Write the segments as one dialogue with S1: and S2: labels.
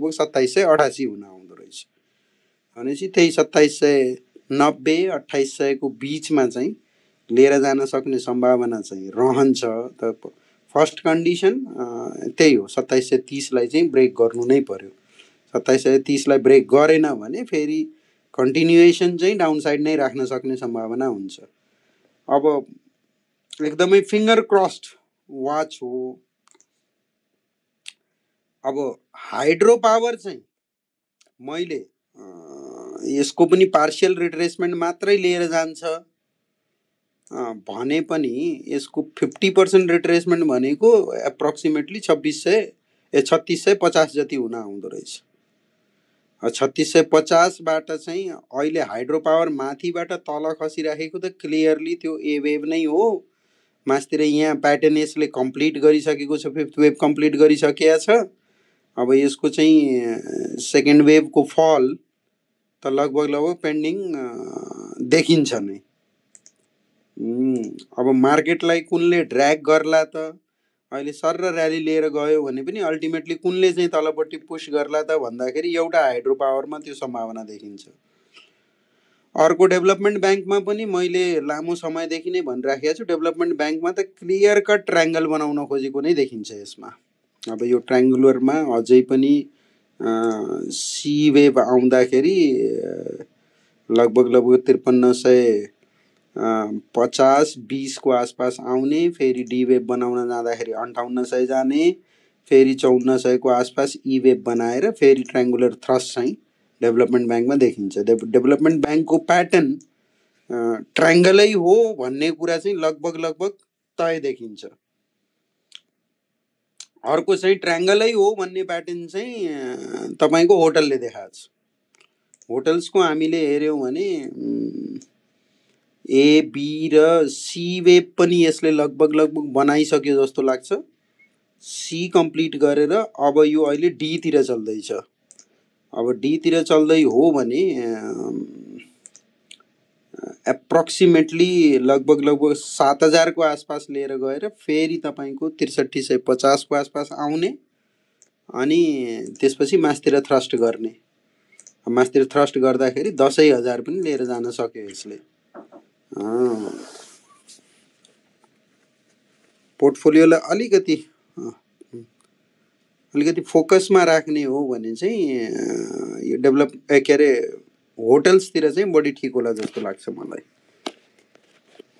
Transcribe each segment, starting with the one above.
S1: लगभग 2788 हुन आउँदो रहेछ। भनेपछि त्यही 2790 2800 को बिचमा चाहिँ लिएर जान सक्ने सम्भावना चाहिँ रहन्छ। त फर्स्ट कन्डिसन त्यही हो, 2730 लाई चाहिँ ब्रेक गर्नु नै पर्यो। 2730 लाई ब्रेक गरेन भने फेरि कन्टिन्युएसन चाहिँ डाउन साइड नै राख्न सक्ने सम्भावना हुन्छ। अब एकदमै फिङ्गर क्रस्ड वाच हो। अब हाइड्रो पावर चाहिँ मैले यसको पनि पार्शियल रिट्रेसमेन्ट मात्रै लिएर जान्छ भने पनि यसको 50% रिट्रेसमेन्ट भनेको एप्रोक्सिमेटली 3650 जति हुन आउँदो रहेछ। 3650 बाट चाहिँ अहिले हाइड्रो पावर माथिबाट तल खसिराखेको त क्लियरली त्यो ए वेभ नै हो। मास्तिर यहाँ प्याटर्न यसले कम्प्लिट गरिसकेको छ, फिफ्थ वेभ कम्प्लिट गरिसकेको छ। अब यसको चाहिँ सेकेन्ड वेभको फल त लगभग पेन्डिङ देखिन्छ नै। अब मार्केटलाई कुनले ड्र्याग गर्ला त, अहिले सर र र्याली लिएर गयो भने पनि अल्टिमेटली कुनले चाहिँ तलपट्टि पुश गर्ला त भन्दाखेरि एउटा हाइड्रो पावरमा त्यो सम्भावना देखिन्छ। अर्को डेभलपमेन्ट ब्याङ्कमा पनि मैले लामो समयदेखि नै भनिराखेको छु, डेभलपमेन्ट ब्याङ्कमा त क्लियर कट ट्रायङ्गल बनाउन खोजेको नै देखिन्छ यसमा। अब यो ट्रायङ्गुलरमा अझै पनि सी वेभ आउँदाखेरि लगभग 5350-20 को आसपास आउने, फेरि डी वेभ बनाउन जाँदाखेरि 5800 जाने, फेरि 5400 को आसपास ई वेभ बनाएर फेरि ट्रायङ्गुलर थ्रस्ट चाहिँ डेभलपमेन्ट ब्याङ्कमा देखिन्छ। डेभलपमेन्ट ब्याङ्कको प्याटर्न ट्रायङ्गलै हो भन्ने कुरा चाहिँ लगभग तय देखिन्छ। अर्को चाहिँ ट्रायङ्गलै हो भन्ने प्याटर्न चाहिँ तपाईको होटलले देखाएको छ। होटल्सको हामीले हेर्यौँ भने ए बी र सी वेभ पनि यसले लगभग बनाइसक्यो जस्तो लाग्छ। सी कम्प्लिट गरेर अब यो अहिले डी तिर चल्दैछ। अब डी तिर चल्दै हो भने एप्रोक्सिमेटली लगभग 7000 को आसपास लिएर गएर फेरि तपाईको 6350 को आसपास आउने, अनि त्यसपछि मास्तिर थ्रस्ट गर्ने। मास्तिर थ्रस्ट गर्दाखेरि 10000 पनि लिएर जान सक्यो यसले। पोर्टफोलियोलाई अलिकति फोकसमा राख्ने हो भने चाहिँ यो डेभलप के अरे होटल्सतिर चाहिँ बढी ठिक होला जस्तो लाग्छ मलाई।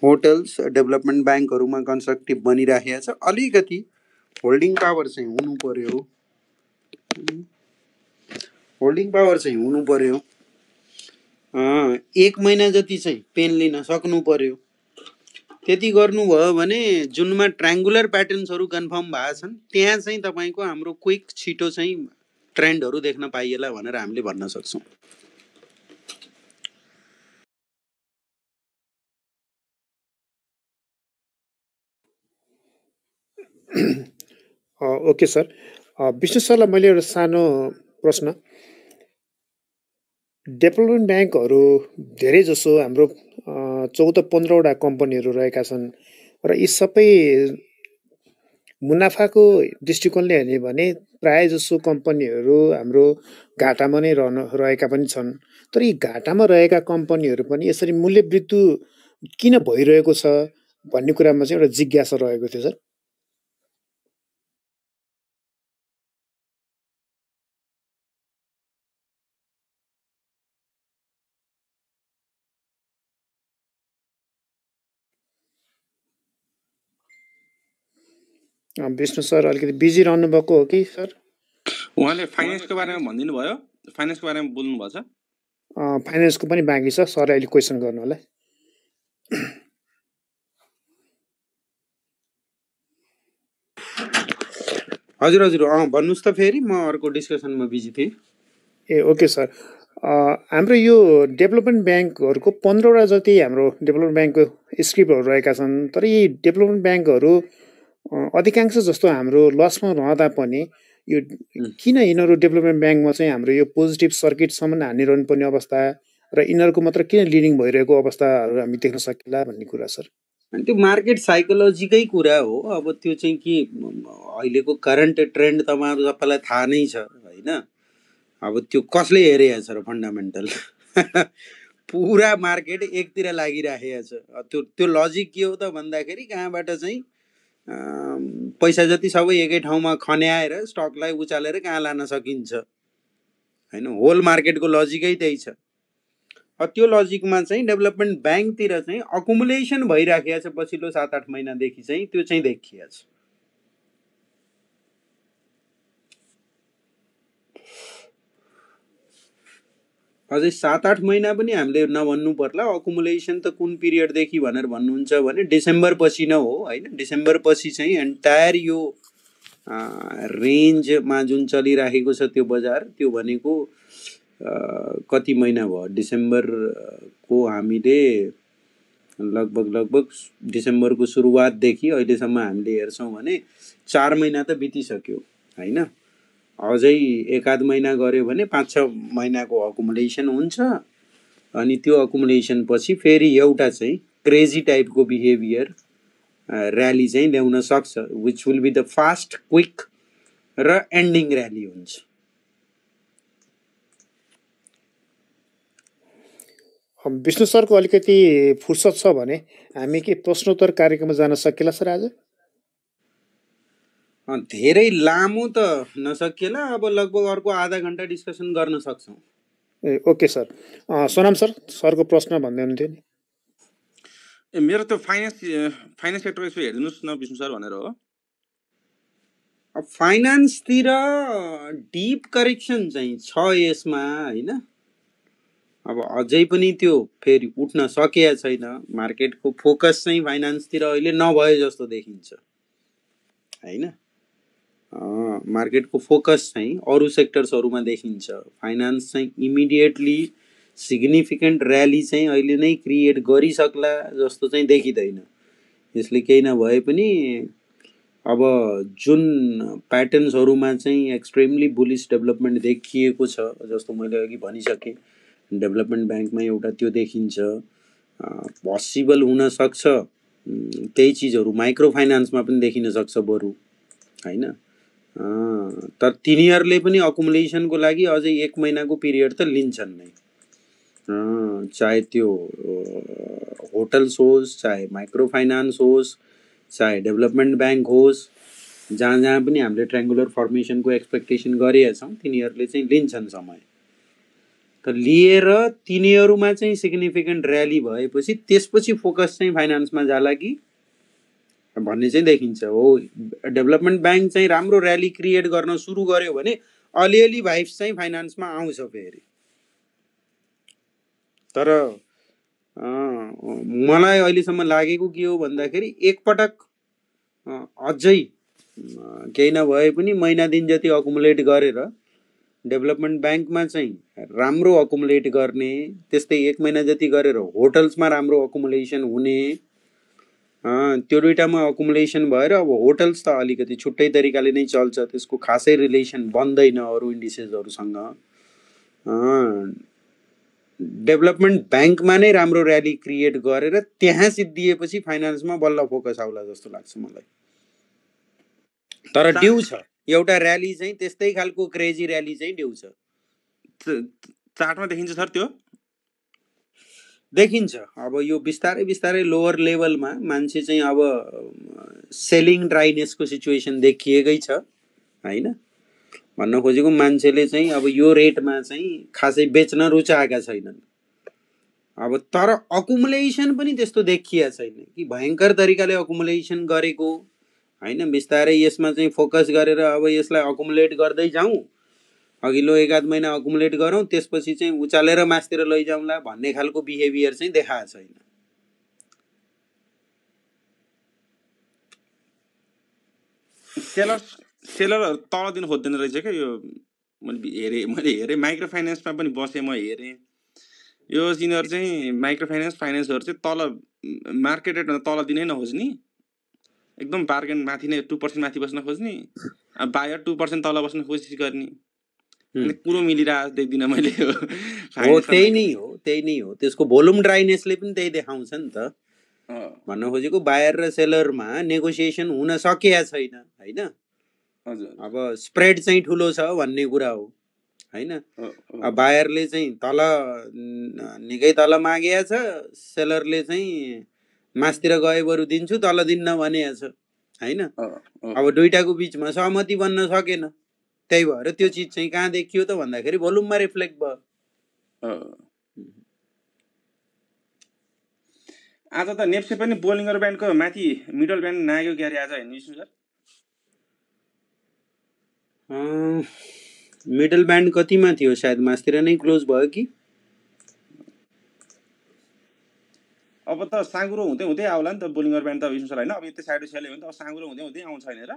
S1: होटल्स डेभलपमेन्ट ब्याङ्कहरुमा कन्स्ट्रक्टिभ बनिराखेको छ। अलिकति होल्डिङ पावर चाहिँ हुनु पर्यो। होल्डिङ पावर चाहिँ हुनु पर्यो। 1 महिना जति चाहिँ पेन लिन सक्नु पर्यो। त्यति गर्नुभयो भने जुनमा ट्रायङ्गुलर प्याटर्न्सहरु कन्फर्म भएका छन् त्यहाँ चाहिँ तपाईको हाम्रो क्विक छिटो चाहिँ ट्रेन्डहरु देख्न पाइएला भनेर हामीले भन्न सक्छौं।
S2: Okay sir. विष्णु सरलाई मैले एउटा सानो प्रश्न, डेभलपमेन्ट ब्याङ्कहरु धेरै जसो हाम्रो 14-15 वटा कम्पनीहरु रहेका छन् र यी सबै मुनाफाको दृष्टिकोणले हेर्ने भने प्राय जसो कम्पनीहरु हाम्रो घाटामा नै रहेका पनि छन्। तर यी घाटामा रहेका कम्पनीहरु पनि यसरी मूल्य वृद्धि किन भइरहेको छ भन्ने कुरामा चाहिँ एउटा जिज्ञासा रहेको थियो सर। विष्णु सर अलिकति बिजी रहनु भएको हो कि सर?
S3: उहाँले फाइनान्सको बारेमा भनिदिनु भयो, फाइनान्सको बारेमा बोल्नु भएको छ।
S2: फाइनान्सको पनि बाँकी छ, सर अहिले क्वेसन गर्नु होला।
S1: हजुर भन्नुस् त फेरि, म अर्को डिस्कसनमा बिजी थिएँ।
S2: ए ओके सर। हाम्रो यो डेभलपमेन्ट ब्याङ्कहरुको 15 वटा जति हाम्रो डेभलपमेन्ट ब्याङ्कको स्क्रिप्टहरु रहेका छन्। तर यी डेभलपमेन्ट ब्याङ्कहरु अधिकांश जस्तो हाम्रो लसमा रहँदा पनि यो किन यिनीहरू डेभलपमेन्ट ब्याङ्कमा चाहिँ हाम्रो यो पोजिटिभ सर्किटसम्म हानिरहनु पर्ने अवस्था र यिनीहरूको मात्र किन लिडिङ भइरहेको अवस्थाहरू हामी देख्न सकिला भन्ने कुरा सर।
S1: अनि त्यो मार्केट साइकोलोजीकै कुरा हो। अब त्यो चाहिँ के अहिलेको करेन्ट ट्रेन्ड तपाईहरु सबैलाई थाहा नै छ हैन। अब त्यो कसले हेरेको छ र फन्डामेन्टल पुरा मार्केट एकतिर लागिराखेको छ। त्यो लजिक के हो त भन्दाखेरि कहाँबाट चाहिँ पैसा जति सबै एकै ठाउँमा खन्याएर स्टकलाई उचालेर कहाँ लान सकिन्छ होइन, होल मार्केटको लजिकै त्यही छ। त्यो लजिकमा चाहिँ डेभलपमेन्ट ब्याङ्कतिर चाहिँ अकुमुलेसन भइराखेको छ पछिल्लो 7-8 महिनादेखि चाहिँ, त्यो चाहिँ देखिएको छ। अझै 7-8 महिना पनि हामीले नभन्नु पर्ला, अकुमुलेसन त कुन पिरियडदेखि भनेर भन्नुहुन्छ भने डिसेम्बर पछि नै हो होइन। डिसेम्बर पछि चाहिँ एन्टायर यो रेन्जमा जुन चलिराखेको छ त्यो बजार, त्यो भनेको कति महिना भयो, डिसेम्बरको हामीले लगभग डिसेम्बरको सुरुवातदेखि अहिलेसम्म हामीले हेर्छौँ भने 4 महिना त बितिसक्यो होइन। अझै 1-आध महिना गऱ्यो भने 5-6 महिनाको अकुमुलेसन हुन्छ। अनि त्यो अकुमुलेसन पछि फेरि एउटा चाहिँ क्रेजी टाइपको बिहेभियर र्याली चाहिँ ल्याउन सक्छ, which will be the fast quick र एन्डिङ र्याली हुन्छ।
S2: विष्णु सरको अलिकति फुर्सद छ भने हामी के प्रश्नोत्तर कार्यक्रममा जान सकिएला सर आज?
S1: धेरै लामो त नसकिएला, अब लगभग अर्को आधा घन्टा डिस्कसन गर्न सक्छौँ।
S2: ए ओके सर। सोनाम सर, सरको प्रश्न भन्दै हुनुहुन्थ्यो नि।
S3: मेरो त्यो फाइनेन्स सेक्टर यसो हेरिदिनुहोस् न विष्णु सर भनेर हो।
S1: अब फाइनान्सतिर डिप करेक्सन चाहिँ छ यसमा होइन। अब अझै पनि त्यो फेरि उठ्न सकेको छैन। मार्केटको फोकस चाहिँ फाइनान्सतिर अहिले नभए जस्तो देखिन्छ होइन। मार्केटको फोकस चाहिँ अरू सेक्टर्सहरूमा देखिन्छ। फाइनान्स चाहिँ इमिडिएटली सिग्निफिकेन्ट र्याली चाहिँ अहिले नै क्रिएट गरिसक्ला जस्तो चाहिँ देखिँदैन। यसले केही नभए पनि अब जुन प्याटर्न्सहरूमा चाहिँ एक्सट्रिमली बुलिस डेभलपमेन्ट देखिएको छ, जस्तो मैले अघि भनिसकेँ, डेभलपमेन्ट ब्याङ्कमा एउटा त्यो देखिन्छ। पोसिबल हुनसक्छ त्यही चिजहरू माइक्रो फाइनान्समा पनि देखिन सक्छ बरु होइन। तर तिनीहरूले पनि अकुमुलेसनको लागि अझै 1 महिनाको पिरियड त लिन्छन् नै। चाहे त्यो होटल्स होस्, चाहे माइक्रो फाइनान्स होस्, चाहे डेभलपमेन्ट ब्याङ्क होस्, जहाँ जहाँ पनि हामीले ट्रायङ्गुलर फर्मेसनको एक्सपेक्टेसन गरेका छौँ तिनीहरूले चाहिँ लिन्छन् समय। तर लिएर तिनीहरूमा चाहिँ सिग्निफिकेन्ट र्याली भएपछि त्यसपछि फोकस चाहिँ फाइनान्समा जाला कि भन्ने चाहिँ देखिन्छ। हो, डेभलपमेन्ट ब्याङ्क चाहिँ राम्रो र्याली क्रिएट गर्न सुरु गर्यो भने अलिअलि भाइब्स चाहिँ फाइनान्समा आउँछ फेरि। तर मलाई अहिलेसम्म लागेको के हो भन्दाखेरि एकपटक अझै केही नभए पनि महिना दिन जति अकुमुलेट गरेर डेभलपमेन्ट ब्याङ्कमा चाहिँ राम्रो अकुमुलेट गर्ने, त्यस्तै 1 महिना जति गरेर होटल्समा राम्रो अकुमुलेसन हुने, त्यो दुइटामा अकुमुलेसन भएर अब होटल्स त अलिकति छुट्टै तरिकाले नै चल्छ, त्यसको खासै रिलेसन बन्दैन अरू इन्डिसेसहरूसँग। डेभलपमेन्ट ब्याङ्कमा नै राम्रो र्याली क्रिएट गरेर त्यहाँ सिद्धिएपछि फाइनान्समा बल्ल फोकस आउला जस्तो लाग्छ मलाई। तर ड्यू छ एउटा र्याली चाहिँ, त्यस्तै खालको क्रेजी र्याली चाहिँ ड्यू छ।
S3: चार्टमा देखिन्छ सर, त्यो
S1: देखिन्छ। अब यो बिस्तारै बिस्तारै लोवर लेभलमा मान्छे चाहिँ अब सेलिङ ड्राइनेसको सिचुएसन देखिएकै छ होइन। भन्न खोजेको मान्छेले चाहिँ अब यो रेटमा चाहिँ खासै बेच्न रुचाएका छैनन्। अब तर अकुमुलेसन पनि त्यस्तो देखिया छैन कि भयङ्कर तरिकाले अकुमुलेसन गरेको होइन। बिस्तारै यसमा चाहिँ फोकस गरेर अब यसलाई अकुमुलेट गर्दै जाउँ, अघिल्लो 1-आध महिना अकुमुलेट गरौँ, त्यसपछि चाहिँ उचालेर मासतिर लैजाउँला भन्ने खालको बिहेभियर चाहिँ देखाएको छैन।
S3: सेलरहरू तल दिन खोज्दैन रहेछ क्या यो। मैले हेरेँ माइक्रो फाइनेन्समा पनि बसेँ, म हेरेँ यो यिनीहरू चाहिँ माइक्रो फाइनेन्सहरू चाहिँ तल मार्केट रेटभन्दा तल दिनै नखोज्ने, एकदम बार्गेन माथि नै 2% माथि बस्न खोज्ने, बायर 2% तल बस्न कोसिस गर्ने, कुरो मिलिरहेको देख्दिनँ मैले।
S1: हो त्यही नै हो। त्यसको भोल्युम ड्राइनेसले पनि त्यही देखाउँछ नि त। भन्न खोजेको बायर र सेलरमा नेगोसिएसन हुन सकेका छैन होइन।
S3: हजुर,
S1: अब स्प्रेड चाहिँ ठुलो छ भन्ने कुरा हो हैन। बायरले चाहिँ तल निकै तल मागेको छ, सेलरले चाहिँ मासतिर गए बरु दिन्छु तल दिन्न भनेको छ हैन। अब दुईटाको बिचमा सहमति बन्न सकेन, त्यही भएर त्यो चिज चाहिँ कहाँ देखियो त भन्दाखेरि भोल्युममा रिफ्लेक्ट भयो।
S3: आज त नेप्से पनि बोलिङ्गर ब्यान्डको माथि मिडल ब्यान्ड नाग्यो क्यारे आज हेर्नु सर।
S1: मिडल ब्यान्ड कतिमा थियो, सायद मासतिर नै क्लोज भयो कि।
S3: अब त साँगुरो हुँदै हुँदै आउला नि त बोलिङ्गर ब्यान्ड त विष्णु सर होइन। अब यति साइड सेल्यो भने त अब साँगुरो हुँदै हुँदै आउँछ होइन र।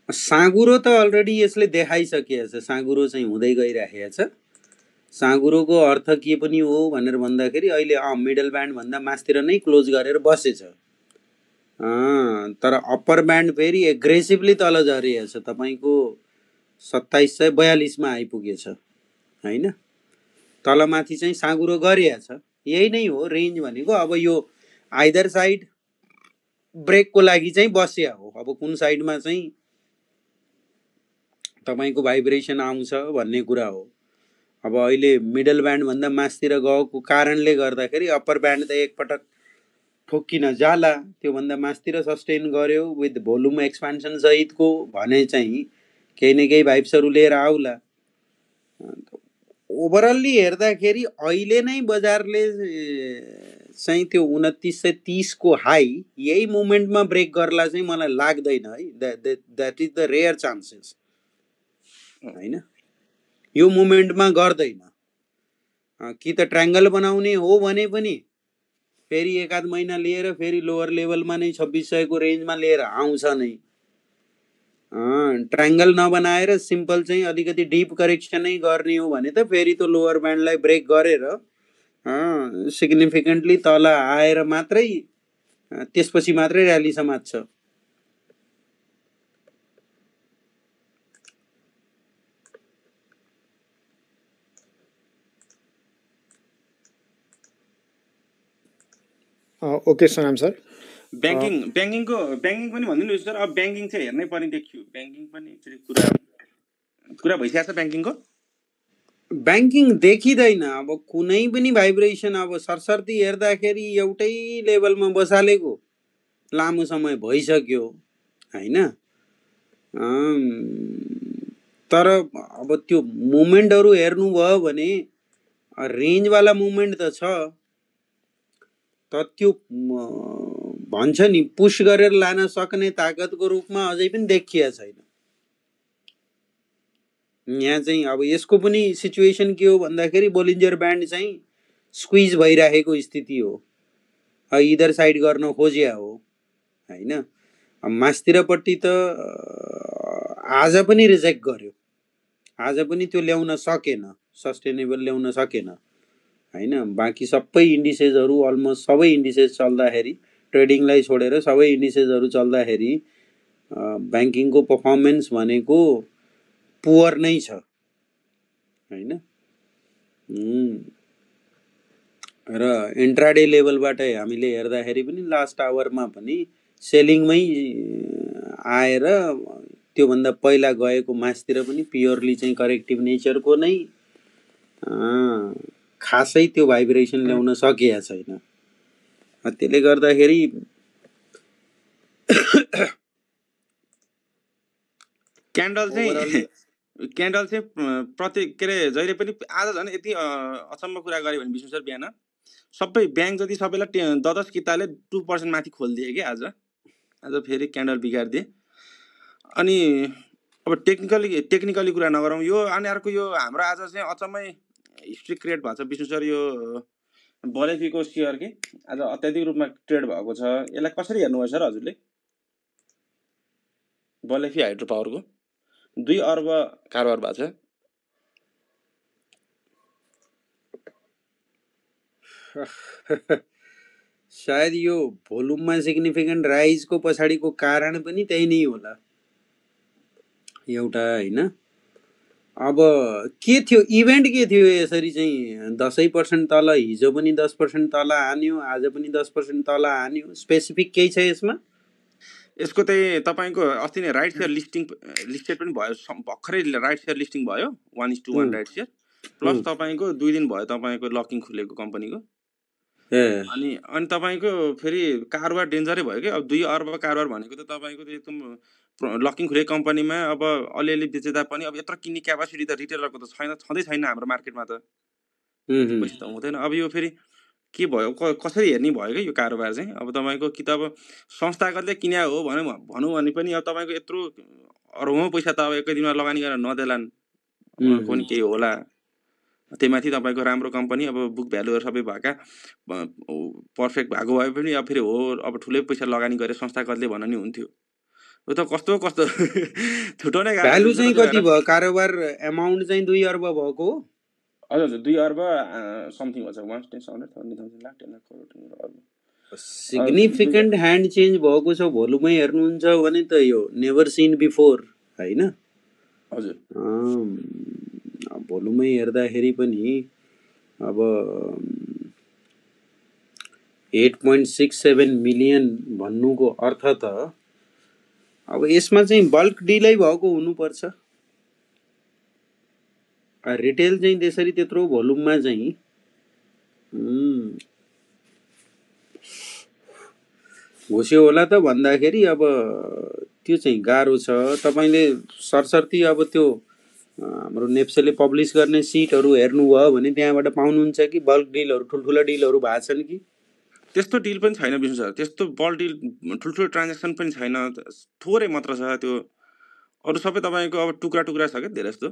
S1: साँगुरो त अलरेडी यसले देखाइसकेको छ, साँगुरो चाहिँ हुँदै गइराखेको छ। साँगुरोको अर्थ के पनि हो भनेर भन्दाखेरि अहिले मिडल ब्यान्ड भन्दा मासतिर नै क्लोज गरेर बसेछ। तर अप्पर ब्यान्ड फेरि एग्रेसिभली तल झरिएको छ, तपाईँको 2742 आइपुगेछ होइन। तलमाथि चाहिँ साँगुरो गरिएको छ, यही नै हो रेन्ज भनेको। अब यो आइदर साइड ब्रेकको लागि चाहिँ बसिया हो। अब कुन साइडमा चाहिँ तपाईँको भाइब्रेसन आउँछ भन्ने कुरा हो। अब अहिले मिडल ब्यान्ड भन्दा मासतिर गएको कारणले गर्दाखेरि अप्पर ब्यान्ड त एकपटक ठोक्किन जाला, त्योभन्दा मासतिर सस्टेन गर्यो विथ भोल्युम एक्सपान्सन सहितको भने चाहिँ केही न केही भाइब्सहरू लिएर आउला। ओभरअल्ली हेर्दाखेरि अहिले नै बजारले चाहिँ त्यो 2930 को हाई यही मुभमेन्टमा ब्रेक गर्ला चाहिँ मलाई लाग्दैन है। That is the rare chances होइन। यो मुभमेन्टमा गर्दैन कि त ट्रायङ्गल बनाउने हो भने पनि फेरि एकाध महिना लिएर फेरि लोवर लेभलमा नै 2600 को रेन्जमा लिएर आउँछ नै। ट्रायङ्गल नबनाएर सिम्पल चाहिँ अलिकति डिप करेक्सनै गर्ने हो भने त फेरि त्यो लोवर ब्यान्डलाई ब्रेक गरेर सिग्निफिकेन्टली तल आएर मात्रै त्यसपछि मात्रै र्याली समात्छ।
S2: ओके सनाम सर।
S3: ब्याङ्किङ पनि भनिदिनु सर। अब ब्याङ्किङ चाहिँ हेर्नै पर्ने देखियो। ब्याङ्किङ पनि कुरा भइसकेको छ ब्याङ्किङको।
S1: ब्याङ्किङ देखिँदैन अब कुनै पनि भाइब्रेसन। अब सरसर्ती हेर्दाखेरि एउटै लेभलमा बसालेको लामो समय भइसक्यो होइन। तर अब त्यो मुभमेन्टहरू हेर्नुभयो भने रेन्जवाला मुभमेन्ट त छ, तर त्यो भन्छ नि पुश गरेर लान सक्ने ताकतको रूपमा अझै पनि देखिएको छैन यहाँ चाहिँ। अब यसको पनि सिचुएसन के हो भन्दाखेरि बोलिन्जर ब्यान्ड चाहिँ स्क्विज भइराखेको स्थिति हो, इधर साइड गर्न खोजिया हो होइन। अब मासतिरपट्टि त आज पनि रिजेक्ट गर्यो, आज पनि त्यो ल्याउन सकेन, सस्टेनेबल ल्याउन सकेन होइन। बाँकी सबै इन्डिसेसहरू अलमोस्ट सबै इन्डिसेस चल्दाखेरि ट्रेडिङलाई छोडेर सबै इन्डिसेसहरू चल्दाखेरि ब्याङ्किङको पर्फर्मेन्स भनेको पुवर नै छ होइन। र इन्ट्राडे लेभलबाट हामीले हेर्दाखेरि पनि लास्ट आवरमा पनि सेलिङमै आएर त्योभन्दा पहिला गएको मासतिर पनि प्योरली चाहिँ करेक्टिभ नेचरको नै खासै त्यो भाइब्रेसन ल्याउन सकेको छैन। त्यसले गर्दाखेरि
S3: क्यान्डल चाहिँ प्रति के अरे जहिले पनि आज झन् यति अचम्म कुरा गऱ्यो भने विष्णु सर बिहान सबै ब्याङ्क जति सबैलाई 10 किताले 2% माथि खोलिदिए कि आज फेरि क्यान्डल बिगारिदिए। अनि अब टेक्निकली कुरा नगरौँ यो। अनि अर्को यो हाम्रो आज चाहिँ अचम्मै हिस्ट्री क्रिएट भएको छ विष्णु सर। यो बलेफीको सेयर के आज अत्याधिक रूपमा ट्रेड भएको छ, यसलाई कसरी हेर्नुभयो सर हजुरले? बलेफी हाइड्रो पावरको 2 अर्ब कारोबार भएको छ।
S1: सायद यो भोल्युममा सिग्निफिकेन्ट राइजको पछाडिको कारण पनि त्यही नै होला एउटा होइन। अब के थियो इभेन्ट के थियो यसरी चाहिँ 10% तल, हिजो पनि 10% तल हान्यो, आज पनि 10% तल हान्यो, स्पेसिफिक केही छ यसमा?
S3: यसको चाहिँ तपाईँको अस्ति नै राइट सेयर लिस्टेड पनि भयो, भर्खरै राइट सेयर लिस्टिङ भयो 1:1 राइट सेयर, प्लस तपाईँको 2 दिन भयो तपाईँको लकिङ खुलेको कम्पनीको। अनि तपाईँको फेरि कारोबार डेन्जरै भयो कि। अब 2 अर्ब कारोबार भनेको त तपाईँको एकदम लकिङ खुलेको कम्पनीमा अब अलिअलि बेच्दा पनि अब यत्रो किन्ने क्यापासिटी त रिटेलरको त छँदै छैन हाम्रो मार्केटमा त, पैसा त हुँदैन। अब यो फेरि के भयो, कसरी हेर्ने भयो क्या यो कारोबार चाहिँ। अब तपाईँको कि त अब संस्थागतले किन्या हो भनौँ भने पनि अब तपाईँको यत्रो अरबौँ पैसा त अब एकै दिनमा लगानी गरेर नदेलान्, उनीहरूको पनि केही होला। त्यहीमाथि तपाईँको राम्रो कम्पनी अब बुक भ्यालुहरू सबै भएका पर्फेक्ट भएको भए पनि अब फेरि हो अब ठुलै पैसा लगानी गरेर संस्थागतले भन्न नि हुन्थ्यो। यो त कस्तो कस्तो छुटाउनै गाह्रो।
S1: भ्यालु चाहिँ कति भयो कारोबार एमाउन्ट चाहिँ 2 अर्ब भएको हो?
S3: हजुर 2 अर्ब समथिङ हो, 1,70,000 lakh 10 lakh crore.
S1: Significant hand change भएको छ भोलुमै हेर्नुहुन्छ भने त यो नेभर सिन बिफोर हैन।
S3: हजुर
S1: भोलुमै हेर्दाखेरि पनि अब 8.67 मिलियन भन्नुको अर्थ त अब यसमा चाहिँ बल्क डिलै भएको हुनुपर्छ। रिटेल चाहिँ त्यसरी त्यत्रो भोल्युममा चाहिँ घुस्यो होला त भन्दाखेरि अब त्यो चाहिँ गाह्रो छ। तपाईँले सरसर्ती अब त्यो हाम्रो नेप्सेले पब्लिस गर्ने सिटहरू हेर्नुभयो भने त्यहाँबाट पाउनुहुन्छ कि बल्क डिलहरू ठुल्ठुला डिलहरू भएको छन् कि?
S3: त्यस्तो डिल पनि छैन विष्णु सर, त्यस्तो बल्क डिल ठुल्ठुलो ट्रान्जेक्सन पनि छैन, थोरै मात्र छ। त्यो अरू सबै तपाईँको अब टुक्रा टुक्रा छ क्या धेरै जस्तो।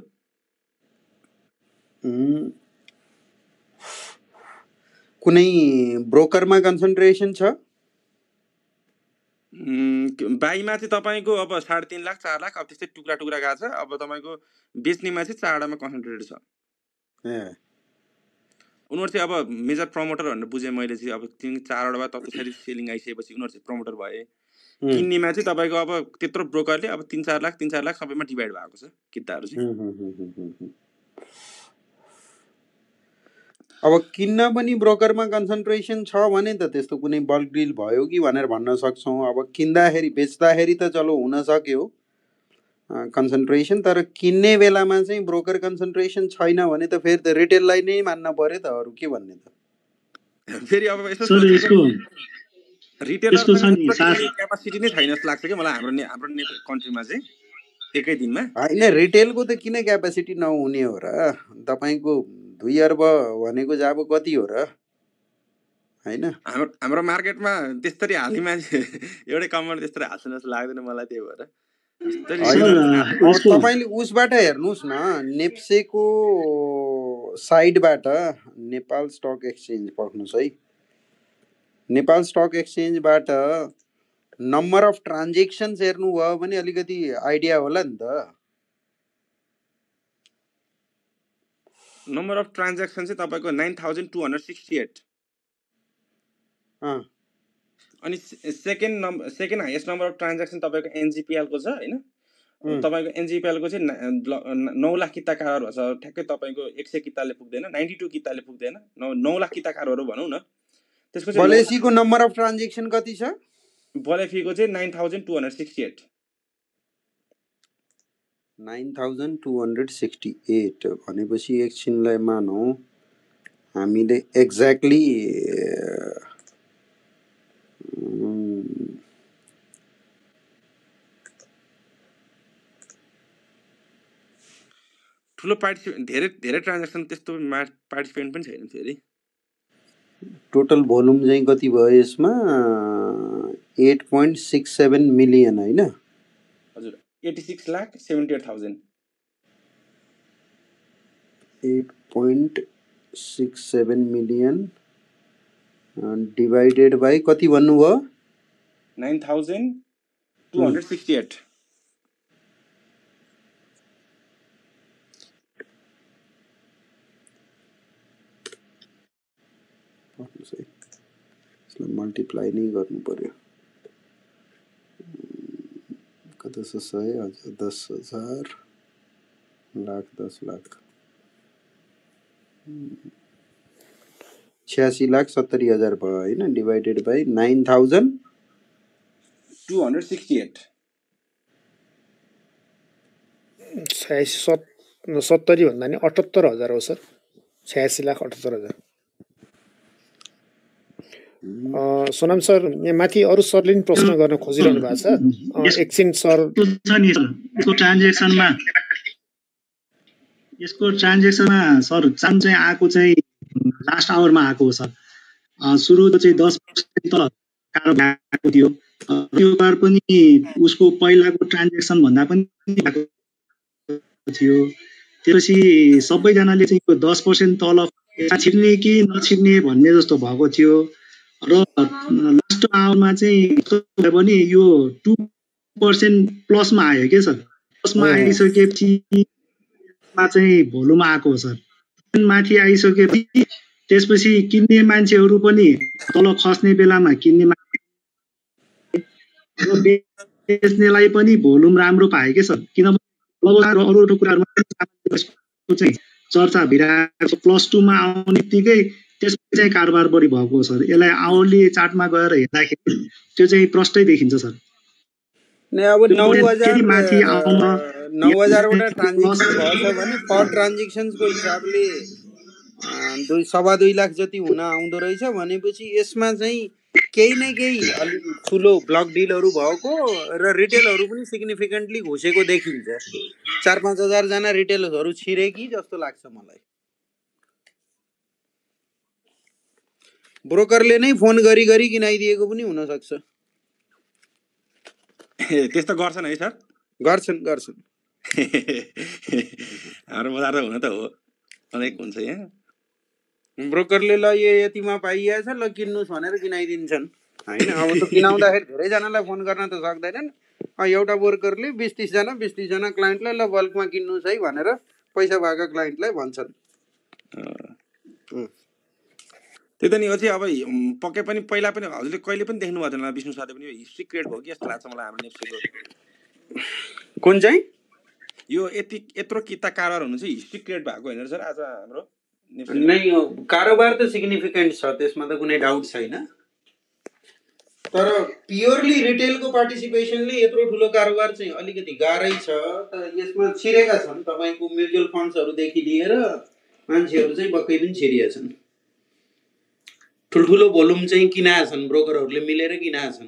S1: कुनै ब्रोकरमा कन्सन्ट्रेसन छ?
S3: बाईमा चाहिँ तपाईँको अब 3.5 लाख 4 लाख अब त्यस्तै टुक्रा टुक्रा गएको छ। अब तपाईँको बेच्नेमा चाहिँ 4वटामा कन्सन्ट्रेटेड छ। उनीहरू चाहिँ अब मेजर प्रमोटर भनेर बुझेँ मैले चाहिँ। अब 4वटा त त्यसरी सेलिङ आइसकेपछि उनीहरू चाहिँ प्रमोटर भए। किन्नेमा चाहिँ तपाईँको अब त्यत्रो ब्रोकरले अब 3-4 लाख सबैमा डिभाइड भएको छ किताहरू चाहिँ।
S1: अब किन्न पनि ब्रोकरमा कन्सन्ट्रेसन छ भने त त्यस्तो कुनै बल्क डिल भयो कि भनेर भन्न सक्छौँ। अब किन्दाखेरि बेच्दाखेरि त चलो हुन सक्यो कन्सन्ट्रेसन, तर किन्ने बेलामा चाहिँ ब्रोकर कन्सन्ट्रेसन छैन भने त फेरि त रिटेललाई नै मान्न पर्यो त, अरू के भन्ने त।
S3: फेरि अब यसो रिटेलर क्यापासिटी नै छैन जस्तो लाग्छ कि मलाई हाम्रो कन्ट्रीमा चाहिँ एकै दिनमा।
S1: होइन रिटेलको त किन क्यापासिटी नहुने हो र? तपाईँको 2 अर्ब भनेको चाहिँ अब कति हो र होइन?
S3: हाम्रो मार्केटमा त्यस्तरी हाल्ने मान्छे एउटै कम्पनी त्यस्तरी हाल्छ जस्तो लाग्दैन मलाई। त्यही भएर
S1: तपाईँले उसबाट हेर्नुहोस् न, नेप्सेको साइडबाट नेपाल स्टक एक्सचेन्ज पक्नुहोस् है। नेपाल स्टक एक्सचेन्जबाट नम्बर अफ ट्रान्जेक्सन्स हेर्नुभयो भने अलिकति आइडिया होला नि त।
S3: नम्बर अफ ट्रान्जेक्सन चाहिँ तपाईँको 9,268। अनि second highest number of transaction तपाईँको एनजिपिएलको छ होइन। तपाईँको एनजिपिएलको चाहिँ 9 लाख किता कारोबार भएको छ ठ्याक्कै। तपाईँको 100 किताले पुग्दैन, 92 किताले पुग्दैन, 9 लाख किता कारोबार भनौँ न। त्यसको चाहिँ
S1: बलेसीको नम्बर अफ ट्रान्जेक्सन कति छ?
S3: बलेफीको चाहिँ 9,268।
S1: 9,268 भनेपछि एकछिनलाई मानौँ हामीले एक्ज्याक्टली
S3: ठुलो पार्टिसिपेन्ट धेरै ट्रान्जेक्सन त्यस्तो पार्टिसिपेन्ट पनि छैन फेरि।
S1: टोटल भोल्युम चाहिँ कति भयो यसमा? 8.67 मिलियन होइन?
S3: हजुर 86,78,000।
S1: 8.67 मिलियन डिभाइडेड बाई कति भन्नुभयो?
S3: 9,268।
S1: यसलाई मल्टिप्लाई नै गर्नु पर्यो। कति 100,000 10,000 लाख 10 लाख 86,70,000 भयो होइन? डिभाइडेड बाई 9,000
S3: 268
S2: 70 भन्दा नि 78,000 हो सर। 86,78,000। सोनाम सर, यहाँ माथि अरू सरले नि प्रश्न गर्न खोजिरहनु भएको छ। एकछिन सर
S4: यसको ट्रान्जेक्सनमा सर चान्स चाहिँ आएको चाहिँ लास्ट आवरमा आएको हो सर। सुरु चाहिँ 10% त कारोबार भएको थियो। त्यो बार पनि उसको पहिलाको ट्रान्जेक्सन भन्दा पनि भएको थियो। त्यसपछि सबैजनाले चाहिँ 10% तल छिर्ने कि नछिर्ने भन्ने जस्तो भएको थियो र लास्ट आवरमा चाहिँ पनि यो 2% प्लसमा आयो के सर। प्लसमा आइसकेपछि चाहिँ भोलुम आएको सर। माथि आइसकेपछि त्यसपछि किन्ने मान्छेहरू पनि तल खस्ने बेलामा किन्ने मान्छे बेच्नेलाई पनि भोलुम राम्रो पाए के सर। किनभने अरू कुराहरुमा चाहिँ चर्चा भइरहेको छ। +2 मा आउने बित्तिकै त्यसपछि चाहिँ कारोबार बढी भएको सर। यसलाई आवरली चार्टमा गएर हेर्दाखेरि त्यो चाहिँ प्रष्टै देखिन्छ सर।
S1: नै अब 9,000 वटा ट्रान्जेक्सन भएछ भने पर ट्रान्जेक्सनको हिसाबले 2.25 लाख जति हुन आउँदो रहेछ भनेपछि यसमा चाहिँ केही न केही अलि ठुलो ब्लक डिलहरू भएको र रिटेलहरू पनि सिग्निफिकेन्टली घुसेको देखिन्छ। 4-5 हजार जना रिटेलर्सहरू छिरे कि जस्तो लाग्छ मलाई। ब्रोकरले नै फोन गरी गरी किनाइदिएको पनि हुन सक्छ।
S3: त्यस्तो गर्छन् है सर?
S1: गर्छन्।
S3: हाम्रो बजार त हुन त हो, अनेक हुन्छ यहाँ।
S1: ब्रोकरले ल यतिमा पाइएछ ल किन्नुस् भनेर किनाइदिन्छन् हैन। अब त किनाउँदाखेरि धेरैजनालाई फोन गर्न त सक्दैनन्। एउटा ब्रोकरले 20-30 जना क्लाइन्टलाई ल बल्कमा किन्नुस् है भनेर पैसा भएका क्लाइन्टलाई भन्छन्।
S3: त्यही त नि अझै अब पक्कै पनि पहिला पनि हजुरले कहिले पनि देख्नु भएको छैन विष्णु सरले पनि हिस्ट्री क्रिएट भयो कि जस्तो लाग्छ मलाई हाम्रो नेप्सीको।
S1: कुन चाहिँ
S3: यो यत्रो किता कारोबार हुनु चाहिँ हिस्ट्री क्रिएट भएको होइन सर आज हाम्रो
S1: नै। कारोबार त सिग्निफिकेन्ट छ, त्यसमा त कुनै डाउट छैन। तर प्योरली रिटेलको पार्टिसिपेसनले यत्रो ठुलो कारोबार चाहिँ अलिकति गाह्रै छ। त यसमा छिरेका छन् तपाईको म्युचुअल फन्ड्सहरूदेखि लिएर मान्छेहरू चाहिँ बक्कै पनि छिरिया छन्। ठुल्ठुलो भोल्युम चाहिँ किनाएका छन्, ब्रोकरहरूले मिलेर किनाएका छन्।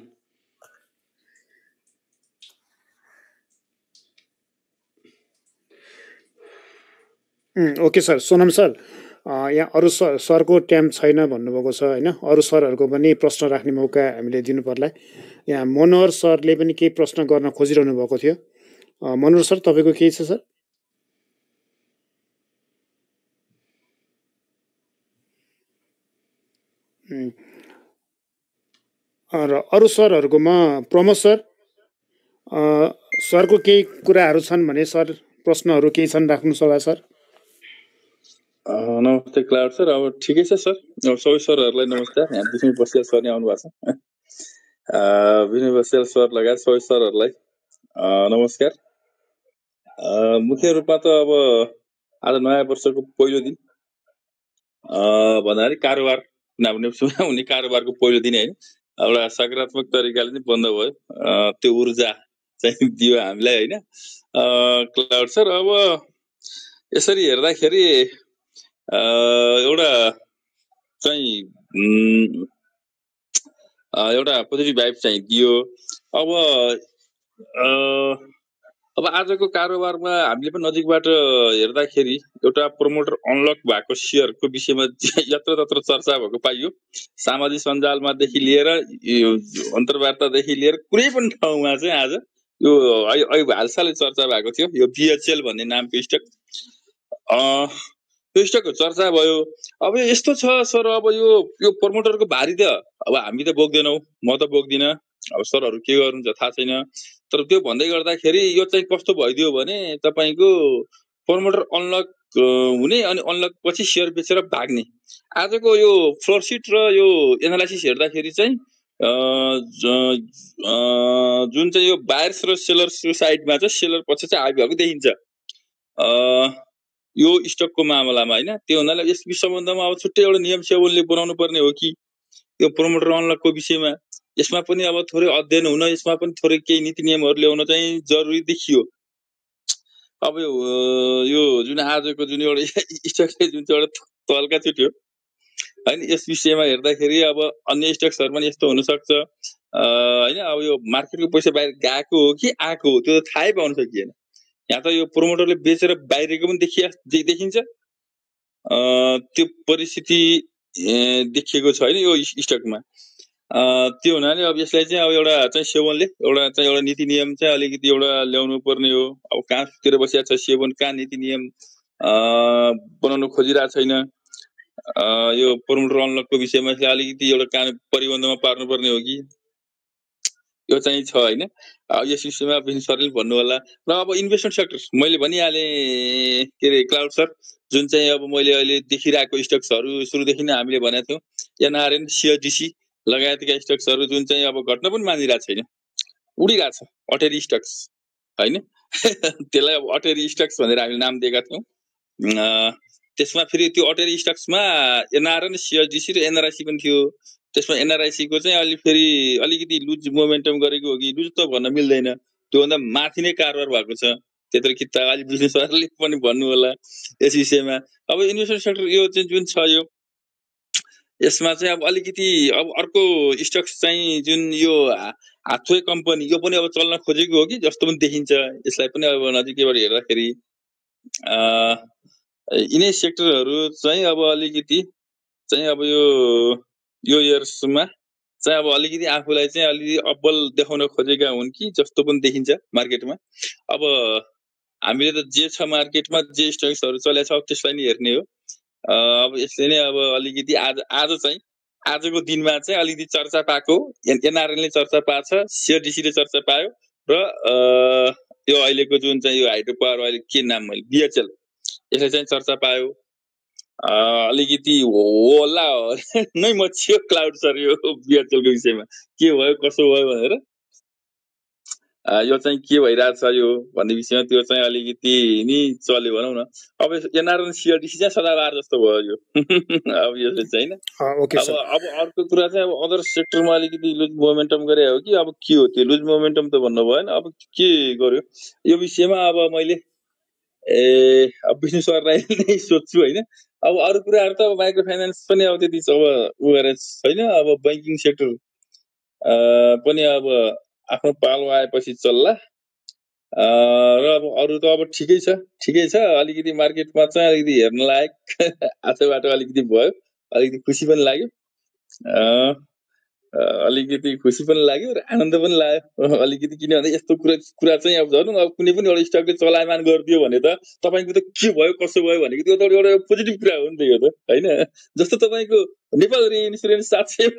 S2: Okay sir. सोनम सर, यहाँ अरू सरको टाइम छैन भन्नुभएको छ होइन। अरू सरहरूको पनि प्रश्न राख्ने मौका हामीले दिनु पर्ला। यहाँ मनोहर सरले पनि केही प्रश्न गर्न खोजिरहनु भएको थियो। मनोहर सर, तपाईँको केही छ सर? र अरू सरहरूकोमा प्रमोद सर, सरको केही कुराहरू छन् भने सर प्रश्नहरू केही छन् राख्नु होला सर।
S5: नमस्ते क्लाउड सर। अब ठिकै छ सर। सबै सरहरूलाई नमस्कार। यहाँ विष्णु बस्याल सर नै आउनु भएको छ। विष्णु बस्याल सर लगायत सबै सरहरूलाई नमस्कार। मुख्य रूपमा त अब आज नयाँ वर्षको पहिलो दिन भन्दाखेरि कारोबार नेप्सीमा हुने कारोबारको पहिलो दिन होइन, एउटा सकारात्मक तरिकाले नै बन्द भयो। त्यो ऊर्जा चाहिँ दियो हामीलाई होइन क्लाउड सर। अब यसरी हेर्दाखेरि एउटा चाहिँ एउटा पोजिटिभ भाइब चाहिँ दियो। अब आजको कारोबारमा हामीले पनि नजिकबाट हेर्दाखेरि एउटा प्रमोटर अनलक भएको सेयरको विषयमा यत्रतत्र चर्चा भएको पाइयो। सामाजिक सञ्जालमादेखि लिएर अन्तर्वार्तादेखि लिएर कुनै पनि ठाउँमा चाहिँ आज यो हालसालै चर्चा भएको थियो। यो BHL भन्ने नामको स्टक, त्यो स्टकको चर्चा भयो। अब यस्तो छ सर, अब यो प्रमोटरको भारी त अब हामी त बोक्दैनौँ, म त बोक्दिनँ। अब सरहरू के गर्नुहुन्छ थाहा छैन। तर त्यो भन्दै गर्दाखेरि यो चाहिँ कस्तो भइदियो भने तपाईँको प्रमोटर अनलक हुने अनि अनलक पछि सेयर बेचेर भाग्ने। आजको यो फ्लोरसिट र यो एनालाइसिस हेर्दाखेरि चाहिँ जुन चाहिँ यो बायर्स र सेलर्सको साइडमा चाहिँ सेलर पछि चाहिँ आइभएको देखिन्छ यो स्टकको मामलामा होइन। त्यो हुनाले यस सम्बन्धमा अब छुट्टै एउटा नियम सेवनले बनाउनु पर्ने हो कि त्यो प्रमोटर अनलकको विषयमा यसमा पनि अब थोरै अध्ययन हुन, यसमा पनि थोरै केही नीति नियमहरू ल्याउन चाहिँ जरुरी देखियो। अब यो जुन आजको जुन एउटा स्टकले जुन चाहिँ एउटा तल्का छुट्यो हैन, यस विषयमा हेर्दाखेरि अब अन्य स्टक्सहरुमा पनि यस्तो हुन सक्छ हैन। अब यो मार्केटको पैसा बाहिर गएको हो कि आएको हो त्यो त थाहै पाउन सकिएन। यहाँ त यो प्रोमोटरले बेचेर बाहिरको पनि देखिन्छ, त्यो परिस्थिति देखिएको छ हैन यो स्टकमा। त्यो हुनाले अब यसलाई चाहिँ अब एउटा चाहिँ सेवनले एउटा नीति नियम चाहिँ अलिकति एउटा ल्याउनु पर्ने हो। अब कहाँ सुतेर बसिरहेको छ सेवन, कहाँ नीति नियम बनाउन खोजिरहेको छैन। यो प्रोमोटर अनलकको विषयमा अलिकति एउटा कानुन परिबन्धमा पार्नुपर्ने हो कि यो चाहिँ छ हैन। यस विषयमा बिजनेस सरले भन्नु होला। र अब इन्भेस्टमेन्ट सेक्टर मैले भनिहाले के रे क्लाउड सर, जुन चाहिँ अब मैले अहिले देखिरहेको स्टक्सहरू सुरुदेखि नै हामीले भनेको थियौँ, एनआरएन, सिएचडिसी लगायतका स्टक्सहरू जुन चाहिँ अब घट्न पनि मानिरहेको छैन, उडिरहेको छ, अटेरी स्टक्स हैन। त्यसलाई अब अटेरी स्टक्स भनेर हामीले नाम दिएका थियौँ। त्यसमा फेरि त्यो अटेरी स्टक्समा एनआरएन, सिएचडिसी र एनआरआईसी पनि थियो। त्यसमा एनआरआईसी को चाहिँ अलि फेरि अलिकति लुज मोमेन्टम गरेको हो कि लुज त भन्न मिल्दैन, त्योभन्दा माथि नै कारोबार भएको छ। त्यत्रो कि त अलि बिजनेसरले पनि भन्नु होला यस विषयमा। अब इन्भेस्टमेन्ट सेक्टर यो चाहिँ जुन छ यो यसमा चाहिँ अब अलिकति अब अर्को स्टक्स चाहिँ जुन यो हाथवे कम्पनी यो पनि अब चल्न खोजेको हो कि जस्तो पनि देखिन्छ। यसलाई पनि अब नजिकैबाट हेर्दाखेरि यिनै सेक्टरहरू चाहिँ अब अलिकति चाहिँ अब यो इयर्समा चाहिँ अब अलिकति आफूलाई चाहिँ अलिकति अब्बल देखाउन खोजेका हुन् कि जस्तो पनि देखिन्छ मार्केटमा। अब हामीले त जे छ मार्केटमा जे स्टक्सहरू चलेको छ त्यसलाई नै हेर्ने हो। अब यसले नै अब अलिकति आज चाहिँ आजको दिनमा चाहिँ अलिकति चर्चा पाएको, एनआरएनले चर्चा पाएको छ, सिएचडिसीले चर्चा पायो र यो अहिलेको जुन चाहिँ यो हाइड्रो पावर अहिले के नाम मैले बिएचएल यसले चाहिँ चर्चा पायो। अलिकति होला नै मचियो क्लाउड सर यो बिएचएलको विषयमा के भयो कसो भयो भनेर, यो चाहिँ के भइरहेछ यो भन्ने विषयमा त्यो चाहिँ अलिकति नि चल्यो भनौँ न। अब एनआरएन सिएचडिसी चाहिँ सदाबहार जस्तो भयो यो अब यसले चाहिँ हैन। अब अर्को कुरा चाहिँ अब अदर सेक्टरमा अलिकति लुज मोमेन्टम गरे हो कि अब के हो त्यो लुज मोमेन्टम त भन्नु भएन, अब के गर्यो यो विषयमा अब मैले अब बिजनेस सरलाई नै सोध्छु हैन। अब अरू कुराहरू त अब माइक्रो फाइनेन्स पनि अब त्यति अब उ गरेर छैन। अब बैंकिङ सेक्टर पनि अब आफ्नो पालो आएपछि चल्ला र अब अरू त अब ठिकै छ। अलिकति मार्केटमा चाहिँ अलिकति हेर्न लायक आशाबाट अलिकति भयो, अलिकति खुसी पनि लाग्यो, अलिकति खुसी पनि लाग्यो र आनन्द पनि लाग्यो अलिकति। किनभने यस्तो कुरा चाहिँ अब झन् अब कुनै पनि एउटा स्टकले चलायमान गरिदियो भने त तपाईको त के भयो कसो भयो भनेको त्यो त एउटा पोजिटिभ कुरा हो नि त यो त हैन। जस्तो तपाईको नेपाल रि इन्स्योरेन्स 700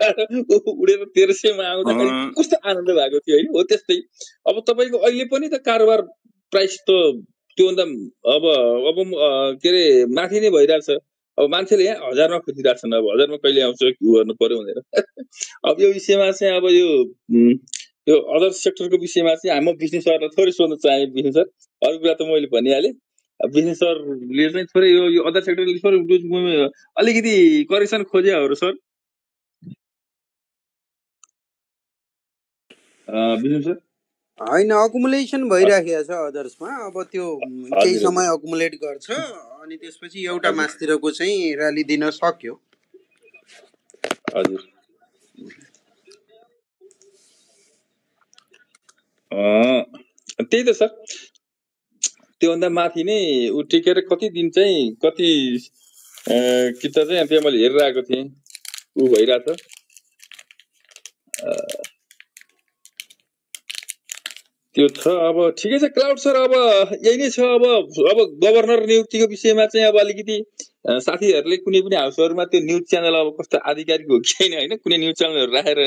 S5: उडेर 1300 मा आउँदाखेरि कस्तो आनन्द भएको थियो हैन। हो त्यस्तै अब तपाईको अहिले पनि त कारोबार प्राइस त त्योभन्दा अब के रे माथि नै भइरहेछ। अब मान्छेले यहाँ 1000 मा खोजिरहेको छन्, अब 1000 मा कहिले आउँछ के गर्नु पर्यो भनेर। अब यो विषयमा चाहिँ अब यो अदर सेक्टरको विषयमा चाहिँ म बिजनेस सरलाई थोरै सोध्न चाहे। बिजनेस सर अरू कुरा त मैले भनिहालेँ, बिजनेस सरले चाहिँ थोरै यो अदर सेक्टरले थोरै अलिकति करेक्सन खोज्या हो र सर बिजनेस सर
S1: होइन अकुमुलेसन भइराखेको छ अदर्समा। अब त्यो केही समय अकुमुलेट गर्छ अनि त्यसपछि एउटा मासतिरको चाहिँ र्याली दिन सक्यो।
S5: हजुर त्यही त सर, त्योभन्दा माथि नै उ टिकेर कति दिन चाहिँ कति कि त चाहिँ त्यहाँ मैले हेरिरहेको थिएँ उ भइरहेछ। त्यो छ अब ठिकै छ क्लाउड सर। अब यही नै छ। अब गभर्नर नियुक्तिको विषयमा चाहिँ अब अलिकति साथीहरूले कुनै पनि हाउसहरूमा त्यो न्युज च्यानल अब कस्तो आधिकारिक हो कि छैन हैन, कुनै न्युज च्यानलहरू राखेर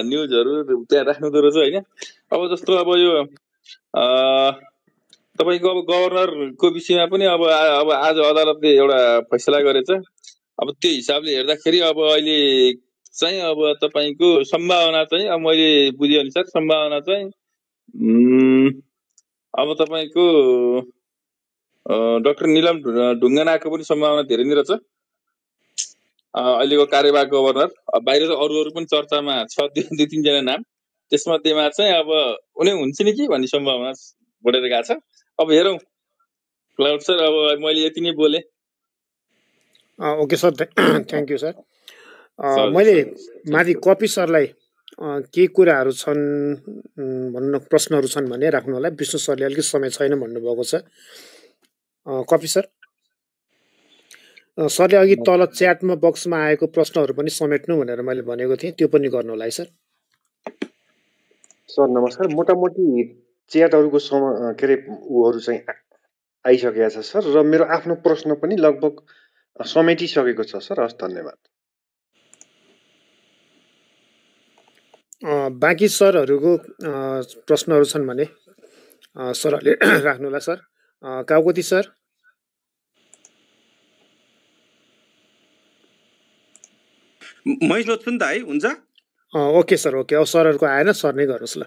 S5: न्युजहरू त्यहाँ राख्नुहुँदो रहेछ हैन। अब जस्तो अब यो तपाईको अब गभर्नरको विषयमा पनि अब आज अदालतले एउटा फैसला गरेछ। अब त्यो हिसाबले हेर्दाखेरि अब अहिले चाहिँ अब तपाईको सम्भावना चाहिँ अब मैले बुझे अनुसार सम्भावना चाहिँ अब तपाईको डाक्टर निलम ढुङ्गानाको पनि सम्भावना धेरै नै रहेछ। अहिलेको कार्यवाहक गभर्नर। बाहिर त अरू पनि चर्चामा छ 2-3 जना नाम, त्यसमध्येमा चाहिँ अब उनी हुन्छ नि कि भन्ने सम्भावना बढेर गएको छ। अब हेरौँ क्लाउड सर, अब मैले यति नै बोलेँ।
S2: Okay sir, thank you sir. मैले माथि कपी सरलाई केही कुराहरू छन् भन्न प्रश्नहरू छन् भने राख्नु होला। विष्णु सरले अलिकति समय छैन भन्नुभएको छ। कपी सर, सरले अघि तल च्याटमा बक्समा आएको प्रश्नहरू पनि समेट्नु भनेर मैले भनेको थिएँ, त्यो पनि गर्नु होला है सर।
S6: सर नमस्कार। मोटामोटी च्याटहरूको के अरे उहरू चाहिँ आइसकेको छ सर, र मेरो आफ्नो प्रश्न पनि लगभग समेटिसकेको छ सर। हस्, धन्यवाद।
S2: बाँकी सरहरूको प्रश्नहरू छन् भने सरहरूले राख्नु होला। सर काउकोती सर।
S3: मै सोध्छु नि त है, हुन्छ?
S2: Okay sir, okay. अब सरहरूको आएन, सर नै गर्नुहोस् ल।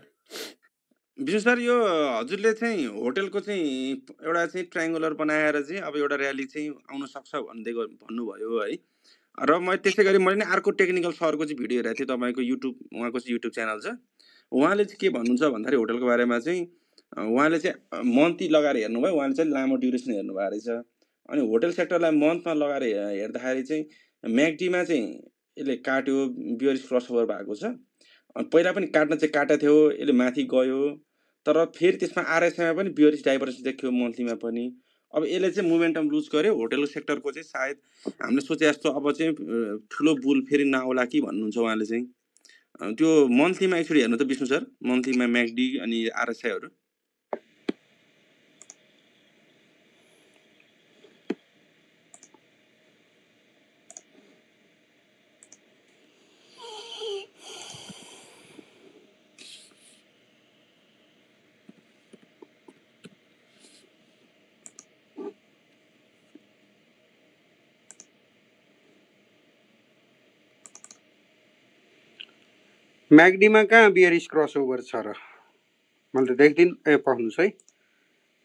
S3: विष्णु सर, यो हजुरले चाहिँ होटेलको चाहिँ एउटा चाहिँ ट्रायङ्गुलर बनाएर चाहिँ अब एउटा र्याली चाहिँ आउन सक्छ भन्दै भन्नुभयो है। र मैले त्यसै गरी मैले अर्को टेक्निकल सरको चाहिँ भिडियो हेरेको थिएँ, तपाईँको युट्युब, उहाँको चाहिँ युट्युब च्यानल छ। उहाँले चाहिँ के भन्नुहुन्छ भन्दाखेरि होटेलको बारेमा चाहिँ उहाँले चाहिँ मन्थली लगाएर हेर्नुभयो, उहाँले चाहिँ लामो ड्युरेसन हेर्नुभएको रहेछ। अनि होटेल सेक्टरलाई मन्थमा लगाएर हेर्दाखेरि चाहिँ म्याकडीमा चाहिँ यसले काट्यो, बियरिस क्रसओभर भएको छ। पहिला पनि काट्न चाहिँ काटेको थियो, यसले माथि गयो, तर फेरि त्यसमा आरएसआईमा पनि बियरिस डाइभर्सन देखियो मन्थलीमा पनि। अब यसले चाहिँ मोमेन्टम लुज गर्यो होटेल सेक्टरको चाहिँ। सायद हामीले सोचे जस्तो अब चाहिँ ठुलो बुल फेरि नआउला कि भन्नुहुन्छ उहाँले चाहिँ। त्यो मन्थलीमा एकचोटि हेर्नु त विष्णु सर, मन्थलीमा म्याकडी अनि आरएसआईहरू।
S1: म्याकडीमा कहाँ बियरिस क्रसओभर छ र? मैले त देख्दिनँ। पाउनुहोस् है,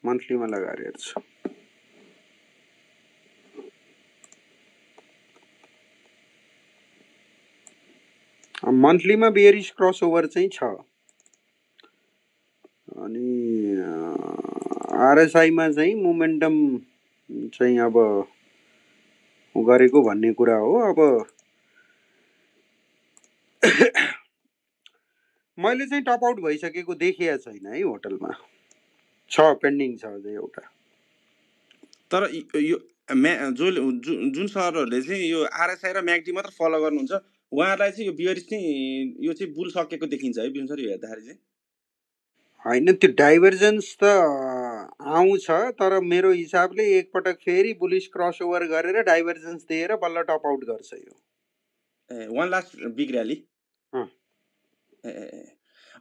S1: मन्थलीमा लगाएर हेर्छु। मन्थलीमा बियरिस क्रसओभर चाहिँ छ। अनि आरएसआईमा चाहिँ मोमेन्टम चाहिँ अब गरेको भन्ने कुरा हो। अब मैले चाहिँ टप आउट भइसकेको देखिया छैन है होटलमा, छ पेन्डिङ छ अझै एउटा।
S3: तर यो जुन सरहरूले चाहिँ यो आरएसआई र म्याकडी मात्र फलो गर्नुहुन्छ, उहाँहरूलाई चाहिँ यो बियरिस चाहिँ यो चाहिँ बुल सकेको देखिन्छ है विष्णु सर यो हेर्दाखेरि चाहिँ।
S1: होइन, त्यो डाइभर्जेन्स त आउँछ, तर मेरो हिसाबले एकपटक फेरि बुलिस क्रसओभर गरेर डाइभर्जेन्स दिएर बल्ल टप आउट गर्छ यो।
S3: One last big rally.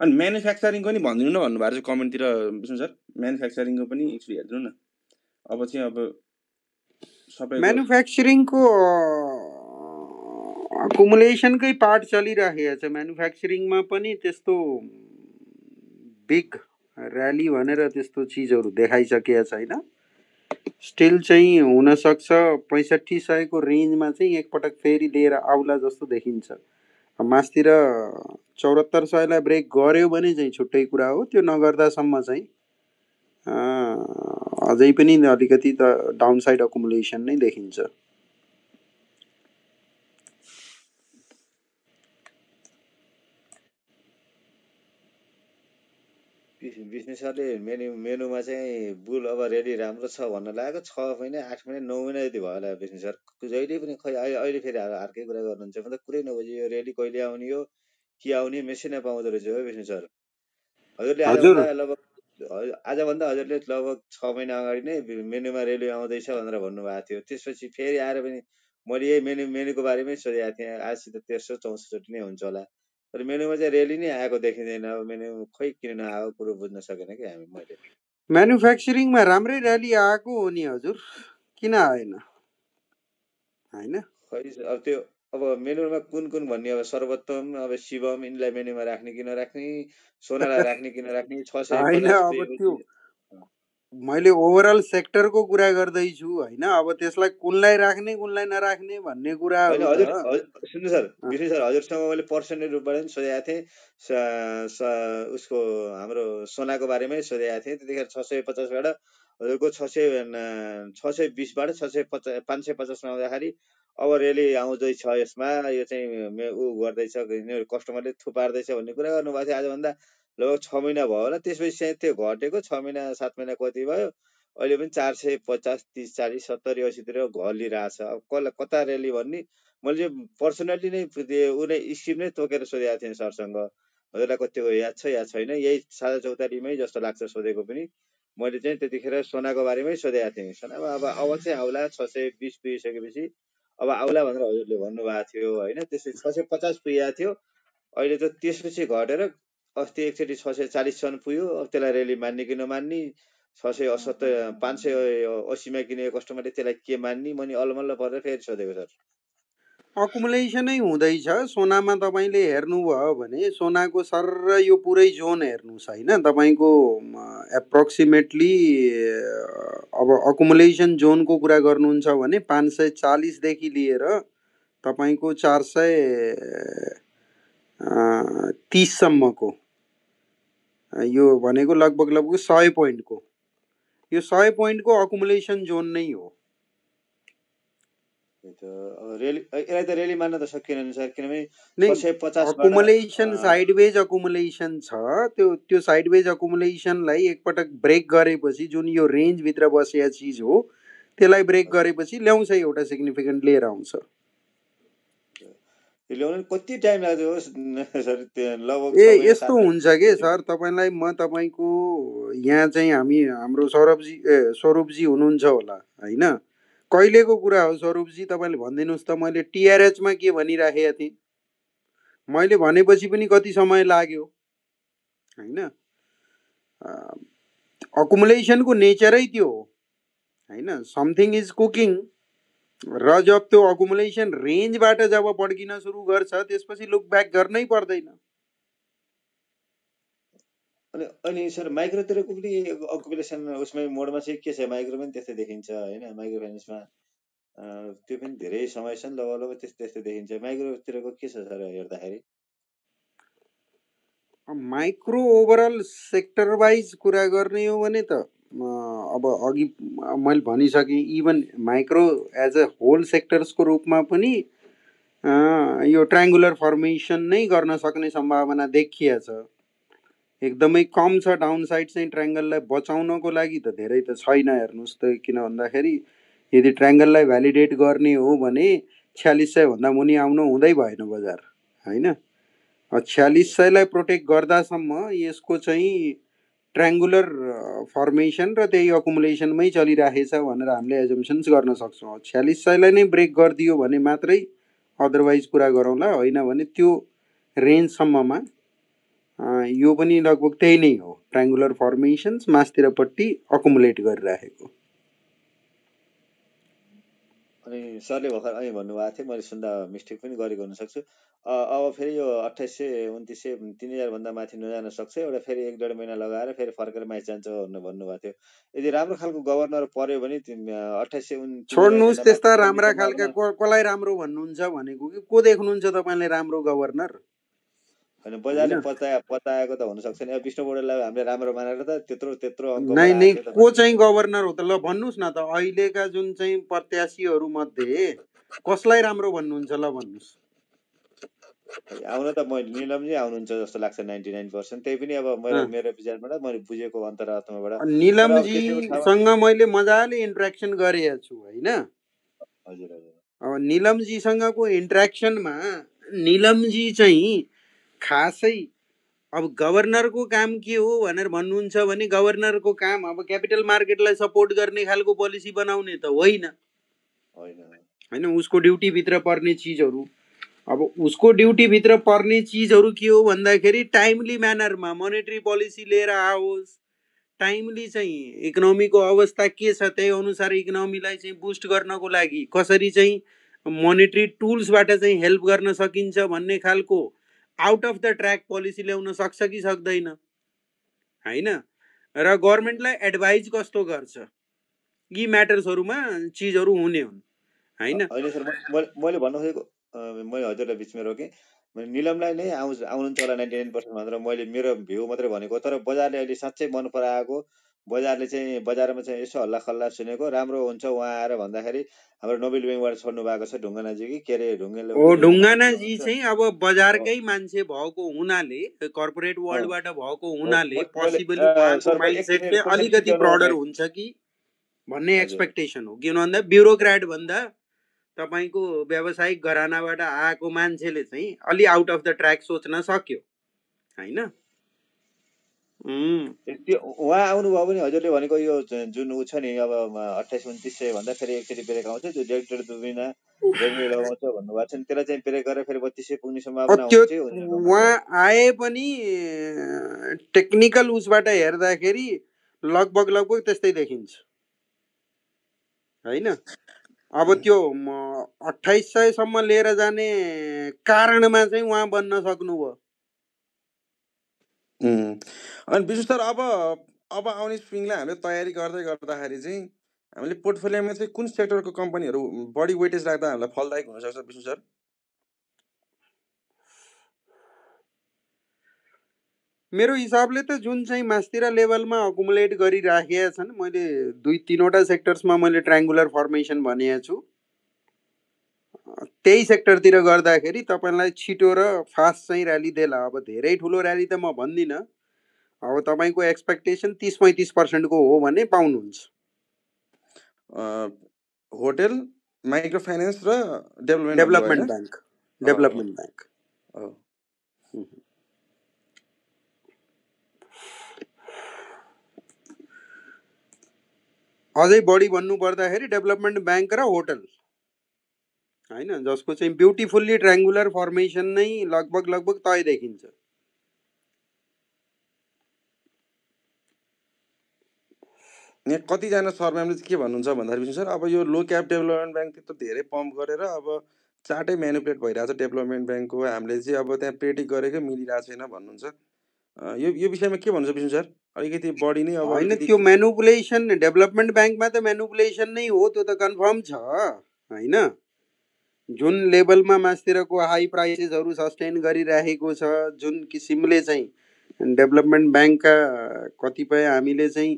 S3: अनि म्यानुफ्याक्चरिङको पनि भनिदिनु न भन्नुभएको छ कमेन्टतिर विष्णु सर। म्यानुफ्याक्चरिङको पनि एकचोटि हेरिदिनु न। अब चाहिँ अब सबै
S1: म्यानुफ्याक्चरिङको अकुमुलेसनकै पार्ट चलिराखेको छ। म्यानुफ्याक्चरिङमा पनि त्यस्तो बिग र्याली भनेर त्यस्तो चिजहरू देखाइसकेको छैन। स्टिल चाहिँ हुनसक्छ 6500 को रेन्जमा चाहिँ एकपटक फेरि लिएर आउला जस्तो देखिन्छ। मास्तिर 7400 ब्रेक गर्यो भने चाहिँ छुट्टै कुरा हो। त्यो नगर्दासम्म चाहिँ अझै पनि अलिकति त डाउनसाइड अकुमुलेसन नै देखिन्छ।
S7: विष्णु सरले मेनुमा चाहिँ बुल अब रेडी राम्रो छ भन्न लागेको 6 महिना 8 महिना 9 महिना जति भयो होला विष्णु सर। जहिले पनि खै अहिले फेरि अर्कै कुरा गर्नुहुन्छ। मतलब कुरै नबुझी यो रेली कहिले आउने हो के आउने मेसिनै पाउँदो रहेछ हो विष्णु सर। हजुरले आजभन्दा हजुरले लगभग 6 महिना अगाडि नै मेनुमा रेली आउँदैछ भनेर भन्नुभएको थियो। त्यसपछि फेरि आएर पनि मैले यही मेनुको बारेमै सोधेको थिएँ। आजसित 63-64 चोटि नै हुन्छ होला। तर मेनुमा चाहिँ रेली नै आएको देखिँदैन। अब मेनु खै किन नआएको कुरो बुझ्न सकेन कि हामी। मैले
S1: म्यानुफ्याक्चरिङमा राम्रै र्याली आएको हो नि हजुर, किन आएन? होइन
S7: खै अब त्यो अब मेनुमा कुन भन्ने अब सर्वोत्तम अब शिवम यिनलाई मेनुमा राख्ने कि नराख्ने, सोनालाई राख्ने कि नराख्ने, 651
S1: अब त्यो मैले ओभरअल सेक्टरको कुरा गर्दैछु होइन। अब त्यसलाई कुनलाई राख्ने कुनलाई नराख्ने भन्ने
S7: होइन
S1: कुराहरू
S7: हजुर
S1: त
S7: सुन्नु सर विष्णु सर हजुरसँग मैले पर्सनल रूपबाट पनि सोधेको थिएँ उसको हाम्रो सोनाको बारेमै सोधेको थिएँ। त्यतिखेर 650बाट हजुरको 620बाट 550मा आउँदाखेरि अब रेली आउँदैछ यसमा यो चाहिँ ऊ गर्दैछ कस्टमरले थुपार्दैछ भन्ने कुरा गर्नुभएको थियो आजभन्दा लगभग 6 महिना भयो होला। त्यसपछि चाहिँ त्यो घटेको 6 महिना 7 महिना कति भयो अहिले पनि 450 30 40 70 80तिर घलिरहेछ। अब कसलाई कता रेली भन्ने मैले चाहिँ पर्सनली नै ऊ नै स्किम नै तोकेर सोधेको थिएँ सरसँग हजुरलाई कतिको याद छ या छैन। यही साझा चौतारीमै जस्तो लाग्छ सोधेको पनि मैले चाहिँ त्यतिखेर सोनाको बारेमै सोधेको थिएँ। सोनामा अब चाहिँ आउला 620 पुगिसकेपछि अब आउला भनेर हजुरले भन्नुभएको थियो होइन। त्यसपछि 650 पुगेको थियो अहिले त त्यसपछि घटेर अस्ति एकचोटि 640सम्म पुग्यो। अब त्यसलाई रेली मान्ने कि नमान्ने 670 580मा किनेको कस्टमरले त्यसलाई के मान्ने मैले अलमल्ल परेर फेरि सोधेको सर।
S1: अकुमुलेसनै हुँदैछ सोनामा। तपाईँले हेर्नुभयो भने सोनाको सर यो पुरै जोन हेर्नुहोस् होइन। तपाईँको एप्रोक्सिमेटली अब अकुमुलेसन जोनको कुरा गर्नुहुन्छ भने 540देखि लिएर तपाईँको 430सम्मको यो भनेको लगभग 100 पोइन्टको यो 100 पोइन्टको अकुमुलेसन जोन नै हो।
S7: यसलाई त रेली मान्न त सकिएन सर किनभने
S1: नहीं
S7: 650
S1: अकुमुलेसन साइडवेज अकुमुलेसन छ। त्यो साइडवेज अकुमुलेसनलाई एकपटक ब्रेक गरेपछि जुन यो रेन्जभित्र बसेको चिज हो त्यसलाई ब्रेक गरेपछि ल्याउँछ एउटा सिग्निफिकेन्ट लिएर आउँछ।
S7: ल्याउन कति टाइम लाग्यो सर? लगभग
S1: यस्तो हुन्छ के सर तपाईँलाई म तपाईँको यहाँ चाहिँ हाम्रो स्वरूपजी हुनुहुन्छ होला होइन। कहिलेको कुरा हो स्वरूपजी तपाईँले भनिदिनुहोस् त। मैले टिआरएचमा के भनिराखेको थिएँ मैले भनेपछि पनि कति समय लाग्यो होइन। अकुमुलेसनको नेचरै त्यो हो होइन। समथिङ इज कुकिङ र जब त्यो अकुमुलेसन रेन्जबाट जब पड्किन सुरु गर्छ त्यसपछि लुक ब्याक गर्नै पर्दैन।
S7: अनि सर माइक्रोतिरको पनि अकुमुलेसन उसमै मोडमा चाहिँ के छ? माइक्रो पनि त्यस्तै देखिन्छ होइन। माइक्रो फाइनेन्समा त्यो पनि धेरै समय छ नि लगभग त्यस्तै देखिन्छ। माइक्रोतिरको के छ सर हेर्दाखेरि?
S1: माइक्रो ओभरअल सेक्टर वाइज कुरा गर्ने हो भने त अब अघि मैले भनिसकेँ even micro as a whole सेक्टर्सको रूपमा पनि यो ट्रायङ्गुलर फर्मेसन नै गर्न सक्ने सम्भावना देखिया छ। एकदमै कम छ। डाउन साइड चाहिँ ट्रायङ्गललाई बचाउनको लागि त धेरै त छैन हेर्नुहोस् त। किन भन्दाखेरि यदि ट्रायङ्गललाई भ्यालिडेट गर्ने हो भने 4600 भन्दा मुनि आउनु हुँदै भएन बजार होइन। 4600लाई प्रोटेक्ट गर्दासम्म यसको चाहिँ ट्रायङ्गुलर फर्मेसन र त्यही अकुमुलेसनमै चलिराखेछ भनेर हामीले एजम्सन्स गर्न सक्छौँ। 4600लाई नै ब्रेक गरिदियो भने मात्रै अदरवाइज कुरा गरौँला, होइन भने त्यो रेन्जसम्ममा यो पनि लगभग त्यही नै हो। ट्रायङ्गुलर फर्मेसन्स मास्तिरपट्टि अकुमुलेट गरिराखेको।
S7: अनि सरले भर्खर अनि भन्नुभएको थियो मैले सुन्दा मिस्टेक पनि गरेको हुनसक्छु। अब फेरि यो 2800 2900 3000 भन्दा माथि नजान सक्छ। एउटा फेरि 1-1.5 महिना लगाएर फेरि फर्केर माथि जान्छ भन्नुभएको थियो। यदि राम्रो खालको गभर्नर पर्यो भने 2800
S1: छोड्नुहोस् त्यस्ता राम्रा खालका कसलाई राम्रो भन्नुहुन्छ भनेको कि को देख्नुहुन्छ तपाईँले राम्रो गभर्नर?
S7: होइन बजारले पताएको त हुनसक्छ नि। अब विष्णु पौडेललाई हामीले राम्रो मानेर त त्यत्रो
S1: नै को चाहिँ गभर्नर हो त? ल भन्नुहोस् न त। अहिलेका जुन चाहिँ प्रत्याशीहरू मध्ये कसलाई राम्रो भन्नुहुन्छ? ल भन्नुहोस्।
S7: आउन त निलमजी आउनुहुन्छ जस्तो लाग्छ 99%। त्यही पनि अब मेरो विचारबाट मैले बुझेको अन्तरात्माबाट
S1: निलमजीसँग मैले मजाले इन्ट्रेक्सन गरेको छु होइन।
S7: हजुर हजुर।
S1: अब निलमजीसँगको इन्ट्रेक्सनमा निलमजी चाहिँ खासै अब गभर्नरको काम के हो भनेर भन्नुहुन्छ भने गभर्नरको काम अब क्यापिटल मार्केटलाई सपोर्ट गर्ने खालको पोलिसी बनाउने त होइन होइन। उसको ड्युटीभित्र पर्ने चिजहरू, अब उसको ड्युटीभित्र पर्ने चिजहरू के हो भन्दाखेरि टाइमली म्यानरमा मोनेटरी पोलिसी लिएर आओस्। टाइमली चाहिँ इकोनोमीको अवस्था के छ त्यही अनुसार इकोनोमीलाई चाहिँ बुस्ट गर्नको लागि कसरी चाहिँ मोनेटरी टुल्सबाट चाहिँ हेल्प गर्न सकिन्छ भन्ने खालको out of the track policy ल्याउन सक्छ कि सक्दैन होइन। र गभर्मेन्टलाई एडभाइज कस्तो गर्छ यी म्याटर्सहरूमा चिजहरू हुने हुन् होइन।
S7: होइन सर मैले भन्न खोजेको मैले हजुरलाई बिचमा रोकेँ निलमलाई नै आउनुहुन्छ होला 99% भनेर मैले मेरो भ्यू मात्रै भनेको तर बजारले अहिले साँच्चै मन पराएको बजारले चाहिँ बजारमा चाहिँ यसो हल्ला खल्ला सुनेको राम्रो हुन्छ उहाँ आएर भन्दाखेरि हाम्रो नोबेल ब्याङ्कबाट छोड्नु भएको छ ढुङ्गानाजी कि के अरे
S1: ढुङ्गानाजी चाहिँ अब बजारकै मान्छे भएको हुनाले कर्पोरेट वर्ल्डबाट भएको हुनाले पोसिबली उहाँको माइन्डसेट चाहिँ अलिकति ब्रडर हुन्छ कि भन्ने एक्सपेक्टेसन हो। किन भन्दा ब्युरोक्राट भन्दा तपाईँको व्यावसायिक घरानाबाट आएको मान्छेले चाहिँ अलि आउट अफ द ट्र्याक सोच्न सक्यो होइन।
S7: उहाँ आउनुभयो भने हजुरले भनेको यो जुन ऊ छ नि अब 28-29 भन्दा फेरि एकचोटि ब्रेक आउँछ त्यो डिरेक्टर दुबिना रेग्युलर लगाउँछ भन्नुभएको छ नि त्यसलाई चाहिँ ब्रेक गरेर फेरि 3200 पुग्ने सम्भावना हुन्छ।
S1: उहाँ आए पनि टेक्निकल उसबाट हेर्दाखेरि लगभग त्यस्तै देखिन्छ होइन। अब त्यो 2800 सम्म लिएर जाने कारणमा चाहिँ उहाँ बन्न सक्नुभयो।
S3: अनि विशेष सर अब आउने स्विङलाई हामीले तयारी गर्दै गर्दाखेरि चाहिँ हामीले पोर्टफोलियोमा चाहिँ कुन सेक्टरको कम्पनीहरू बढी वेटेज राख्दा हामीलाई फलदायक हुनसक्छ विशेष सर?
S1: मेरो हिसाबले त जुन चाहिँ मास्तिर लेभलमा अकुमुलेट गरिराखेका छन् मैले 2-3वटा सेक्टर्समा मैले ट्रायङ्गुलर फर्मेसन भनेको छु त्यही सेक्टरतिर गर्दाखेरि तपाईँलाई छिटो र फास्ट चाहिँ र्याली देला। अब धेरै ठुलो र्याली त म भन्दिनँ अब तपाईँको एक्सपेक्टेसन 30-35% को हो भने पाउनुहुन्छ।
S3: होटेल माइक्रो फाइनेन्स र
S1: डेभलपमेन्ट ब्याङ्क अझै बढी भन्नु पर्दाखेरि डेभलपमेन्ट ब्याङ्क र होटल होइन जसको चाहिँ ब्युटिफुल्ली ट्रायङ्गुलर फर्मेसन नै लगभग तय देखिन्छ।
S3: यहाँ कतिजना सर म्यामले के भन्नुहुन्छ भन्दाखेरि सर अब यो लो क्याप डेभलपमेन्ट ब्याङ्क त धेरै पम्प गरेर अब चार्टै म्यानिपुलेट भइरहेको छ डेभलपमेन्ट ब्याङ्कको हामीले चाहिँ अब त्यहाँ प्रेडिक्ट गरेकै मिलिरहेको छैन भन्नुहुन्छ। यो विषयमा के भन्नुहुन्छ विष्णु सर? अलिकति बढी नै अब
S1: होइन त्यो म्यानिपुलेसन डेभलपमेन्ट ब्याङ्कमा त म्यानिपुलेसन नै हो त्यो त कन्फर्म छ होइन। जुन लेभलमा मास्तिरको हाई प्राइसेसहरू सस्टेन गरिराखेको छ जुन किसिमले चाहिँ डेभलपमेन्ट ब्याङ्कका कतिपय हामीले चाहिँ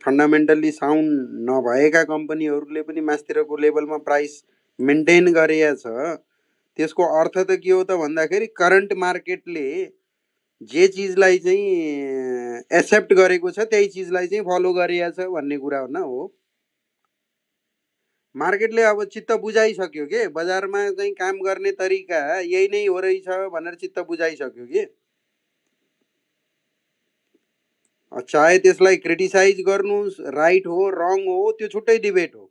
S1: फन्डामेन्टल्ली साउन्ड नभएका कम्पनीहरूले पनि मास्तिरको लेभलमा प्राइस मेन्टेन गरेका छ त्यसको अर्थ त के हो त भन्दाखेरि करन्ट मार्केटले जे चिजलाई चाहिँ एक्सेप्ट गरेको छ त्यही चिजलाई चाहिँ फलो गरेका छ भन्ने कुरा हो। मार्केटले अब चित्त बुझाइसक्यो के बजारमा चाहिँ काम गर्ने तरिका यही नै हो रहेछ भनेर चित्त बुझाइसक्यो कि चाहे त्यसलाई क्रिटिसाइज गर्नुहोस् राइट हो रङ हो त्यो छुट्टै डिबेट हो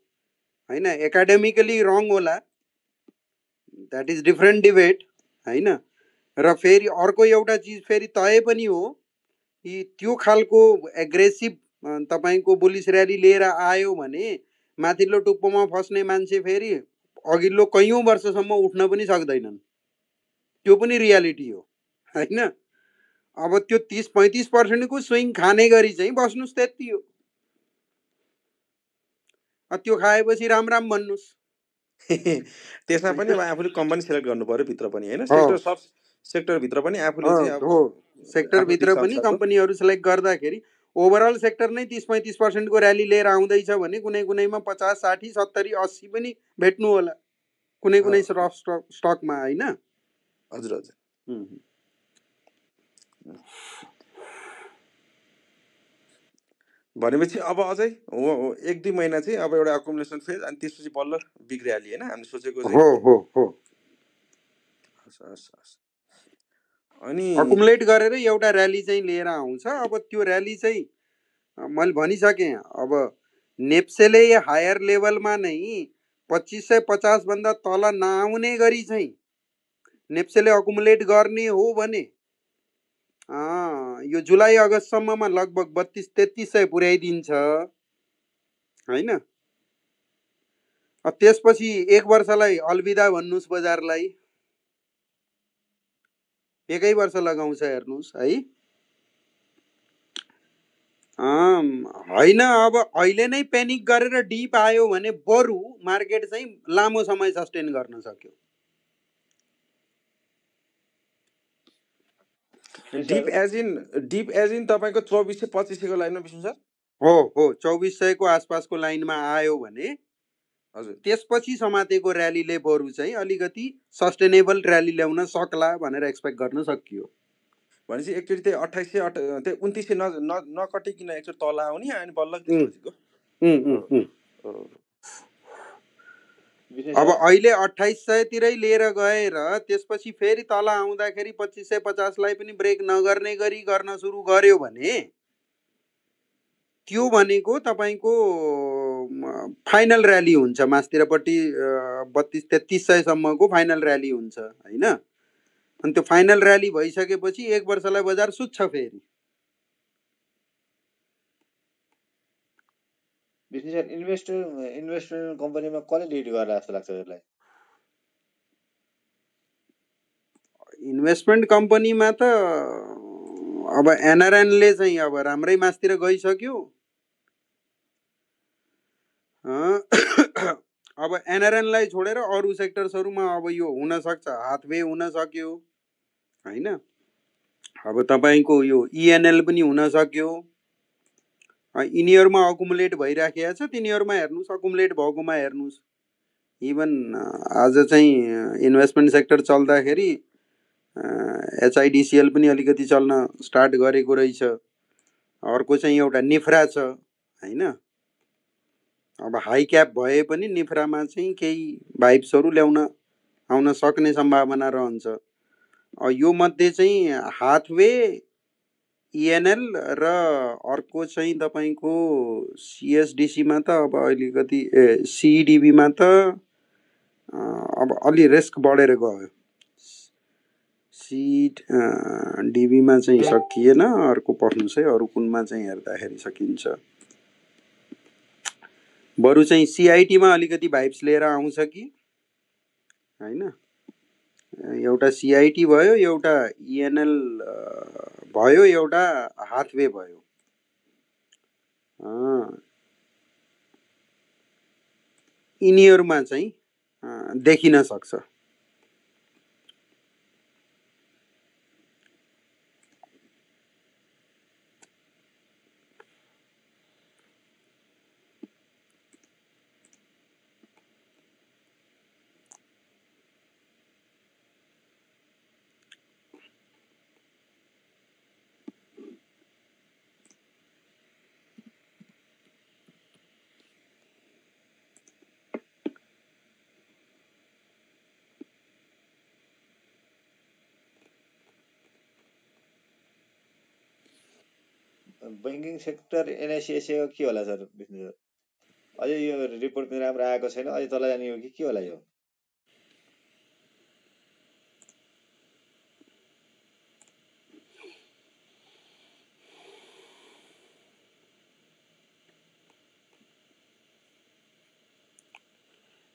S1: होइन। एकाडेमिकली रङ होला द्याट इज डिफ्रेन्ट डिबेट होइन। र फेरि अर्को एउटा चिज फेरि तय पनि हो कि त्यो खालको एग्रेसिभ तपाईँको बुलिस र्याली लिएर आयो भने माथिल्लो टुप्पोमा फस्ने मान्छे फेरि अघिल्लो कैयौँ वर्षसम्म उठ्न पनि सक्दैनन् त्यो पनि रियालिटी हो होइन। अब त्यो 30-35% को स्विङ खाने गरी चाहिँ बस्नुहोस् त्यति हो। त्यो खाएपछि राम राम भन्नुहोस्।
S3: त्यसमा पनि अब आफूले कम्पनी सेलेक्ट गर्नु पर्यो भित्र पनि होइन सेक्टर सब सेक्टर भित्र पनि आफूले चाहिँ अब
S1: सेक्टर भित्र पनि कम्पनीहरू सेलेक्ट गर्दाखेरि ओभरअल सेक्टर नै 30-35% को र्याली लिएर आउँदैछ भने कुनै कुनैमा 50, 60, 70, 80 पनि भेट्नु होला कुनै स्टकमा होइन।
S3: हजुर हजुर भनेपछि अब अझै 1-2 महिना चाहिँ अब एउटा अकुमुलेसन फेज अनि त्यसपछि बल्ल बिग र्याली होइन हामीले सोचेको
S1: हो। अनि अकुमुलेट गरेर एउटा र्याली चाहिँ लिएर आउँछ। अब त्यो र्याली चाहिँ मैले भनिसकेँ अब नेप्सेले हायर लेभलमा नै 2550 भन्दा तल नआउने गरी चाहिँ नेप्सेले अकुमुलेट गर्ने हो भने यो जुलाई अगस्तसम्ममा लगभग 3200-3300 पुर्याइदिन्छ होइन। त्यसपछि 1 वर्षलाई अलविदा भन्नुहोस् बजारलाई 1 वर्ष लगाउँछ हेर्नुहोस् है। होइन, अब अहिले नै पेनिक गरेर डिप आयो भने बरु मार्केट चाहिँ लामो समय सस्टेन गर्न सक्यो।
S3: डिप एज इन तपाईँको 2400-2500 को लाइनमा विष्णु सर?
S1: हो 2400 को आसपासको लाइनमा आयो भने
S3: हजुर
S1: त्यसपछि समातेको र्यालीले बरु चाहिँ अलिकति सस्टेनेबल र्याली ल्याउन सक्ला भनेर एक्सपेक्ट गर्न सकियो।
S3: भनेपछि एकचोटि त्यही 2800 त्यही 2900 नकटिकन एकचोटि तल आउने अनि बल्ल त्यसपछिको।
S1: अब अहिले 2800 तिरै लिएर गएर त्यसपछि फेरि तल आउँदाखेरि 2550 लाई पनि ब्रेक नगर्ने गरी गर्न सुरु गर्यो भने त्यो भनेको तपाईँको फाइनल र्याली हुन्छ, मास्तिरपट्टि 3200-3300 सम्मको फाइनल र्याली हुन्छ होइन। अनि त्यो फाइनल र्याली भइसकेपछि 1 वर्षलाई बजार सुत्छ फेरि।
S7: इन्भेस्टमेन्ट कम्पनीमा कसले लिड गर्ला जस्तो लाग्छ यसलाई?
S1: इन्भेस्टमेन्ट कम्पनीमा त अब एनआरएनले चाहिँ अब राम्रै मासतिर गइसक्यो। अब एनआरएनलाई छोडेर अरू सेक्टर्सहरूमा अब यो हुन सक्छ, हाथवे हुन सक्यो होइन। अब तपाईँको यो इएनएल पनि हुन सक्यो। यिनीहरूमा अकुमुलेट भइराखेको छ, तिनीहरूमा हेर्नुहोस्, अकुमुलेट भएकोमा हेर्नुहोस्। इभन आज चाहिँ इन्भेस्टमेन्ट सेक्टर चल्दाखेरि एचआइडिसिएल पनि अलिकति चल्न स्टार्ट गरेको रहेछ। अर्को चाहिँ एउटा निफ्रा छ होइन। अब हाई क्याप भए पनि निफ्रामा चाहिँ केही भाइब्सहरू ल्याउन आउन सक्ने सम्भावना रहन्छ। यो मध्ये चाहिँ हाथवे, इएनएल र अर्को चाहिँ तपाईँको सिएसडिसीमा त अब अलिकति सिइडिबीमा त अब अलि रिस्क बढेर गयो। डिबीमा चाहिँ सकिएन, अर्को पढ्नुहोस् है, अरू कुनमा चाहिँ हेर्दाखेरि सकिन्छ। बरु चाहिँ सिआइटीमा अलिकति भाइब्स लिएर आउँछ कि होइन। एउटा सिआइटी भयो, एउटा इएनएल भयो, एउटा हाथवे भयो। यिनीहरूमा चाहिँ देखिन सक्छ।
S7: बैंकिङ सेक्टर एनआइसिएसको के होला सर विष्णु सर? अझै यो रिपोर्ट पनि राम्रो आएको छैन, अझै तल जाने हो कि के होला यो?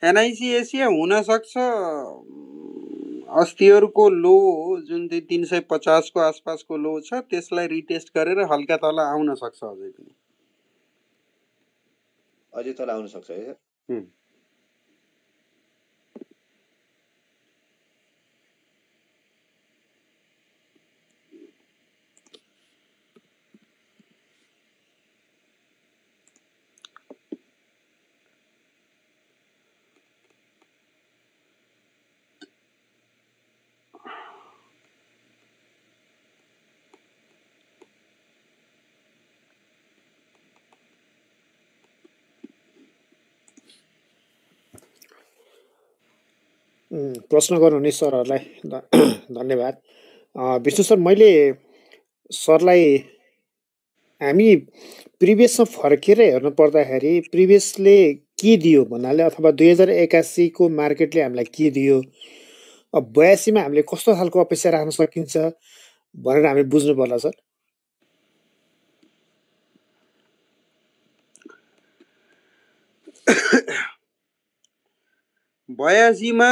S1: एनआइसिएसिए हुन सक्छ अस्तिहरूको लो जुन 350 को आसपासको लो छ त्यसलाई रिटेस्ट गरेर हल्का तल आउन सक्छ।
S7: अझै तल आउन सक्छ है सर?
S2: प्रश्न गर्नुहुने सरहरूलाई धन्यवाद। विष्णु सर, मैले सरलाई हामी प्रिभियसमा फर्केर हेर्नु पर्दाखेरि प्रिभियसले के दियो भन्नाले अथवा 2081 को मार्केटले हामीलाई के दियो, अब 82 मा हामीले कस्तो खालको अपेक्षा राख्न सकिन्छ भनेर हामी बुझ्नु पर्ला सर।
S1: बयासीमा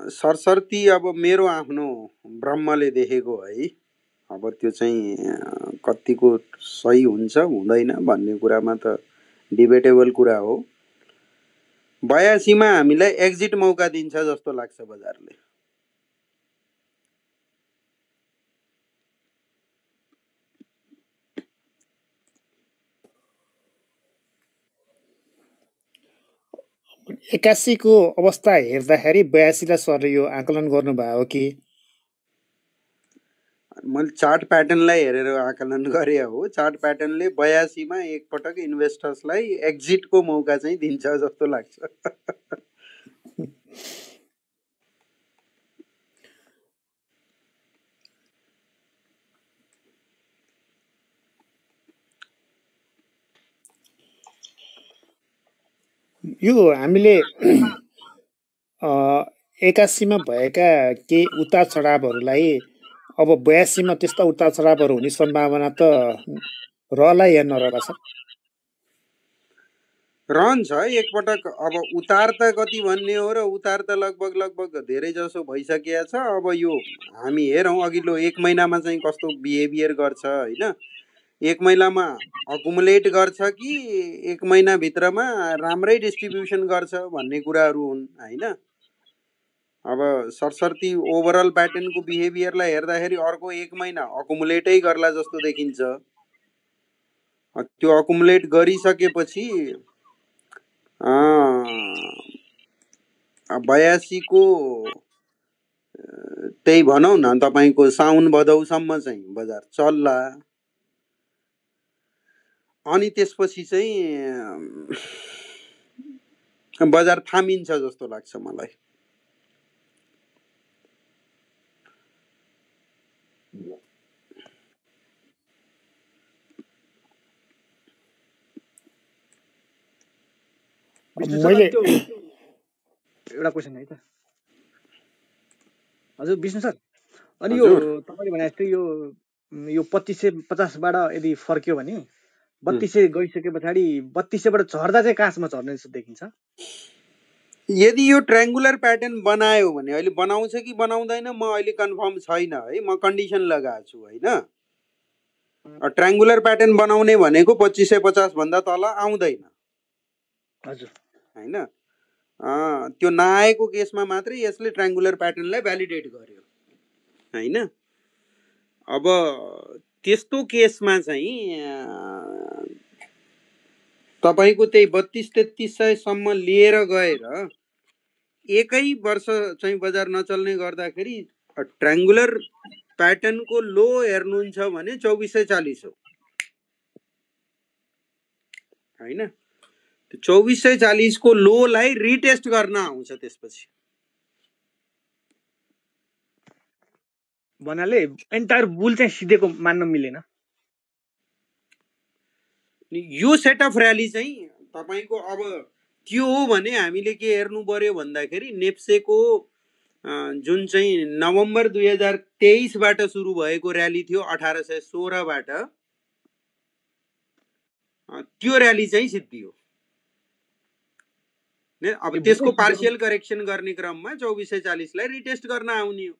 S1: सरसर्ती अब मेरो आफ्नो ब्रह्मले देखेको है, अब त्यो चाहिँ कतिको सही हुन्छ हुँदैन भन्ने कुरामा त डिबेटेबल कुरा हो। 82 मा हामीलाई एक्जिट मौका दिन्छ जस्तो लाग्छ बजारले।
S2: एक्कासीको अवस्था हेर्दाखेरि 82 लाई सर यो आकलन गर्नुभयो कि?
S1: मैले चार्ट प्याटर्नलाई हेरेर आकलन गरे हो। चार्ट प्याटर्नले 82 मा एकपटक इन्भेस्टर्सलाई एक्जिटको मौका चाहिँ दिन्छ जस्तो लाग्छ।
S2: यो हामीले 81 मा भएका केही उतार चढावहरूलाई अब 82 मा त्यस्ता उतार चढावहरू हुने सम्भावना त रहला या नरहला सर?
S1: रहन्छ एकपटक। अब उतार त कति भन्ने हो र उतार त लगभग धेरै जसो भइसकेको छ। अब यो हामी हेरौँ अघिल्लो 1 महिनामा चाहिँ कस्तो बिहेभियर गर्छ होइन। 1 महिनामा अकुमुलेट गर्छ कि 1 महिनाभित्रमा राम्रै डिस्ट्रिब्युसन गर्छ भन्ने कुराहरू हुन् होइन। अब सरसर्ती ओभरअल प्याटर्नको बिहेभियरलाई हेर्दाखेरि अर्को 1 महिना अकुमुलेटै गर्ला जस्तो देखिन्छ। त्यो अकुमुलेट गरिसकेपछि 82 को त्यही भनौँ न तपाईँको साउन भदौसम्म चाहिँ बजार चल्ला। अनि त्यसपछि चाहिँ बजार थामिन्छ जस्तो लाग्छ मलाई।
S2: मैले
S8: एउटा क्वेसन है त हजुर विष्णु सर। अनि यो तपाईँले भने जस्तै यो 2550 बाट यदि फर्क्यो भने 3200 गइसके पछाडि 3200 बाट झर्दा चाहिँ कहाँसम्म झर्ने जस्तो देखिन्छ?
S1: यदि यो ट्रायङ्गुलर प्याटर्न बनायो भने, अहिले बनाउँछ कि बनाउँदैन म अहिले कन्फर्म छैन है, म कन्डिसन लगाएको छु होइन। ट्रायङ्गुलर प्याटर्न बनाउने भनेको 2550 भन्दा तल आउँदैन
S8: हजुर
S1: होइन। त्यो नआएको केसमा मात्रै यसले ट्रायङ्गुलर प्याटर्नलाई भ्यालिडेट गर्यो होइन। अब त्यस्तो केसमा चाहिँ तपाईँको त्यही 3200-3300 सम्म लिएर गएर एकै वर्ष चाहिँ बजार नचल्ने गर्दाखेरि ट्रायङ्गुलर प्याटर्नको लो हेर्नुहुन्छ भने 2440 हो होइन। त्यो 2440 को लोलाई रिटेस्ट गर्न आउँछ त्यसपछि।
S8: भन्नाले एन्टायर बुल चाहिँ सिधेको मान्न मिलेन।
S1: यो सेट अफ र्याली चाहिँ तपाईँको अब त्यो हो भने हामीले के हेर्नु पर्यो भन्दाखेरि नेप्सेको जुन चाहिँ नोभेम्बर 2023 बाट सुरु भएको र्याली थियो 1816 बाट, त्यो र्याली चाहिँ सिद्धियो। अब त्यसको पार्शियल करेक्सन गर्ने क्रममा 2440 लाई रिटेस्ट गर्न आउने हो।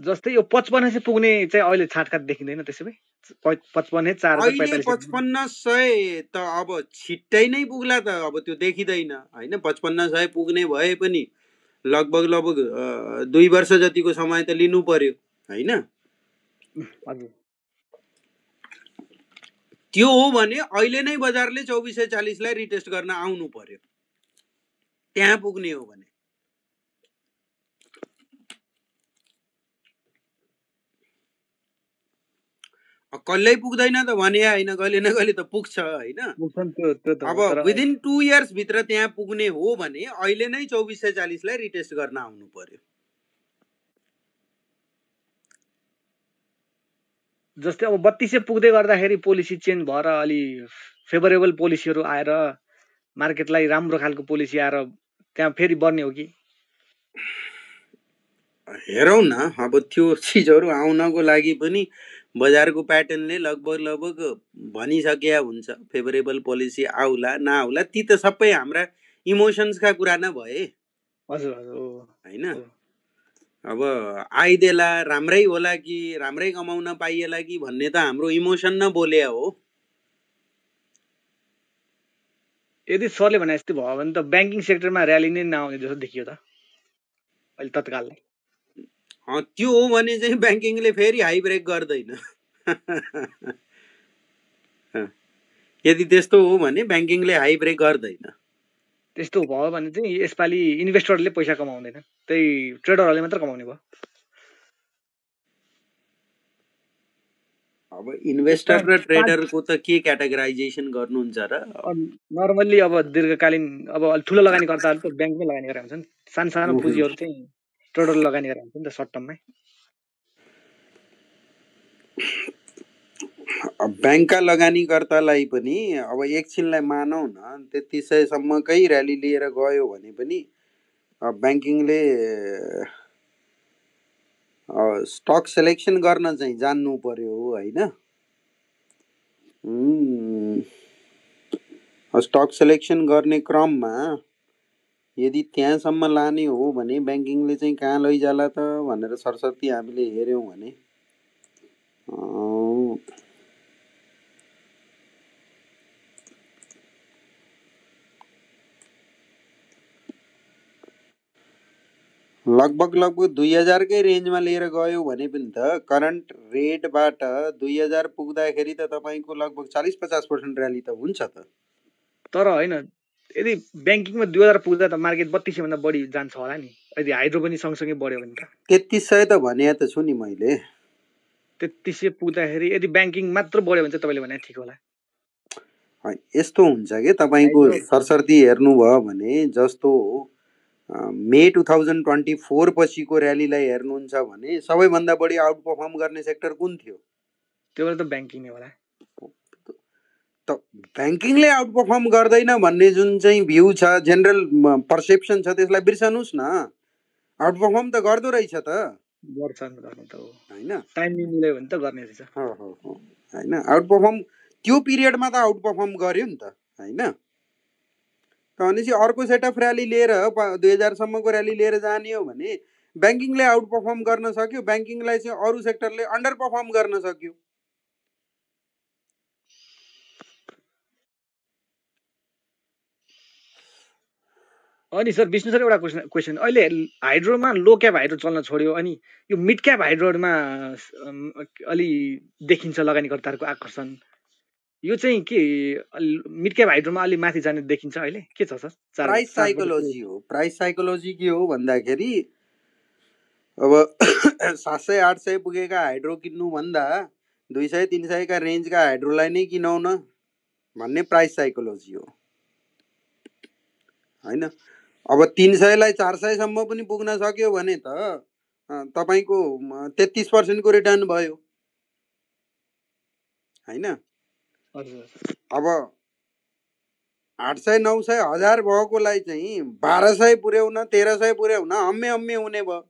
S8: जस्तै यो 5500 पुग्ने चाहिँ अहिले छाटकाट देखिँदैन त्यसै भए 55,445
S1: अहिले 5500 त अब छिट्टै नै पुग्ला त अब त्यो देखिँदैन होइन। 5500 पुग्ने भए पनि लगभग 2 वर्ष जतिको समय त लिनु पर्यो होइन। त्यो हो भने अहिले नै बजारले 2440 लाई रिटेस्ट गर्न आउनु पर्यो त्यहाँ पुग्ने हो भने। कहिल्यै पुग्दैन त भने होइन, कहिले न कहिले त पुग्छ होइन। अब विदिन 2 इयर्स भित्र त्यहाँ पुग्ने हो भने अहिले नै 2440 लाई रिटेस्ट गर्न आउनु पर्यो।
S8: जस्तै अब 3200 पुग्दै गर्दाखेरि पोलिसी चेन्ज भएर अलि फेभरेबल पोलिसीहरू आएर मार्केटलाई राम्रो खालको पोलिसी आएर त्यहाँ फेरि बढ्ने हो कि?
S1: हेरौँ न। अब त्यो चिजहरू आउनको लागि पनि बजारको प्याटर्नले लगभग भनिसकेका हुन्छ फेभरेबल पोलिसी आउला नआउला। ती त सबै हाम्रा इमोसन्सका कुरा नै भए
S8: हजुर
S1: होइन। अब आइदेला राम्रै होला कि राम्रै कमाउन पाइएला कि भन्ने त हाम्रो इमोसन न बोले हो।
S8: यदि सरले भने जस्तै भयो भने त ब्याङ्किङ सेक्टरमा र्याली नै नआउने जस्तो देखियो त अहिले तत्काललाई।
S1: त्यो हो भने चाहिँ ब्याङ्किङले फेरि हाई ब्रेक गर्दैन। यदि त्यस्तो हो भने ब्याङ्किङले हाई ब्रेक गर्दैन।
S8: त्यस्तो भयो भने चाहिँ यसपालि इन्भेस्टरले पैसा कमाउँदैन, त्यही ट्रेडरहरूले मात्र कमाउने भयो।
S1: अब इन्भेस्टर र ट्रेडरको त के क्याटेगराइजेसन गर्नुहुन्छ र?
S8: नर्मल्ली अब दीर्घकालीन अब ठुलो लगानीकर्ताहरू त ब्याङ्कमै लगानी गरेका हुन्छन्, सानो सानो पुँजीहरू चाहिँ ट्रेडरले लगानी गरेका हुन्छन् नि त सर्ट टर्ममै।
S1: ब्याङ्कका लगानीकर्तालाई पनि अब एकछिनलाई मानौ न 3300 सम्मकै र्याली लिएर गयो भने पनि ब्याङ्किङले स्टक सेलेक्सन गर्न चाहिँ जान्नु पर्यो होइन। स्टक सेलेक्सन गर्ने क्रममा यदि त्यहाँसम्म लाने हो भने ब्याङ्किङले चाहिँ कहाँ लैजाला त भनेर सरसर्ती हामीले हेऱ्यौँ भने लगभग 2000कै रेन्जमा लिएर गयो भने पनि त करेन्ट रेटबाट 2000 पुग्दाखेरि त तपाईँको लगभग 40-50% र्याली त हुन्छ त।
S8: तर होइन, यदि ब्याङ्किङमा 2000 पुग्दा त मार्केट 3200 भन्दा बढी जान्छ होला नि, यदि हाइड्रो पनि सँगसँगै बढ्यो भने त।
S1: 3300 त भने त छु नि मैले।
S8: 3300 पुग्दाखेरि यदि ब्याङ्किङ मात्र बढ्यो भने चाहिँ तपाईँले भने ठिक होला।
S1: यस्तो हुन्छ कि तपाईँको सरसर्ती हेर्नुभयो भने जस्तो मे 2024 पछिको र्यालीलाई हेर्नुहुन्छ भने सबैभन्दा बढी आउट पर्फर्म गर्ने सेक्टर कुन थियो?
S8: त्यो बेला त ब्याङ्किङ नै होला।
S1: त ब्याङ्किङले आउट पर्फर्म गर्दैन भन्ने जुन चाहिँ भ्यू छ, जेनरल पर्सेप्सन छ, त्यसलाई बिर्सनुहोस् न। आउट पर्फर्म त गर्दो रहेछ त।
S8: होइन टाइम मिल्यो भने त गर्ने रहेछ।
S1: होइन आउट पर्फर्म त्यो पिरियडमा त आउट पर्फर्म गर्यो नि त होइन। भनेपछि अर्को सेट अफ र्याली लिएर 2000 सम्मको र्याली लिएर जाने हो भने ब्याङ्किङले आउट पर्फर्म गर्न सक्यो, ब्याङ्किङलाई चाहिँ अरू सेक्टरले अन्डर पर्फर्म गर्न सक्यो।
S8: अनि सर विष्णु सर एउटा क्वेसन, अहिले हाइड्रोमा लो क्याप हाइड्रो चल्न छोड्यो, अनि यो मिड क्याप हाइड्रोमा अलि देखिन्छ लगानीकर्ताहरूको आकर्षण। यो चाहिँ के मिड क्याप हाइड्रोमा अलि माथि जाने देखिन्छ अहिले, के छ सर?
S1: प्राइस साइकोलोजी हो। प्राइस साइकोलोजी के हो भन्दाखेरि अब 700-800 पुगेका हाइड्रो किन्नु भन्दा 200-300 का रेन्जका हाइड्रोलाई नै किनौ न भन्ने प्राइस साइकोलोजी हो होइन। अब 300लाई 400 सम्म पनि पुग्न सक्यो भने त तपाईँको 33% को रिटर्न भयो होइन। अब 800-900-1000 भएकोलाई चाहिँ 1200 पुर्याउन 1300 पुर्याउन हम्मे हुने भयो।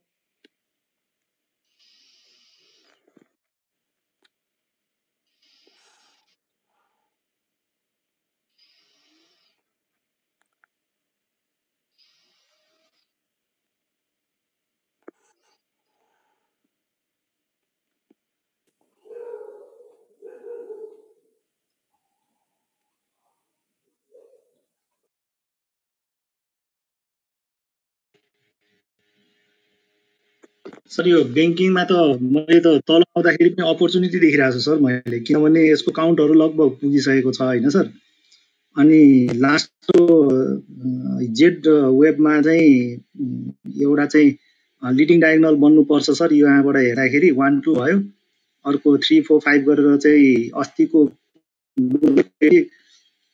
S4: सर यो ब्याङ्किङमा त मैले त तल आउँदाखेरि पनि अपर्च्युनिटी देखिरहेको छु सर मैले, किनभने यसको काउन्टहरू लगभग पुगिसकेको छ होइन सर। अनि लास्टको जेड वेबमा चाहिँ एउटा चाहिँ लिडिङ डायगोनल बन्नुपर्छ सर, यो यहाँबाट हेर्दाखेरि 1 2 भयो, अर्को 3 4 5 गरेर चाहिँ अस्तिको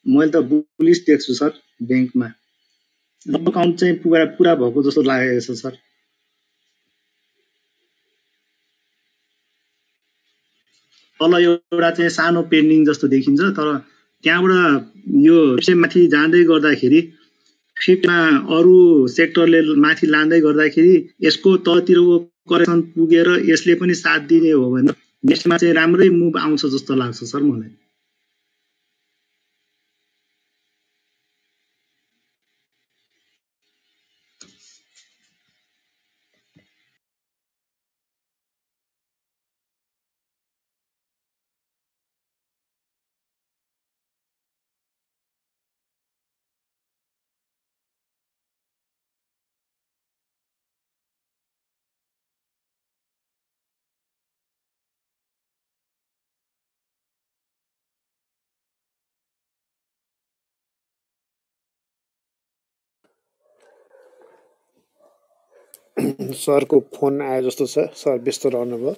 S4: मैले त बुलिस देख्छु सर ब्याङ्कमा। काउन्ट चाहिँ पुरा भएको जस्तो लागेको छ सर। तल एउटा चाहिँ सानो पेन्डिङ जस्तो देखिन्छ, तर त्यहाँबाट यो माथि जाँदै गर्दाखेरि फिफ्टमा अरू सेक्टरले माथि लाँदै गर्दाखेरि यसको तलतिरको करेक्सन पुगेर यसले पनि साथ दिने हो भने नेक्स्टमा चाहिँ राम्रै मुभ आउँछ जस्तो लाग्छ सर मलाई।
S2: सरको फोन आयो जस्तो छ, सर व्यस्त रहनुभयो।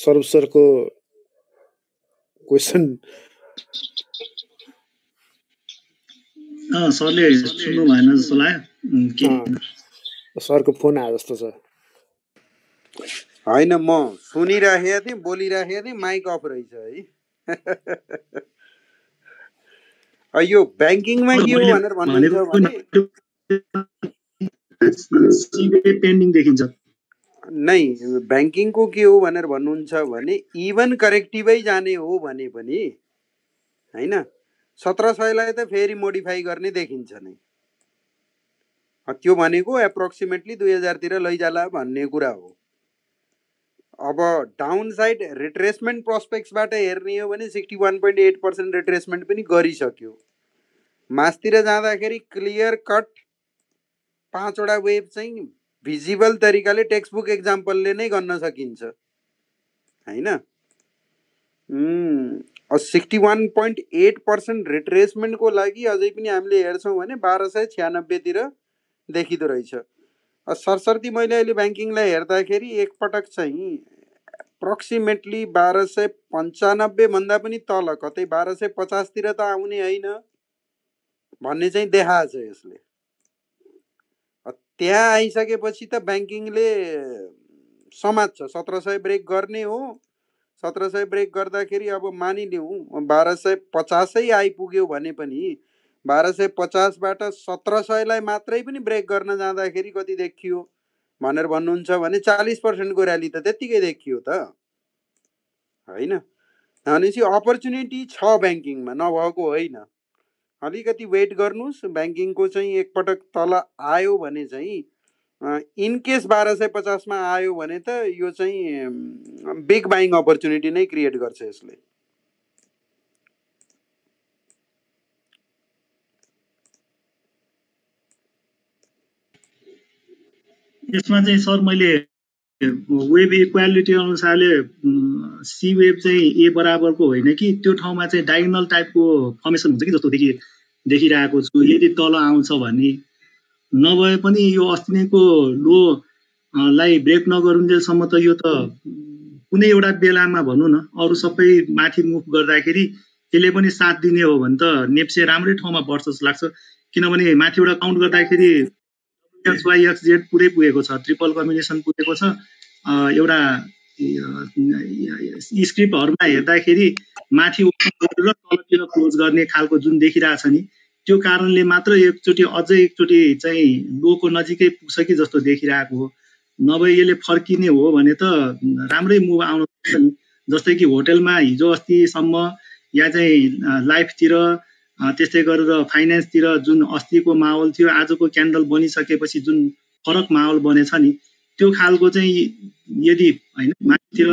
S2: स्वरूप सरको क्वेसन
S4: सरले सुन्नु भएन जस्तो लाग्यो।
S2: सरको फोन आयो जस्तो छ।
S1: होइन, म सुनिराखेको थिएँ, बोलिराखेको थिएँ, माइक अफ रहेछ है। यो ब्याङ्किङमा के हो भनेर भन्नुहुन्छ भने
S4: पेन्डिङ देखिन्छ।
S1: नै ब्याङ्किङको के हो भनेर भन्नुहुन्छ भने इभन करेक्टिभै जाने हो भने पनि होइन 1700 त फेरि मोडिफाई गर्ने देखिन्छ नै। त्यो भनेको एप्रोक्सिमेटली 2000 तिर लैजाला भन्ने कुरा हो। अब डाउन साइड रिट्रेसमेन्ट प्रोस्पेक्ट्सबाट हेर्ने हो भने 61.8% रिट्रेसमेन्ट पनि गरिसक्यो। मासतिर जाँदाखेरि क्लियर कट 5वटा वेभ चाहिँ भिजिबल तरिकाले टेक्स्ट बुक एक्जाम्पलले नै गर्न सकिन्छ होइन। 61.8% रिट्रेसमेन्टको लागि अझै पनि हामीले हेर्छौँ भने 1296 तिर देखिँदो रहेछ। सरसर्ती मैले अहिले ब्याङ्किङलाई हेर्दाखेरि एकपटक चाहिँ एप्रोक्सिमेटली 1295 भन्दा पनि तल, कतै 1250 तिर त आउने होइन भन्ने चाहिँ देखाएको छ यसले। त्यहाँ आइसकेपछि त ब्याङ्किङले समात्छ। 1700 ब्रेक गर्ने हो, 1700 ब्रेक गर्दाखेरि अब मानिलिउँ 1250 आइपुग्यो भने पनि 1250बाट 1700 मात्रै पनि ब्रेक गर्न जाँदाखेरि कति देखियो भनेर भन्नुहुन्छ भने 40% को र्याली त त्यत्तिकै देखियो त होइन। भनेपछि अपर्च्युनिटी छ ब्याङ्किङमा, नभएको होइन। अलिकति वेट गर्नुहोस्, ब्याङ्किङको चाहिँ एकपटक तल आयो भने चाहिँ इनकेस 1250मा आयो भने त यो चाहिँ बिग बाइङ अपर्च्युनिटी नै क्रिएट गर्छ यसले।
S4: यसमा चाहिँ सर मैले वेब इक्वालिटी अनुसारले सी वेब चाहिँ ए बराबरको होइन कि त्यो ठाउँमा चाहिँ डायगोनल टाइपको फर्मेसन हुन्छ कि जस्तो देखिरहेको छु। यदि तल आउँछ भने नभए पनि यो अस्ति नैको लो लाई ब्रेक नगरुन्जेलसम्म त यो त कुनै एउटा बेलामा भनौँ न अरू सबै माथि मुभ गर्दाखेरि त्यसले पनि साथ दिने हो भने त नेप्से राम्रै ठाउँमा बढ्छ जस्तो लाग्छ। किनभने माथिबाट काउन्ट गर्दाखेरि XYXZ पुरै पुगेको छ, ट्रिपल कम्बिनेसन पुगेको छ। एउटा स्क्रिप्टहरुमा हेर्दाखेरि माथि ओपन गरेर तलतिर क्लोज गर्ने खालको जुन देखिरहेछ नि, त्यो कारणले मात्र एकचोटि अझै एकचोटि चाहिँ लोको नजिकै पुग्छ कि जस्तो देखिरहेको हो। नभए यसले फर्किने हो भने त राम्रै मुभ आउन सक्छ नि। जस्तै कि होटलमा हिजो अस्तिसम्म या चाहिँ लाइफतिर त्यस्तै गरेर फाइनेन्सतिर जुन अस्तिको माहौल थियो, आजको क्यान्डल बनिसकेपछि जुन फरक माहौल बनेछ नि, त्यो खालको चाहिँ यदि हैन माथितिर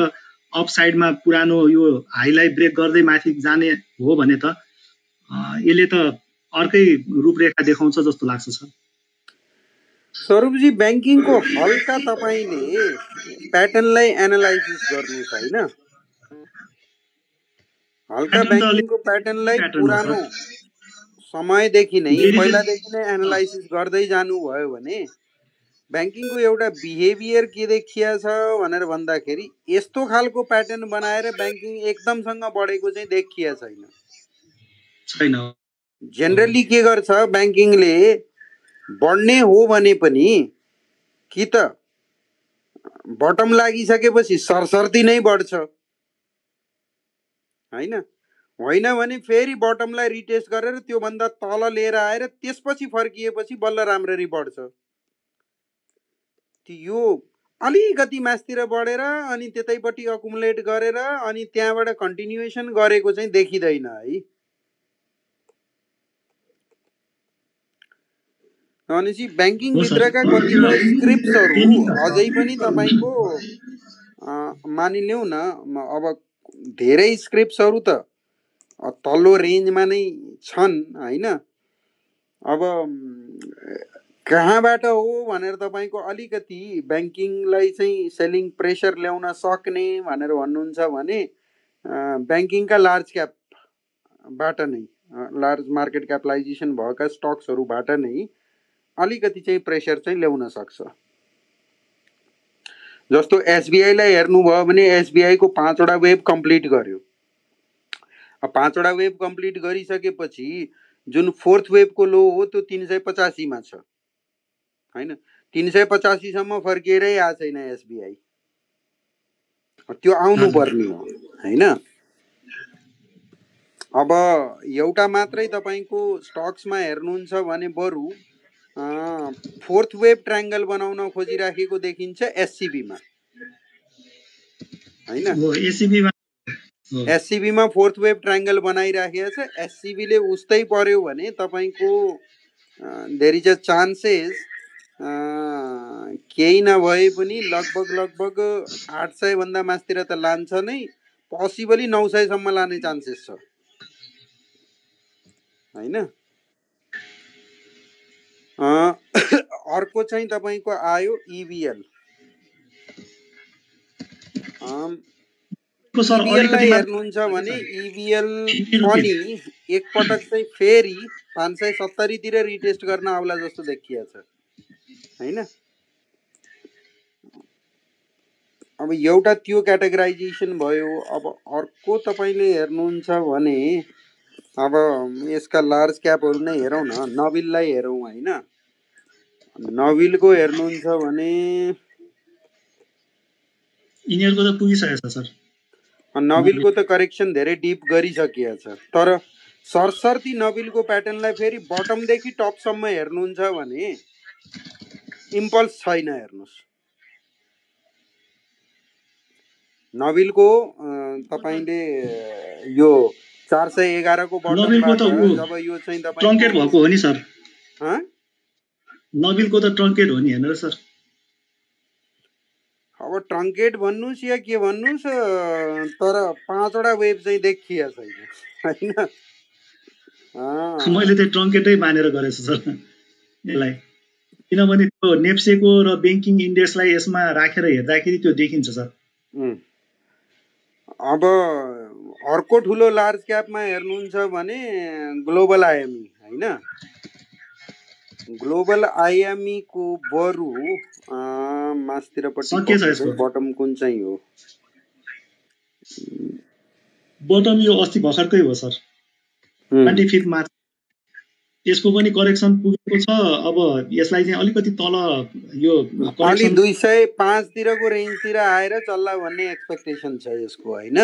S4: अप साइडमा पुरानो यो हाइलाई ब्रेक गर्दै माथि जाने हो भने त यसले त अर्कै रूपरेखा देखाउँछ जस्तो लाग्छ सर।
S1: स्वरूपजी, ब्याङ्किङको हल्का तपाईले प्याटर्नलाई एनालाइसिस गर्नुस् हैन। हल्का ब्याङ्किङको प्याटर्नलाई पुरानो समयदेखि नै पहिलादेखि नै एनालाइसिस गर्दै जानुभयो भने ब्याङ्किङको एउटा बिहेभियर के देखिया छ भनेर भन्दाखेरि यस्तो खालको प्याटर्न बनाएर ब्याङ्किङ एकदमसँग बढेको चाहिँ देखिया छैन। जेनरली के गर्छ ब्याङ्किङले बढ्ने हो भने पनि कि त बटम लागिसकेपछि सरसर्ती नै बढ्छ हैन, होइन भने फेरि बटमलाई रिटेस्ट गरेर त्यो भन्दा तल लिएर आएर त्यसपछि फर्किएपछि बल्ल राम्ररी बढ्छ। यो अलिकति मासतिर बढेर अनि त्यतैपट्टि अकुमुलेट गरेर अनि त्यहाँबाट कन्टिन्युएसन गरेको चाहिँ देखिँदैन है। भनेपछि ब्याङ्किङ भित्रका कतिपय स्क्रिप्ट्सहरू अझै पनि तपाईको मानिलिउँ न, अब धेरै स्क्रिप्ट्सहरू त तल्लो रेन्जमा नै छन् हैन। अब कहाँबाट हो भनेर तपाईको अलिकति ब्याङ्किङलाई चाहिँ सेलिङ प्रेसर ल्याउन सक्ने भनेर भन्नुहुन्छ भने ब्याङ्किङका लार्ज क्यापबाट नै, लार्ज मार्केट क्यापिटलाइजेसन भएका स्टक्सहरूबाट नै अलिकति चाहिँ प्रेसर चाहिँ ल्याउन सक्छ। जस्तो एसबिआईलाई हेर्नुभयो भने एसबिआईको 5वटा वेभ कम्प्लिट गर्यो। 5वटा वेभ कम्प्लिट गरिसकेपछि जुन 4th वेभको लो हो त्यो 385 मा छ हैन। 385 सम्म फर्किएरै आएको छैन एसबिआई, त्यो आउनु पर्ने हो हैन। अब एउटा मात्रै तपाईको स्टक्समा हेर्नुहुन्छ भने बरु 4th वेभ ट्रायंगल बनाउन खोजिराखेको देखिन्छ एससीबी मा हैन। एससीबी मा 4th वेभ ट्रायंगल बनाइराखेको छ। एससीबी ले उस्तै पर्यो भने तपाईको देयर इज अ चान्सेस केही नभए पनि लगभग 800 भन्दा मास्तिर त लान्छ नै, पोसिबली 900 सम्म लाने चान्सेस छ हैन। अर्को चाहिँ तपाईको आयो इभीएल। इभीएललाई हेर्नुहुन्छ भने इभीएल पनि एकपटक चाहिँ फेरि 570 तिर रिटेस्ट गर्न आउला जस्तो देखिएको छ हैन। अब एउटा त्यो क्याटेगराइजेसन भयो। अब अर्को तपाईले हेर्नुहुन्छ भने अब यसका लार्ज क्यापहरु नै हेरौँ न, नबिललाई हेरौँ हैन। नबिलको हेर्नुहुन्छ भने
S4: यिनीहरुको त पुगिसकेछ सर।
S1: नबिलको त करेक्सन धेरै डिप गरिसकिएको छ, तर सरसर्ती नबिलको प्याटर्नलाई फेरि बटम देखि टप सम्म हेर्नुहुन्छ भने इम्पल्स छैन। हेर्नुस् नबिलको तपाईले यो 411 को बटमबाट जब यो चाहिँ तपाईको
S4: ट्रंकेट भएको हो नि सर।
S1: ह
S4: नबिलको त ट्रंकेट हो नि हैन सर।
S1: अब ट्रंकेट भन्नुस् या के भन्नुस्, तर 5वटा वेभ चाहिँ देखिएको छैन हैन।
S4: मैले त ट्रंकेटै मानेर गरेछु सर यसलाई, किनभने त्यो नेप्सेको र बैंकिङ इन्डेक्सलाई यसमा राखेर हेर्दाखेरि त्यो देखिन्छ सर।
S1: अब अर्को ठुलो लार्ज क्यापमा हेर्नुहुन्छ भने ग्लोबल आईएमई हैन। ग्लोबल आईएमई को बरु मास्तिरपट्टि बटम कुन चाहिँ हो?
S4: बटम यो अस्ति भर्खरकै हो सर, 25 मार्च। यसको पनि करेक्सन पुगेको छ। अब यसलाई चाहिँ अलिकति तल यो
S1: करेक्सन 205 तिरको रेन्ज तिर आएर चल्ला भन्ने एक्सपेक्टेसन छ यसको हैन।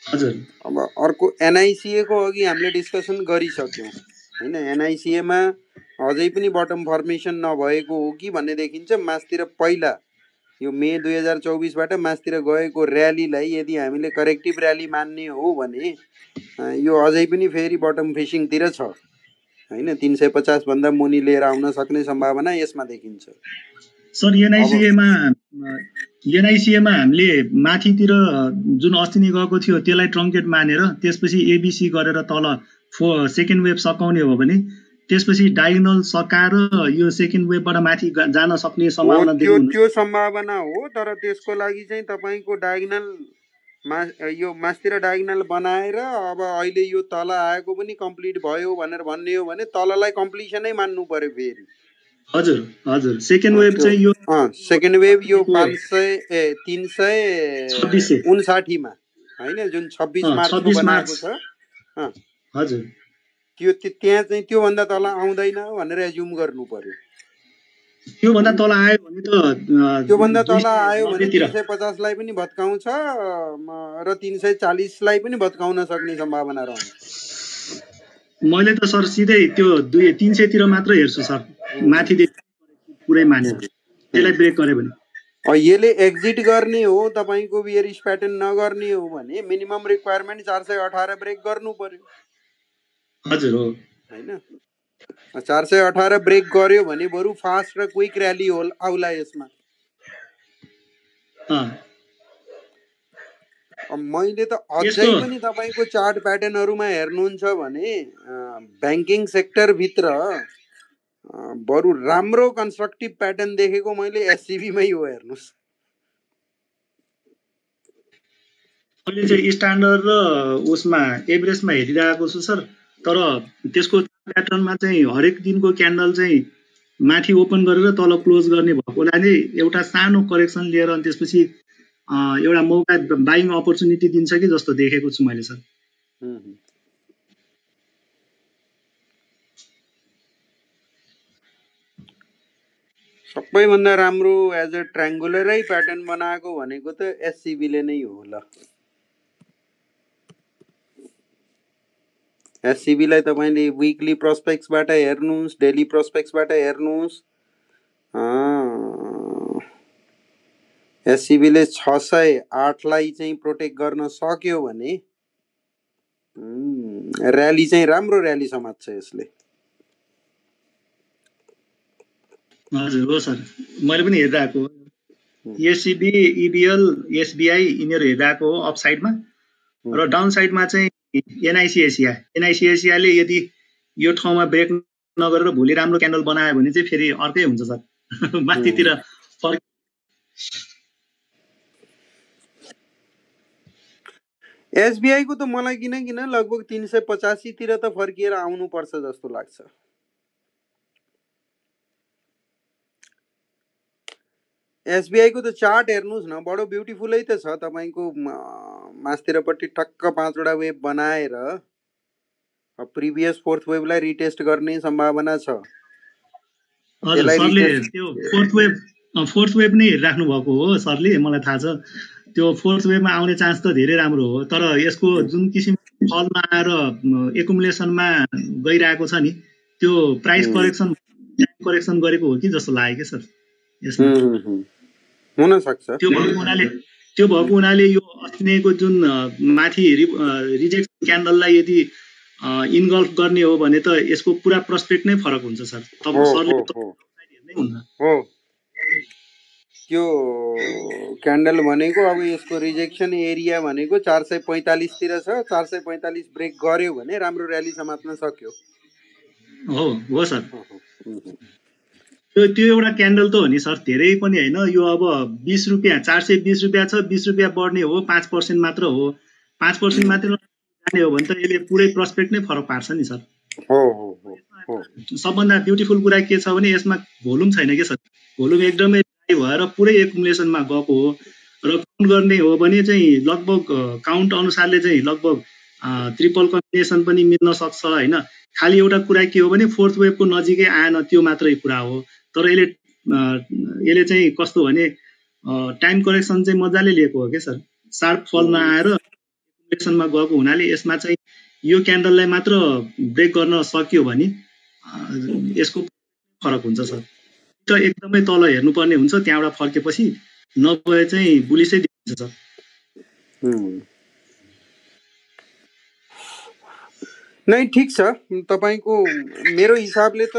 S4: हजुर।
S1: अब अर्को एनआईसीए को अघि हामीले डिस्कसन गरिसक्यौं हैन। एनआईसीए मा अझै पनि बटम फर्मेसन नभएको हो कि भन्ने देखिन्छ। मास्तिर पहिला यो मे 2024 बाट मास्तिर गएको र्यालीलाई यदि हामीले करेक्टिभ र्याली मान्ने हो भने यो अझै पनि फेरि बटम फिशिङ तिर छ हैन। 350 भन्दा मुनि लिएर आउन सक्ने सम्भावना यसमा देखिन्छ।
S4: सर एनआईसीए मा हामीले माथितिर जुन अस्ति नै गएको थियो त्यसलाई ट्रंकेट मानेर त्यसपछि एबीसी गरेर तल सेकेन्ड वेभ सकाउने हो भने त्यसपछि डायगोनल सकाएर यो सेकेन्ड वेभबाट माथि जान सक्ने सम्भावना देखिन्छ।
S1: त्यो सम्भावना हो, तर त्यसको लागि चाहिँ तपाईको डायगोनल यो मास्तिर डायगोनल बनाएर अब अहिले यो तल आएको पनि कम्प्लिट भयो भनेर भन्ने हो भने तललाई कम्प्लिसनै मान्नु पर्यो फेरि।
S4: हजुर हजुर। सेकेन्ड वेभ चाहिँ यो
S1: सेकेन्ड वेभ यो 359 मा हैन, जुन 26 मार्चको बनाएको छ।
S4: हजुर।
S1: त्यो त्यहाँ चाहिँ त्यो भन्दा तल आउँदैन भनेर एज्युम गर्नु पर्यो।
S4: त्यो भन्दा तल आयो भने त
S1: त्यो भन्दा तल आयो भने 350 लाई पनि भत्काउँछ र 340 लाई पनि भत्काउन सक्ने सम्भावना रहन्छ।
S4: मैले त सर सिधै त्यो 300 तिर मात्र हेर्छु सर। माथि पुरै माने त्यसलाई ब्रेक गरे भने
S1: यसले एक्जिट गर्ने हो। तपाईको बियरिश प्याटर्न नगर्ने हो भने मिनिमम रिक्वायरमेन्ट 418 ब्रेक गर्नु पर्यो।
S4: हजुर हो
S1: हैन। 418 ब्रेक गर्यो भने बरु फास्ट र क्विक र्याली आउला यसमा। मैले त अझै पनि तपाईको चार्ट प्याटर्नहरुमा हेर्नुहुन्छ भने बैंकिङ सेक्टर भित्र बरु राम्रो कन्स्ट्रक्टिभ प्याटर्न देखेको मैले एससीबी मै हो। हेर्नुस्
S4: अहिले चाहिँ स्ट्यान्डर्ड र उसमा एभरेजमा हेरिरहेको छु सर। तर त्यसको प्याटर्नमा चाहिँ हरेक दिनको क्यान्डल चाहिँ माथि ओपन गरेर तल क्लोज गर्ने भएको हुनाले एउटा सानो करेक्सन लिएर अनि त्यसपछि एउटा मौका बाइङ अपर्च्युनिटी दिन्छ कि जस्तो देखेको छु मैले सर।
S1: सबैभन्दा राम्रो एज अ ट्रायङ्गुलरै प्याटर्न बनाएको भनेको त एससिबीले नै हो। ल एससिबीलाई तपाईँले विकली प्रोस्पेक्ट्सबाट हेर्नुहोस्, डेली प्रोस्पेक्ट्सबाट हेर्नुहोस्। एससिबीले 608लाई चाहिँ प्रोटेक्ट गर्न सक्यो भने र्याली चाहिँ राम्रो र्याली समात्छ यसले।
S4: हजुर हो सर, मैले पनि हेरिरहेको हो। एससिबी, इबिएल, एसबिआई यिनीहरू हेरिरहेको हो अप साइडमा, र डाउन साइडमा चाहिँ एनआइसी एसियाले यदि यो ठाउँमा ब्रेक नगरेर भोलि राम्रो क्यान्डल बनायो भने चाहिँ फेरि अर्कै हुन्छ सर। माथितिर फर्क
S1: एसबिआई को त मलाई किन लगभग 385 तिर त फर्किएर आउनु पर्छ जस्तो लाग्छ। एसबिआई को त चार्ट हेर्नुस् न, बडो ब्युटिफुलै त छ। तपाईको मास्तिरपट्टि टक्क 5 वटा वेभ बनाएर प्रिभियस फोर्थ वेभलाई रिटेस्ट गर्ने सम्भावना छ।
S4: हजुर सरले त्यो फोर्थ वेभ नै हेरिराख्नु भएको हो सरले, मलाई थाहा छ। त्यो फोर्थ वेभमा आउने चान्स त धेरै राम्रो हो, तर यसको जुन किसिमको फलमा आएर एकुमुलेसनमा गइरहेको छ नि, त्यो प्राइस करेक्सन गरेको हो कि जस्तो लाग्यो क्या सर यसमा।
S1: हुन सक्छ।
S4: त्यो भएको हुनाले यो अस्तिको जुन माथि रिजेक्सन क्यान्डललाई यदि इन्गल्फ गर्ने हो भने त यसको पुरा प्रोस्पेक्ट नै फरक हुन्छ सर।
S1: त्यो क्यान्डल भनेको अब यसको रिजेक्सन एरिया भनेको 445 तिर छ। 445 ब्रेक गर्यो भने राम्रो र्याली समात्न सक्यो।
S4: हो सर। त्यो एउटा क्यान्डल त हो नि सर, धेरै पनि होइन। यो अब 20 रुपियाँ 420 रुपियाँ छ, 20 रुपियाँ बढ्ने हो, 5% मात्र हो। 5% मात्र जाने हो भने त यसले पुरै प्रोस्पेक्ट नै फरक पार्छ नि सर। सबभन्दा ब्युटिफुल कुरा के छ भने यसमा भोल्युम छैन के सर। भोल्युम एकदमै भएर पुरै एकुमुलेसनमा गएको हो, र काउन्ट गर्ने हो भने चाहिँ लगभग काउन्ट अनुसारले चाहिँ लगभग ट्रिपल कम्बिनेसन पनि मिल्न सक्छ होइन। खालि एउटा कुरा के हो भने फोर्थ वेभको नजिकै आएन, त्यो मात्रै कुरा हो। तर यसले चाहिँ कस्तो भने टाइम करेक्सन चाहिँ मजाले लिएको हो क्या सर। सार्प फलमा आएर एकुमुलेसनमा गएको हुनाले यसमा चाहिँ यो क्यान्डललाई मात्र ब्रेक गर्न सक्यो भने यसको फरक हुन्छ सर। त एकदमै तल हेर्नुपर्ने हुन्छ, त्यहाँबाट फर्केपछि नभए चाहिँ बुलिसै दिन्छ सर।
S1: नै ठिक छ। तपाईको मेरो हिसाबले त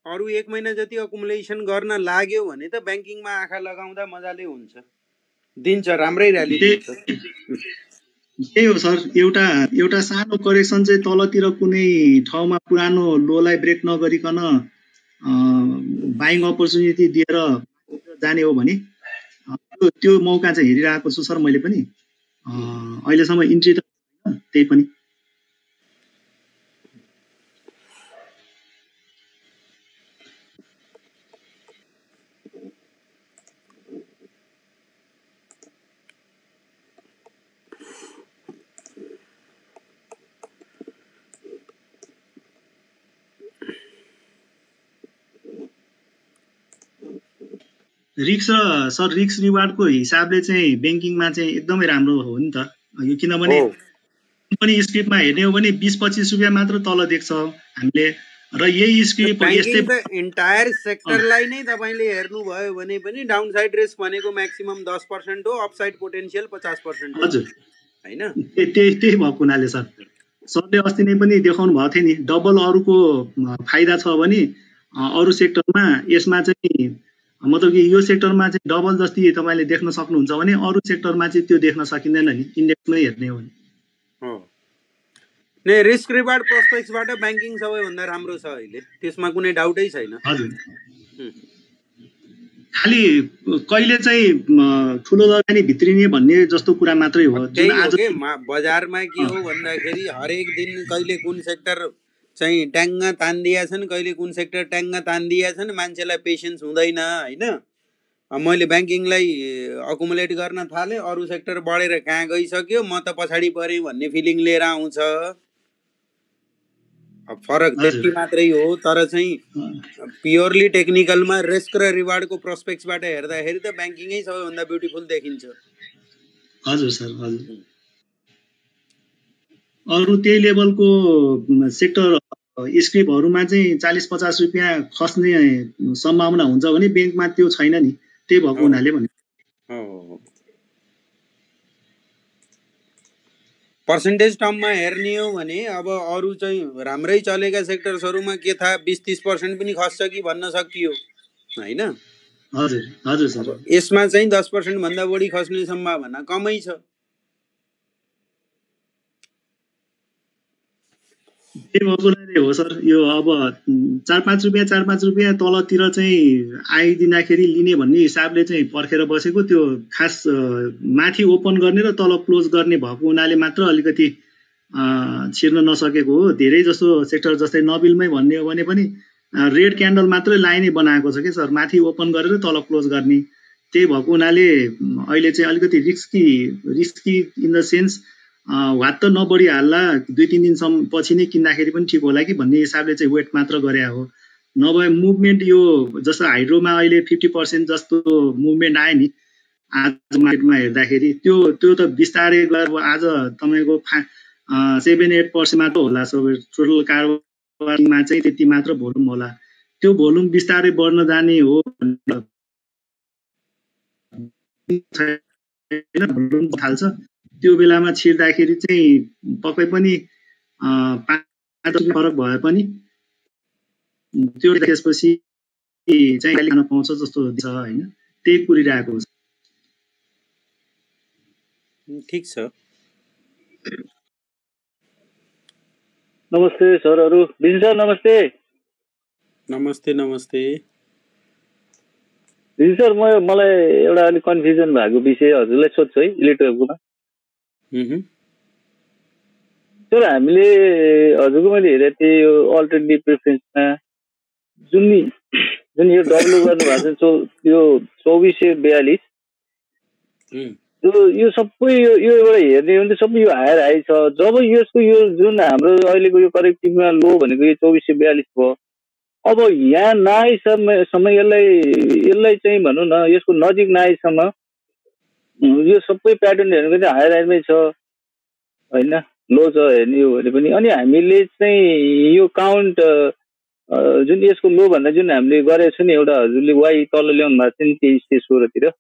S1: अरु 1 महिना जति अकुमुलेसन गर्न लाग्यो भने त ब्याङ्किङमा आँखा लगाउँदा मजाले हुन्छ, दिन्छ राम्रै र्याली दिन्छ।
S4: त्यही हो सर, एउटा सानो करेक्सन चाहिँ तलतिर कुनै ठाउँमा पुरानो लोलाई ब्रेक नगरिकन बाइङ अपर्च्युनिटी दिएर जाने हो भने त्यो मौका चाहिँ हेरिरहेको छु सर मैले पनि। अहिलेसम्म इन्ट्री त छैन, त्यही पनि। रिक्स रिवार्डको हिसाबले चाहिँ ब्याङ्किङमा चाहिँ एकदमै राम्रो हो नि त यो, किनभने पनि स्क्रिप्टमा हेर्ने हो भने 20-25 रुपियाँ मात्र तल देख्छ हामीले, र यही स्क्रिप्ट
S1: यस्तै एन्टायर सेक्टरलाई नै तपाईले हेर्नु भयो भने पनि डाउन साइड रिस्क भनेको म्याक्सिमम 10% हो, अपसाइड पोटेन्शियल 50% हो।
S4: हजुर
S1: हैन,
S4: त्यही भएको हुनाले सर सरले अस्ति नै पनि देखाउनु भएको थियो नि, डबल अरूको फाइदा छ भने अरू सेक्टरमा यसमा चाहिँ मतलब कि यो सेक्टरमा चाहिँ डबल जति तपाईले देख्न सक्नुहुन्छ भने अरू सेक्टरमा चाहिँ त्यो देख्न सकिँदैन नि, इन्डेक्समै हेर्ने हो भने।
S1: नै रिस्क रिवार्ड प्रोस्पेक्ट्सबाट ब्याङ्किङ सबैभन्दा राम्रो छ अहिले, त्यसमा कुनै डाउटै छैन।
S4: हजुर खालि कहिले चाहिँ ठुलो लगानी भित्रिने भन्ने जस्तो कुरा मात्रै हो जुन
S1: त्यही हो
S4: आज
S1: के बजारमा के हो भन्दाखेरि हरेक दिन कहिले कुन सेक्टर चाहिँ ट्याङ्ग तान्दिया छन्, कहिले कुन सेक्टर ट्याङ्ग तान्दिया छन्, मान्छेलाई पेसेन्स हुँदैन होइन। मैले ब्याङ्किङलाई अकुमुलेट गर्न थालेँ, अरू सेक्टर बढेर कहाँ गइसक्यो, म त पछाडि परेँ भन्ने फिलिङ लिएर आउँछ। फरक त्यति मात्रै हो। तर चाहिँ प्योरली टेक्निकलमा रिस्क र रिवार्डको प्रोस्पेक्ट्सबाट हेर्दाखेरि त ब्याङ्किङै सबैभन्दा ब्युटिफुल देखिन्छ।
S4: हजुर सर, हजुर। अरू त्यही लेभलको सेक्टर स्क्रिपहरूमा चाहिँ 40-50 रुपियाँ खस्ने सम्भावना हुन्छ भने ब्याङ्कमा त्यो छैन नि, त्यही भएको हुनाले भने
S1: पर्सेन्टेज टर्ममा हेर्ने हो भने अब अरू चाहिँ राम्रै चलेका सेक्टर्सहरूमा के थाहा 20-30% पनि खस्छ कि भन्न सकियो होइन।
S4: हजुर हजुर सर।
S1: यसमा चाहिँ 10% भन्दा बढी खस्ने सम्भावना कमै छ।
S4: त्यही भएको हो सर। यो अब 4-5 रुपियाँ तलतिर चाहिँ आइदिँदाखेरि लिने भन्ने हिसाबले चाहिँ पर्खेर बसेको, त्यो खास माथि ओपन गर्ने र तल क्लोज गर्ने भएको हुनाले मात्र अलिकति छिर्न नसकेको हो। धेरै जसो सेक्टर जस्तै नबिलमै भन्ने हो भने पनि रेड क्यान्डल मात्रै लाइनै बनाएको छ कि सर, माथि ओपन गरेर तल क्लोज गर्ने। त्यही भएको हुनाले अहिले चाहिँ अलिकति risky in the sense what त नबढिहाल्ला, 2-3 दिनसम्म पछि नै किन्दाखेरि पनि ठिक होला कि भन्ने हिसाबले चाहिँ वेट मात्र गरे हो। नभए मुभमेन्ट यो जस्तो हाइड्रोमा अहिले 50% जस्तो मुभमेन्ट आयो नि आज मार्केटमा हेर्दाखेरि, त्यो त बिस्तारै गएर आज तपाईँको 7-8% मात्र होला। सबै टोटल कारोबारमा चाहिँ त्यति मात्र भोल्युम होला। त्यो भोल्युम बिस्तारै बढ्न जाने हो थाल्छ। त्यो बेलामा छिर्दाखेरि चाहिँ पक्कै पनि 5 रुपियाँ फरक भए पनि त्यो त्यसपछि चाहिँ खान पाउँछ जस्तो छ होइन। त्यही कुरिरहेको छ।
S1: ठिक छ।
S9: नमस्ते सरहरू। विजय सर नमस्ते।
S1: नमस्ते नमस्ते।
S9: विजय सर मलाई एउटा अलिक कन्फ्युजन भएको विषय हजुरलाई सोध्छु है, इलेक्ट्रोवेभकोमा। सर हामीले हजुरको मैले हेरेको थिएँ यो अल्टरनेटिभ प्रिफरेन्समा जुन यो डब्लु गर्नुभएको छ यो 2442, यो सबै यो एउटा हेर्ने हो भने सबै यो हायर हाई छ। जब यसको यो जुन हाम्रो अहिलेको यो करेक्टिभमा लो भनेको यो 2442 भयो, अब यहाँ नआएसम्म यसलाई चाहिँ भनौँ न यसको नजिक नआएसम्म यो सबै प्याटर्न हेर्नु चाहिँ हायर हाइमै छ होइन, लो छ हेर्ने हो भने पनि। अनि हामीले चाहिँ यो काउन्ट जुन यसको लो भन्दा जुन हामीले गरेको छ नि एउटा हजुरले वाइ तल ल्याउनु भएको छ नि 2316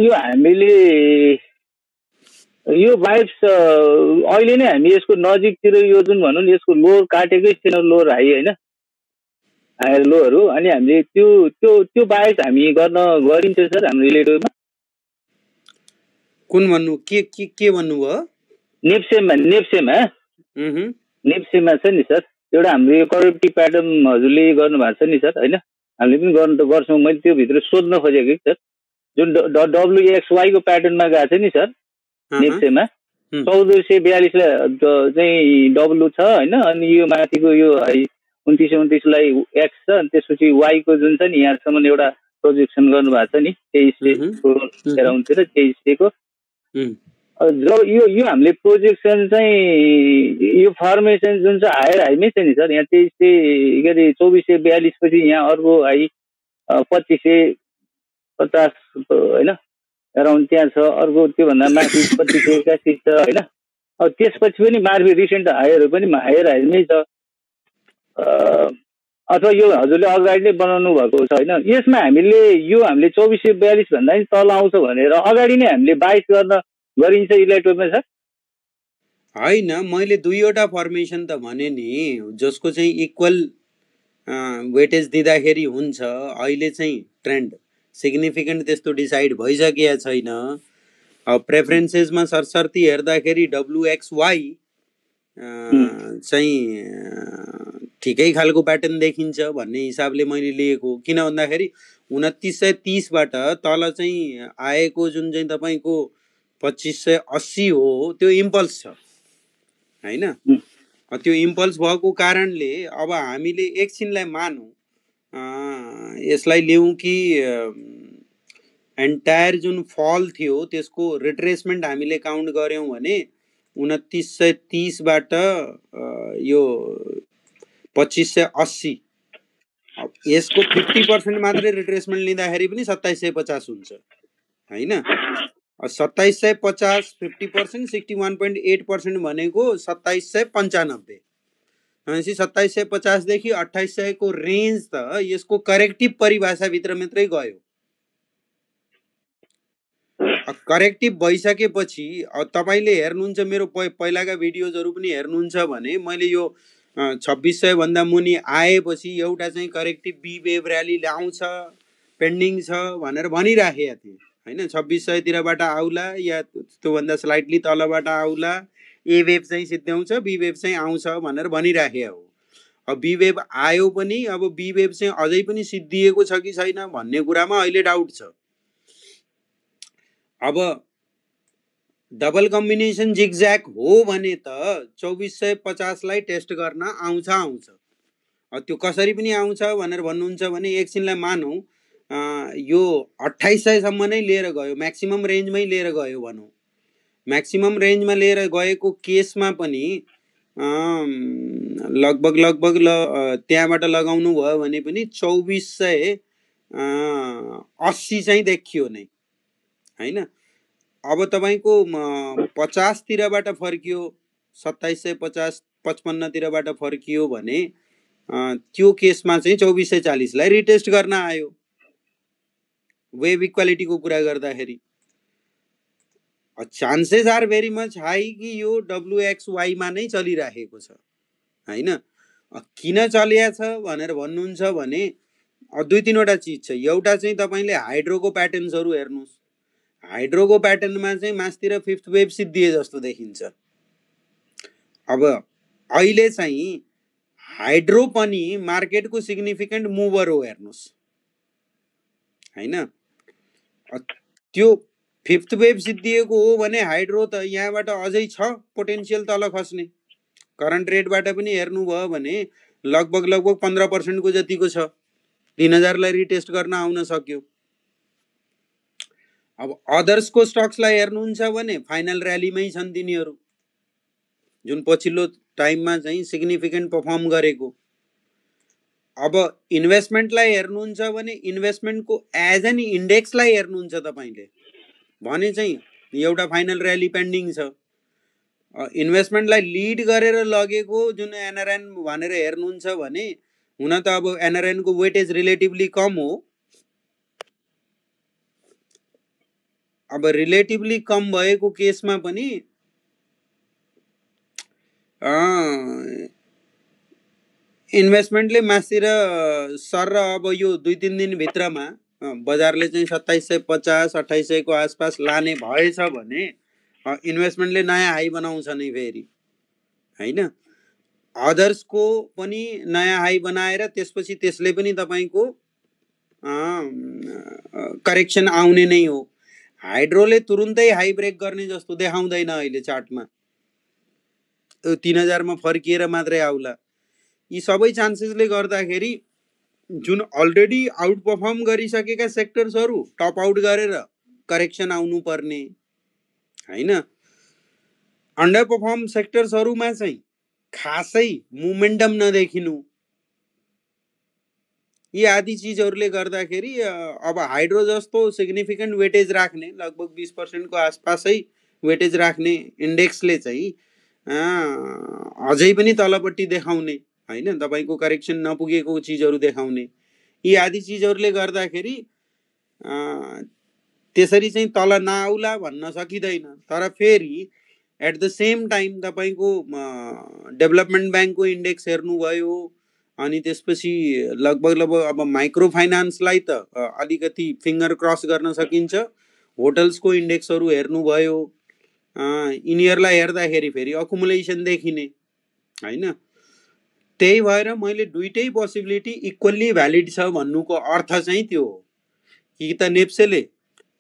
S9: यो हामीले यो भाइब्स अहिले नै हामी यसको नजिकतिर यो जुन भनौँ न यसको लो काटेकै छैन, लोर हाई होइन, हायर लोहरू। अनि हामीले त्यो भाइब्स हामी गरिन्छ सर हाम्रो इलेक्ट्रोमा।
S1: कुन भन्नु के भन्नुभयो?
S9: नेप्सेमा छ नि सर एउटा हाम्रो यो करेक्टिभ प्याटर्न हजुरले गर्नु भएको छ नि सर होइन, हामीले पनि गर्नु त गर्छौँ। मैले त्यो भित्र सोध्न खोजेको कि सर जुन WXY को प्याटर्नमा गएको छ नि सर नेप्सेमा 1442 चाहिँ डब्लु छ होइन। अनि यो माथिको यो 2929 लाई एक्स छ, अनि त्यसपछि वाइ को जुन छ नि यहाँसम्म एउटा प्रोजेक्सन गर्नु भएको छ नि 23 एराउन्डतिर 23 को। जब यो हामीले प्रोजेक्सन चाहिँ यो फर्मेसन जुन छ हायर हाइमै छ नि सर, यहाँ 23 के अरे 2442 पछि यहाँ अर्को हाई 2550 होइन एराउन्ड त्यहाँ छ, अर्को त्योभन्दा माथि 2581 छ होइन। अब त्यसपछि पनि मार्फी रिसेन्ट हायरहरू पनि हायर हाइमै छ, अथवा यो हजुरले अगाडि नै बनाउनु भएको छ होइन। यसमा हामीले 2442 भन्दा पनि तल आउँछ भनेर अगाडि नै हामीले 22 गरिन्छ इलेक्ट्रोमा सर?
S1: होइन, मैले दुईवटा फर्मेसन त भने नि जसको चाहिँ इक्वल वेटेज दिँदाखेरि हुन्छ। अहिले चाहिँ ट्रेन्ड सिग्निफिकेन्ट त्यस्तो डिसाइड भइसकेको छैन। अब प्रेफरेन्सेसमा सरसर्ती हेर्दाखेरि WXY चाहिँ ठिकै खालको प्याटर्न देखिन्छ भन्ने हिसाबले मैले लिएको। किन भन्दाखेरि 2930बाट तल चाहिँ आएको जुन चाहिँ तपाईँको 2580 हो त्यो इम्पल्स छ होइन। त्यो इम्पल्स भएको कारणले अब हामीले एकछिनलाई मानौँ यसलाई लिउँ कि एन्टायर जुन फल थियो त्यसको रिट्रेसमेन्ट हामीले काउन्ट गऱ्यौँ भने 2930बाट यो 2580 यसको 50% मात्रै रिट्रेसमेन्ट लिँदाखेरि पनि 2750 हुन्छ होइन। 2750 50% 61.8% भनेको 2795 भनेपछि 2750 देखि 2800 को रेन्ज त यसको करेक्टिभ परिभाषाभित्र मात्रै गयो। करेक्टिभ भइसकेपछि तपाईले हेर्नुहुन्छ मेरो पहिलाका भिडियोजहरु पनि हेर्नुहुन्छ भने मैले यो 2600 भन्दा मुनि आएपछि एउटा चाहिँ करेक्टिभ बी वेभ र्याली ल्याउँछ पेन्डिङ छ भनेर भनिराखेको थिए हैन। 2600 तिरबाट आउला या त्यो भन्दा स्लाइटली तलबाट आउला, ए वेभ चाहिँ सिद्ध्याउँछ बी वेभ चाहिँ आउँछ भनेर भनिराखेको हो। अब बी वेभ आयो पनि अब बी वेभ चाहिँ अझै पनि सिद्धिएको छ कि छैन भन्ने कुरामा अहिले डाउट छ। अब डबल कम्बिनेसन जिगज्याग हो भने त 2450 लाई टेस्ट गर्न आउँछ। त्यो कसरी पनि आउँछ भनेर भन्नुहुन्छ भने एकछिनलाई मानौं यो 2800 सम्म नै लिएर गयो, म्याक्सिमम रेन्जमै लिएर गयो भनौं। म्याक्सिमम रेन्जमा लिएर गएको केसमा पनि लगभग त्यहाँबाट लगाउनु भयो भने पनि 2480 चाहिँ देखियो नै हैन। अब तपाईको 50 तिरबाट फर्कियो 2750 55 तिरबाट फर्कियो भने त्यो केसमा चाहिँ 2440 लाई रिटेस्ट गर्न आयो। वेभ इक्वालिटी को कुरा गर्दाखेरि chances are very much high कि यो WXY मा नै चलिराखेको छ हैन। किन चलिया छ भनेर भन्नुहुन्छ भने दुई तीनवटा चीज छ। एउटा चाहिँ तपाईले हाइड्रोको प्याटर्न्सहरु हेर्नुस्। हाइड्रोको प्याटर्नमा चाहिँ मास्तिर फिफ्थ वेभ सिद्धिए जस्तो देखिन्छ। अब अहिले चाहिँ हाइड्रो पनि मार्केटको सिग्निफिकेन्ट मुभर हो हेर्नुस् हैन। त्यो फिफ्थ वेभ सिद्धिएको हो भने हाइड्रो त यहाँबाट अझै छ पोटेन्शियल तल खस्ने। करन्ट रेटबाट पनि हेर्नु भयो भने लगभग 15% को जतिको छ। 3000 लाई रिटेस्ट गर्न आउन सक्यो। अब अदर्स को स्टक्सलाई हेर्नुहुन्छ भने फाइनल र्यालीमै छन् तिनीहरु जुन पछिल्लो टाइममा चाहिँ सिग्निफिकेन्ट परफर्म गरेको। अब इन्भेस्टमेन्टलाई हेर्नुहुन्छ भने इन्भेस्टमेन्टको एज एन इन्डेक्सलाई हेर्नुहुन्छ तपाईले भने चाहिँ एउटा फाइनल र्याली पेन्डिङ छ। इन्भेस्टमेन्टलाई लीड गरेर लगेको जुन एनआरएन भनेर हेर्नुहुन्छ भने हुन त अब एनआरएन को वेटेज रिलेटिभली कम हो। अब रिलेटिभली कम भएको केसमा पनि इन्भेस्टमेन्टले मासिर सर अब यो 2-3 दिन भित्रमा बजारले चाहिँ 2750 2800 को आसपास लाने भएछ भने इन्भेस्टमेन्टले नयाँ हाई बनाउँछ नै फेरि हैन। अदर्स को पनि नयाँ हाई बनाएर त्यसपछि त्यसले पनि तपाईको करेक्सन आउने नै हो। हाइड्रोले तुरुन्तै हाई ब्रेक गर्ने जस्तो देखाउँदैन अहिले चार्टमा। 3000 मा फर्किएर मात्रै आउला। यी सबै चान्सेसले गर्दाखेरि जुन अलरेडी आउट परफर्म गरिसकेका सेक्टर्सहरु टप आउट गरेर करेक्सन आउनु पर्ने हैन। अन्डर परफर्म सेक्टर्सहरुमा चाहिँ खासै मोमेन्टम नदेखिनु। यी आदि चीजहरुले गर्दाखेरि अब हाइड्रो जस्तो सिग्निफिकेन्ट वेटेज राख्ने लगभग 20% को आसपासै वेटेज राख्ने इन्डेक्सले चाहिँ अझै पनि तलपट्टि देखाउने हैन। तपाईको करेक्सन नपुगेको चीजहरु देखाउने। यी आदि चीजहरुले गर्दाखेरि त्यसरी चाहिँ तल नआउला भन्न सकिदैन। तर फेरि एट द सेम टाइम तपाईको डेभलपमेन्ट ब्याङ्कको इन्डेक्स हेर्नु भयो अनि त्यसपछि लगभग अब माइक्रो फाइनान्सलाई त अलिकति फिंगर क्रस गर्न सकिन्छ। होटल्सको इन्डेक्सहरु हेर्नु भयो यिनीहरुलाई हेर्दाखेरि फेरि अकुमुलेसन देखिने हैन। त्यही भएर मैले दुईटै पोसिबिलिटी इक्वल्ली भ्यालिड छ भन्नुको अर्थ चाहिँ त्यो हो कि त नेप्सेले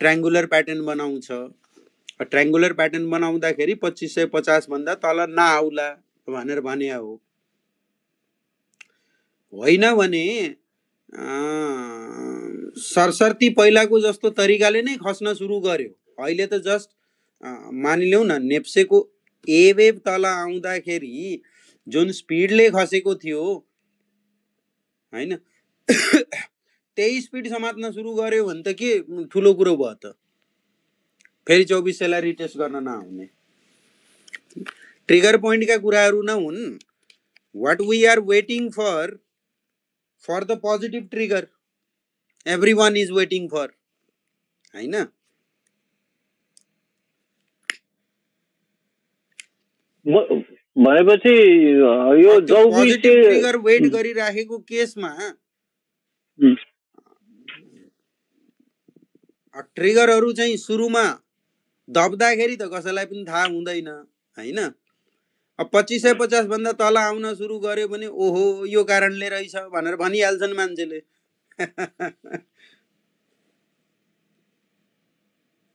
S1: ट्रायङ्गुलर प्याटर्न बनाउँछ, ट्रायङ्गुलर प्याटर्न बनाउँदाखेरि 2550 भन्दा तल नआउला भनेर भने हो, होइन भने सरसर्ती पहिलाको जस्तो तरिकाले नै खस्न सुरु गर्यो। अहिले त जस्ट मानिलिउँ न नेप्सेको ए वेभ तल आउँदाखेरि जुन स्पिडले खसेको थियो हैन त्यही स्पिड समात्न सुरु गर्यो भने त के ठुलो कुरो भयो त, फेरि 2400लाई रिटेस्ट गर्न नआउने। ट्रिगर पोइन्टका कुराहरू न हुन्, what we are waiting for the positive trigger, everyone is waiting for, हैन।
S9: भनेपछि यो
S1: पोजिटिभ ट्रिगर वेट गरिराखेको केसमा ट्रिगरहरू चाहिँ सुरुमा दब्दाखेरि त कसैलाई पनि थाहा हुँदैन हैन। अब 2550 भन्दा तल आउन सुरु गर्यो भने ओहो यो कारणले रहेछ भनेर भनिहाल्छन् मान्छेले।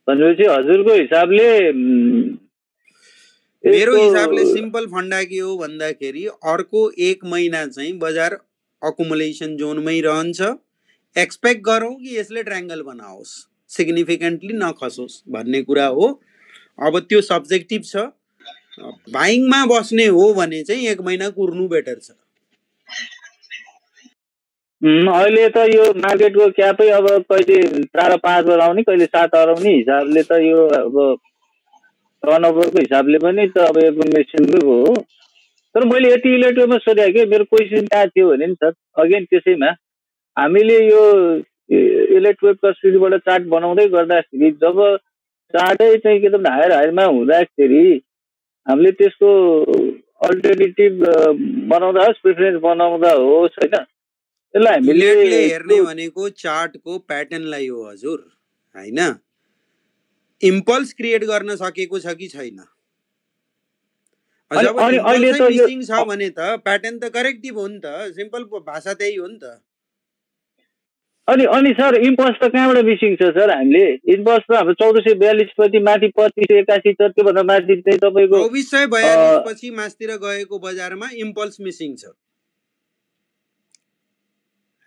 S9: भनेपछि हजुरको हिसाबले,
S1: मेरो हिसाबले सिम्पल फन्डा के हो भन्दाखेरि अर्को 1 महिना चाहिँ बजार अकुमुलेसन जोनमै रहन्छ। एक्सपेक्ट गरौँ कि यसले ट्रायङ्गल बनाओस्, सिग्निफिकेन्टली नखसोस् भन्ने कुरा हो। अब त्यो सब्जेक्टिभ छ, बाइङमा बस्ने हो भने चाहिँ 1 महिना कुर्नु बेटर छ।
S9: अहिले त यो मार्केटको क्यापै अब कहिले 4-5 आउने कहिले 7 आउने हिसाबले त यो अब टर्नओभरको हिसाबले पनि त अब एकुमुलेसनकै हो। तर मैले यति इलेक्ट्रोमा सोधेँ कि मेरो क्वेसन कहाँ थियो भने नि सर, अगेन त्यसैमा हामीले यो इलेक्ट्रोड कस्टडीबाट चार्ट बनाउँदै गर्दाखेरि जब चार्टै चाहिँ एकदम हायरमा हुँदाखेरि हामीले त्यसको अल्टरनेटिभ बनाउँदा होस्, प्रिफरेन्स बनाउँदा होस् होइन, त्यसलाई हामीले
S1: हेर्ने भनेको चार्टको प्याटर्नलाई हो हजुर, हैन इम्पल्स क्रिएट गर्न सकेको छ कि छैन। जब इम्पल्स मिसिङ छ भने त प्याटर्न त करेक्टिभ हो नि त, सिम्पल भाषा त्यही हो नि त।
S9: अनि सर इम्पल्स त कहाँबाट मिसिङ छ सर? हामीले इम्पल्स त हाम्रो 1442 पछि माथि 2581 छ, त्योभन्दा माथि चाहिँ तपाईँको
S1: 2442 पछि मासतिर गएको बजारमा इम्पल्स मिसिङ छ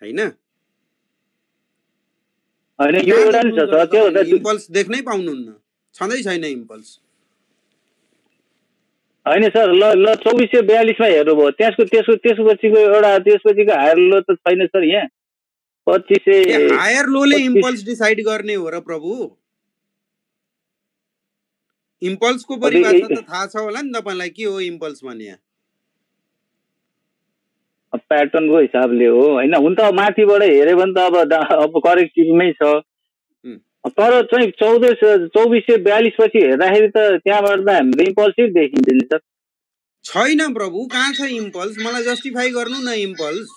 S1: हैन।
S9: हैन यो एउटा नि छ सर, त्यो
S1: इम्पल्स देख्नै पाउनुहुन्न, छँदै छैन इम्पल्स।
S9: हैन सर, ल 2442 मा हेर्नुभयो, त्यसपछिको एउटा त्यसपछिको हायर लो त छैन सर यहाँ 2500।
S1: हायर लोले इम्पल्स डिसाइड गर्ने हो र प्रभु, इम्पल्सको परिभाषा त थाहा छ होला नि तपाईलाई, के हो इम्पल्स भने?
S9: प्याटर्नको हिसाबले हो हैन। हुन त माथिबाट हेर्यो भने त अब करेक्टिभमै छ, तर चाहिँ 2442 पछि हेर्दाखेरि त त्यहाँबाट त हाम्रो इम्पल्सिभ देखिन्छ नि सर।
S1: छैन प्रभु, कहाँ छ इम्पल्स? मलाई जस्टिफाई गर्नु न इम्पल्स।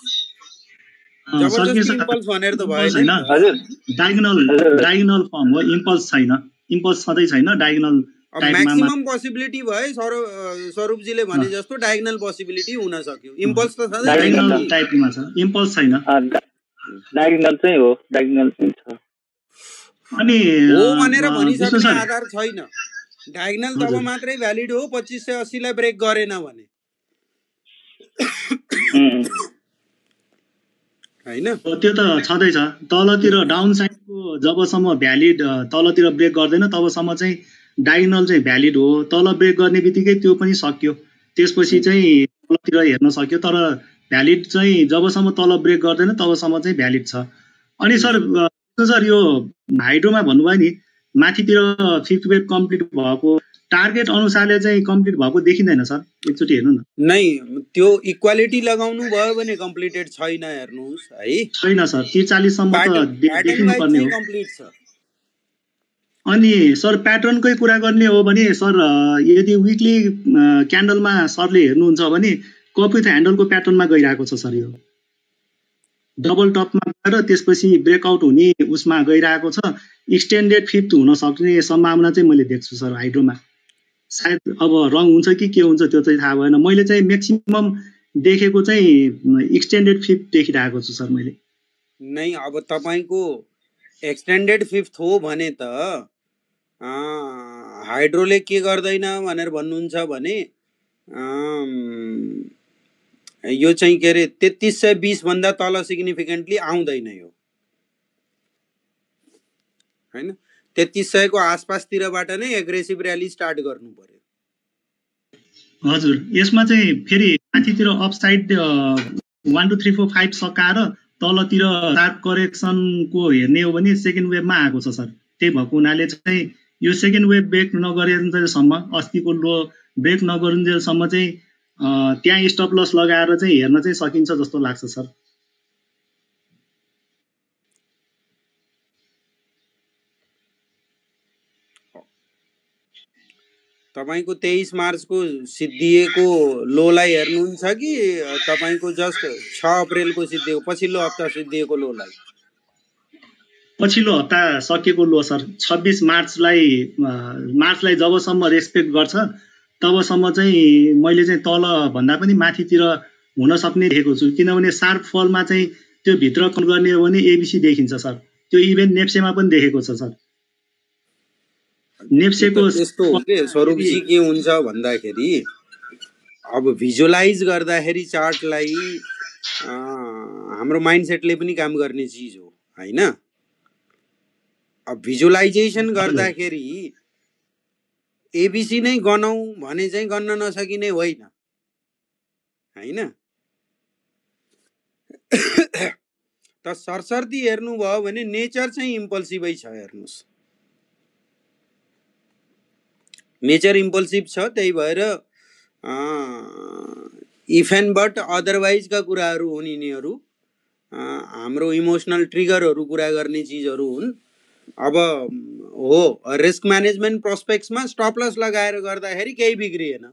S1: जबरजस्ती इम्पल्स भनेर त भएन
S4: हजुर। डायगोनल फर्म हो, इम्पल्स छैन, इम्पल्स सधैँ छैन, डायगोनल
S1: म्याक्सिमम पोसिबिलिटी भए स्वरूपजीले भने जस्तो डायगोनल पोसिबिलिटी हुन सक्यो, इम्पल्स त सधैँ
S4: डायगोनल टाइपमा छ, इम्पल्स छैन।
S9: डायगोनल चाहिँ हो, डायगोनल चाहिँ छ।
S4: अनि
S1: हो भनेर भनिसक्ने आधार छैन। डायगोनल तब मात्रै भ्यालिड हो 2580 लाई ब्रेक गरेन भने हैन।
S4: त्यो त छँदैछ, तलतिर डाउन साइडको जबसम्म भ्यालिड तलतिर ब्रेक गर्दैन तबसम्म चाहिँ डायगोनल चाहिँ भ्यालिड हो। तल ब्रेक गर्ने बित्तिकै त्यो पनि सक्यो, त्यसपछि चाहिँ तलतिर हेर्न सक्यो, तर भ्यालिड चाहिँ जबसम्म तल ब्रेक गर्दैन तबसम्म चाहिँ भ्यालिड छ। अनि सर यो हाइड्रोमा भन्नुभयो नि माथितिर 5th वेभ कम्प्लिट भएको टार्गेट अनुसारले चाहिँ कम्प्लिट भएको देखिँदैन सर, एकचोटि हेर्नु न।
S1: नै त्यो इक्वालिटी लगाउनु भयो भने कम्प्लिटेड छैन, हेर्नुस् है।
S4: छैन सर, 43 सम्म त देखिनु पर्ने हो।
S1: कम्प्लिट छ।
S4: अनि सर प्याटर्नकै कुरा गर्ने हो भने सर यदि विकली क्यान्डलमा सरले हेर्नुहुन्छ भने कप विथ ह्यान्डलको प्याटर्नमा गइरहेको छ सर। यो डबल टपमा गएर त्यसपछि ब्रेकआउट हुने उसमा गइरहेको छ। एक्सटेन्डेड 5th हुन सक्ने सम्भावना चाहिँ मैले देख्छु सर हाइड्रोमा। सायद अब रङ हुन्छ कि के हुन्छ त्यो चाहिँ थाहा भएन। मैले चाहिँ म्याक्सिमम देखेको चाहिँ एक्सटेन्डेड फिफ्थ देखिरहेको छु सर मैले।
S1: नै अब तपाईँको एक्सटेन्डेड फिफ्थ हो भने त हाइड्रोले के गर्दैन भनेर भन्नुहुन्छ भने यो चाहिँ के अरे 3320 भन्दा तल सिग्निफिकेन्टली आउँदैन यो हैन। 3300 को आसपासतिरबाट नै एग्रेसिभ र्याली स्टार्ट गर्नु पर्यो।
S4: हजुर यसमा चाहिँ फेरि माथितिर अपसाइड 1 2 3 4 5 सकाएर तलतिर शार्प करेक्सनको हेर्ने हो भने सेकेन्ड वेभमा आएको छ सर। त्यही भएको हुनाले चाहिँ यो सेकेन्ड वेभ ब्रेक नगरेन्जेलसम्म अस्तिको लो ब्रेक नगरुन्जेलसम्म चाहिँ त्यहाँ स्टप लस लगाएर चाहिँ हेर्न चाहिँ सकिन्छ जस्तो लाग्छ सर।
S1: तपाईको 23 मार्चको सिद्धिएको लोलाई हेर्नुहुन्छ कि तपाईको जस्ट 6 अप्रिलको सिद्धिएको पछिल्लो हप्ता सिद्धिएको लोलाई?
S4: पछिल्लो हप्ता सकिएको लो सर। 26 मार्चलाई जबसम्म रेस्पेक्ट गर्छ तबसम्म चाहिँ मैले चाहिँ तल भन्दा पनि माथितिर हुन सक्ने देखेको छु। किनभने शार्प फलमा चाहिँ त्यो भित्र कल गर्ने हो भने एबिसी देखिन्छ सर। त्यो इभेन्ट नेप्सेमा पनि देखेको छ सर। नेप्सेको
S1: यस्तो हो के स्वरूपजी के हुन्छ भन्दाखेरि अब भिजुअलाइज गर्दाखेरि चार्टलाई हाम्रो माइन्डसेटले पनि काम गर्ने चिज हो हैन। अब भिजुअलाइजेसन गर्दाखेरि एबिसी नै गनौ भने चाहिँ गन्न नसकिने होइन हैन। त सरसर्ती हेर्नुभयो भने नेचर चाहिँ इम्पल्सिभै छ हेर्नुस्। नेचर इम्पल्सिभ छ। त्यही भएर इफ एन्ड बट अदरवाइजका कुराहरू हुन् यिनीहरू हाम्रो इमोसनल ट्रिगरहरू कुरा गर्ने चिजहरू हुन्। अब हो रिस्क म्यानेजमेन्ट प्रोस्पेक्ट्समा स्टप लस लगाएर गर्दाखेरि केही बिग्रिएन।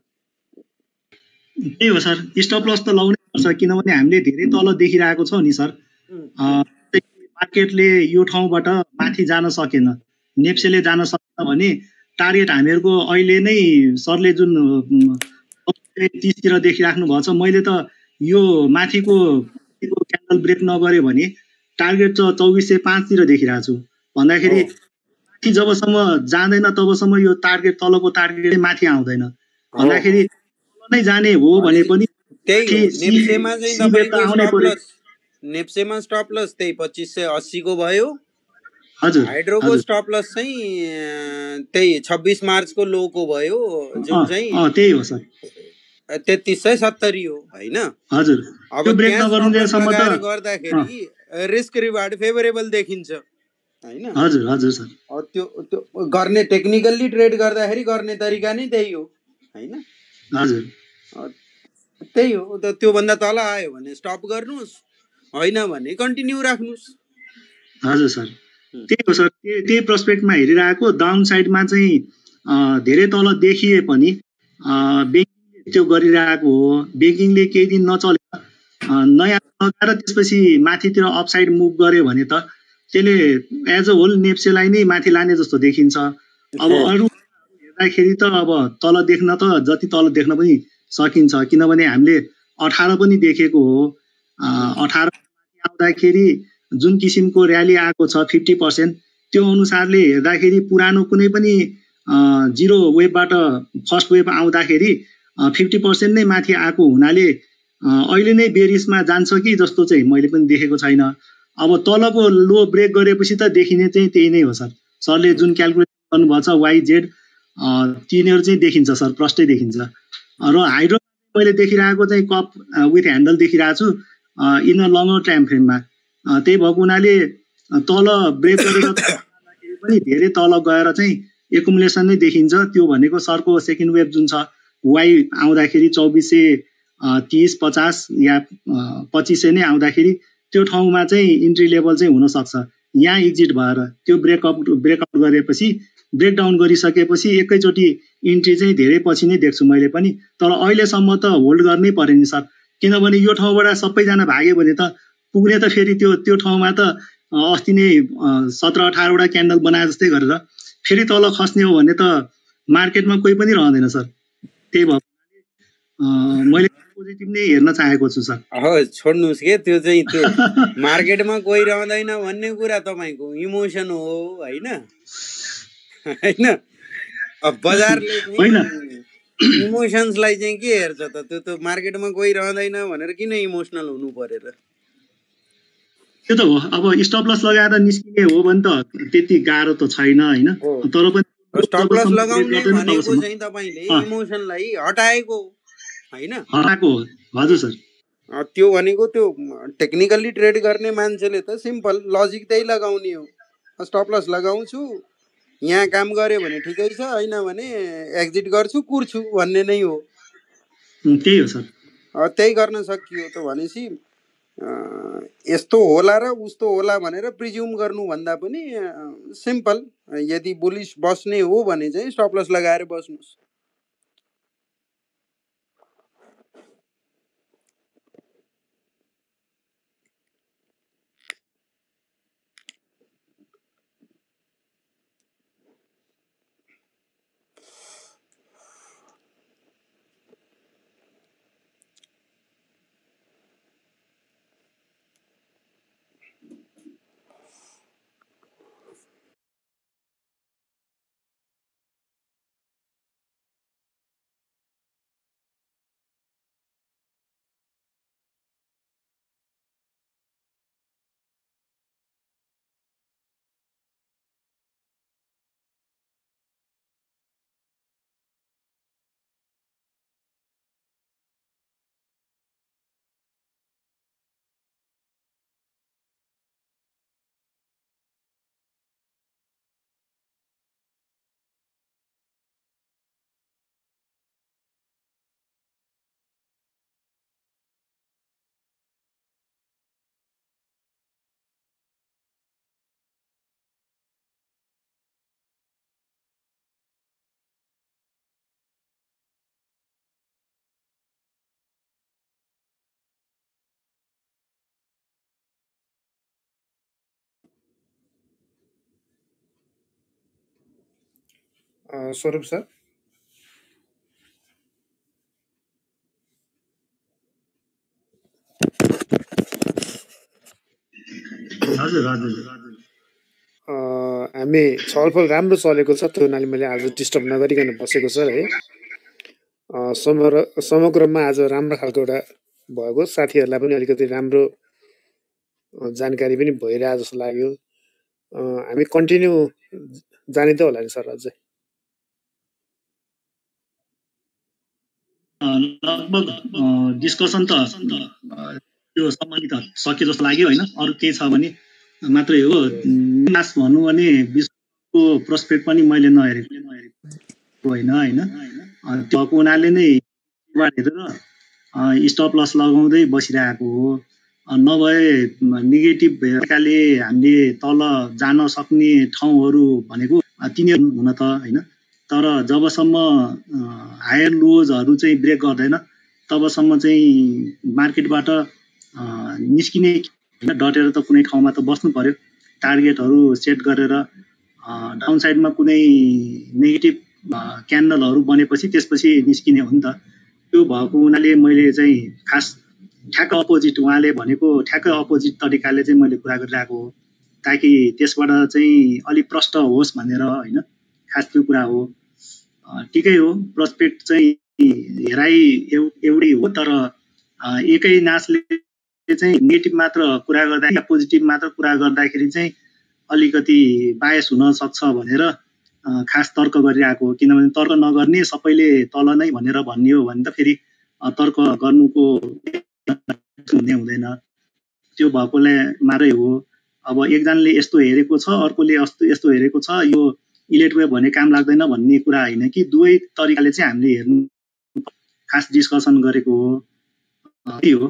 S4: त्यही हो सर स्टप लस त लाउनै पर्छ किनभने हामीले धेरै तल देखिरहेको छौँ नि सर। मार्केटले यो ठाउँबाट माथि जान सकेन, नेप्सेले जान सकेन भने टार्गेट हामीहरूको अहिले नै सरले जुन 30 तिर देखिराख्नु भएको छ मैले त यो माथिको क्यान्डल ब्रेक नगर्यो भने टार्गेट त 2405 तिर देखिरहेको छु। भन्दाखेरि माथि जबसम्म जाँदैन तबसम्म यो टार्गेट तलको टार्गेट माथि आउँदैन। भन्दाखेरि नै जाने हो भने पनि
S1: त्यही नेप्सेमा चाहिँ तपाईको स्टप लस नेप्सेमा स्टप लस त्यही 2580 को भयो।
S4: हजुर
S1: हाइड्रोको स्टप लस चाहिँ त्यही 26 मार्चको लोको भयो जुन चाहिँ
S4: त्यही हो सर
S1: 3370 हो हैन।
S4: हजुर
S1: अब ब्रेक नगरुन्जेलसम्म त गर्दाखेरि रिस्क रिवार्ड फेभरेबल देखिन्छ हैन।
S4: हजुर हजुर सर
S1: त्यो गर्ने टेक्निकली ट्रेड गर्दाखेरि गर्ने तरिका नै त्यही हो हैन।
S4: हजुर
S1: त्यही हो। त त्यो भन्दा तल आयो भने स्टप गर्नुस्, होइन भने कन्टिन्यू राख्नुस्।
S4: हजुर सर त्यही हो सर। त्यही प्रोस्पेक्टमा हेरिरहेको डाउन साइडमा चाहिँ धेरै तल देखिए पनि ब्याङ्किङले त्यो गरिरहेको हो। ब्याङ्किङले केही दिन नचलेर नयाँ लगाएर त्यसपछि माथितिर अपसाइड मुभ गर्यो भने त त्यसले एज अ होल नेप्सेलाई नै माथि लाने जस्तो देखिन्छ। अब अरू हेर्दाखेरि त अब तल देख्न त जति तल देख्न पनि सकिन्छ किनभने हामीले 18 पनि देखेको हो। 18 आउँदाखेरि जुन किसिमको र्याली आएको छ 50% त्यो अनुसारले हेर्दाखेरि पुरानो कुनै पनि जिरो वेभबाट फर्स्ट वेभ आउँदाखेरि 50% नै माथि आएको हुनाले अहिले नै बेरिसमा जान्छ कि जस्तो चाहिँ मैले पनि देखेको छैन। अब तलको लो ब्रेक गरेपछि त देखिने चाहिँ त्यही नै हो सर। सरले जुन क्यालकुलेसन गर्नुभएको छ YZ तिनीहरू चाहिँ देखिन्छ सर, प्रष्टै देखिन्छ। र हाइड्रो मैले देखिरहेको चाहिँ कप विथ ह्यान्डल देखिरहेको छु इन अ लङ्गर टाइम फ्रेममा। त्यही भएको हुनाले तल ब्रेक गरेर पनि धेरै तल गएर चाहिँ एकुमुलेसन नै देखिन्छ। त्यो भनेको सरको सेकेन्ड वेभ जुन छ वाइ आउँदाखेरि 2430 50 या 2500 नै आउँदाखेरि त्यो ठाउँमा चाहिँ इन्ट्री लेभल चाहिँ हुनसक्छ। यहाँ एक्जिट भएर त्यो ब्रेकआउट गरेपछि ब्रेकडाउन गरिसकेपछि एकैचोटि इन्ट्री चाहिँ धेरै पछि नै देख्छु मैले पनि। तर अहिलेसम्म त होल्ड गर्नै पर्यो नि सर किनभने यो ठाउँबाट सबैजना भाग्यो भने त पुग्ने त फेरि त्यो ठाउँमा त अस्ति नै 17-18 वटा क्यान्डल बनाए जस्तै गरेर फेरि तल खस्ने हो भने त मार्केटमा कोही पनि रहँदैन सर। त्यही भएर मैले पोजिटिभ नै हेर्न चाहेको छु सर।
S1: छोड्नुहोस् के त्यो चाहिँ त्यो मार्केटमा कोही रहँदैन भन्ने कुरा तपाईँको इमोसन हो होइन होइन। अब बजारले इमोसन्सलाई चाहिँ के हेर्छ त? त्यो मार्केटमा कोही रहँदैन भनेर किन इमोसनल हुनु पर्यो र?
S4: त्यो त हो। अब स्टप लस लगाएर निस्किने हो भने त त्यति गाह्रो त छैन होइन। तर पनि
S1: स्टप लस लगाउने भनेको चाहिँ तपाईँले इमोसनलाई हटाएको होइन,
S4: हटाएको हो। हजुर सर।
S1: त्यो भनेको त्यो टेक्निकल्ली ट्रेड गर्ने मान्छेले त सिम्पल लजिक त्यही लगाउने हो। स्टप लस लगाउँछु, यहाँ काम गर्यो भने ठिकै छ, होइन भने एक्जिट गर्छु कुर्छु भन्ने नै हो।
S4: त्यही हो सर।
S1: त्यही गर्न सकियो त भनेपछि यस्तो होला र उस्तो होला भनेर प्रिज्युम गर्नुभन्दा पनि सिम्पल यदि बुलिस बस्ने हो भने चाहिँ स्टप लस लगाएर बस्नुहोस्।
S2: स्वरूप सर।
S4: हजुर हजुर।
S2: हामी छलफल राम्रो चलेको छ, त्यो हुनाले मैले आज डिस्टर्ब नगरिकन बसेको सर है। समग्रमा आज राम्रो खालको एउटा भएको, साथीहरूलाई पनि अलिकति राम्रो जानकारी पनि भइरहेको जस्तो लाग्यो। हामी कन्टिन्यू जाने त होला नि सर अझै?
S4: लगभग डिस्कसन त त्यो सम्बन्धित सक्यो जस्तो लाग्यो होइन। अरू केही छ भने मात्रै हो। नास भनौँ भने विश्वको प्रोस्पेक्ट पनि मैले नहेरेको होइन होइन। त्यो भएको हुनाले नै हेरेर स्टप लस लगाउँदै बसिरहेको हो। नभए नेगेटिभ भएकाले हामीले तल जान सक्ने ठाउँहरू भनेको तिनीहरू हुन त होइन। तर जबसम्म हायर लोजहरू चाहिँ ब्रेक गर्दैन तबसम्म चाहिँ मार्केटबाट निस्किने होइन। डटेर त कुनै ठाउँमा त बस्नु पर्यो। टार्गेटहरू सेट गरेर डाउन साइडमा कुनै नेगेटिभ क्यान्डलहरू बनेपछि त्यसपछि निस्किने हो नि त। त्यो भएको हुनाले मैले चाहिँ खास ठ्याक्क अपोजिट, उहाँले भनेको ठ्याक्क अपोजिट तरिकाले चाहिँ मैले कुरा गरिरहेको हो, ताकि त्यसबाट चाहिँ अलिक प्रष्ट होस् भनेर होइन। खास त्यो कुरा हो। ठिकै हो, प्रोस्पेक्ट चाहिँ हेराइ एउटै हो, तर एकै नासले चाहिँ नेगेटिभ मात्र कुरा गर्दा पोजिटिभ मात्र कुरा गर्दाखेरि चाहिँ अलिकति बायस हुन सक्छ भनेर खास तर्क गरिरहेको हो। किनभने तर्क नगर्ने सबैले तल नै भनेर भन्ने हो भने त फेरि तर्क गर्नुको हुँदैन। त्यो भएकोले मात्रै हो। अब एकजनाले यस्तो हेरेको छ, अर्कोले यस्तो हेरेको छ, यो इलेट वेभ भने काम लाग्दैन भन्ने कुरा होइन कि दुवै तरिकाले चाहिँ हामीले हेर्नु खास डिस्कसन गरेको हो। त्यही हो।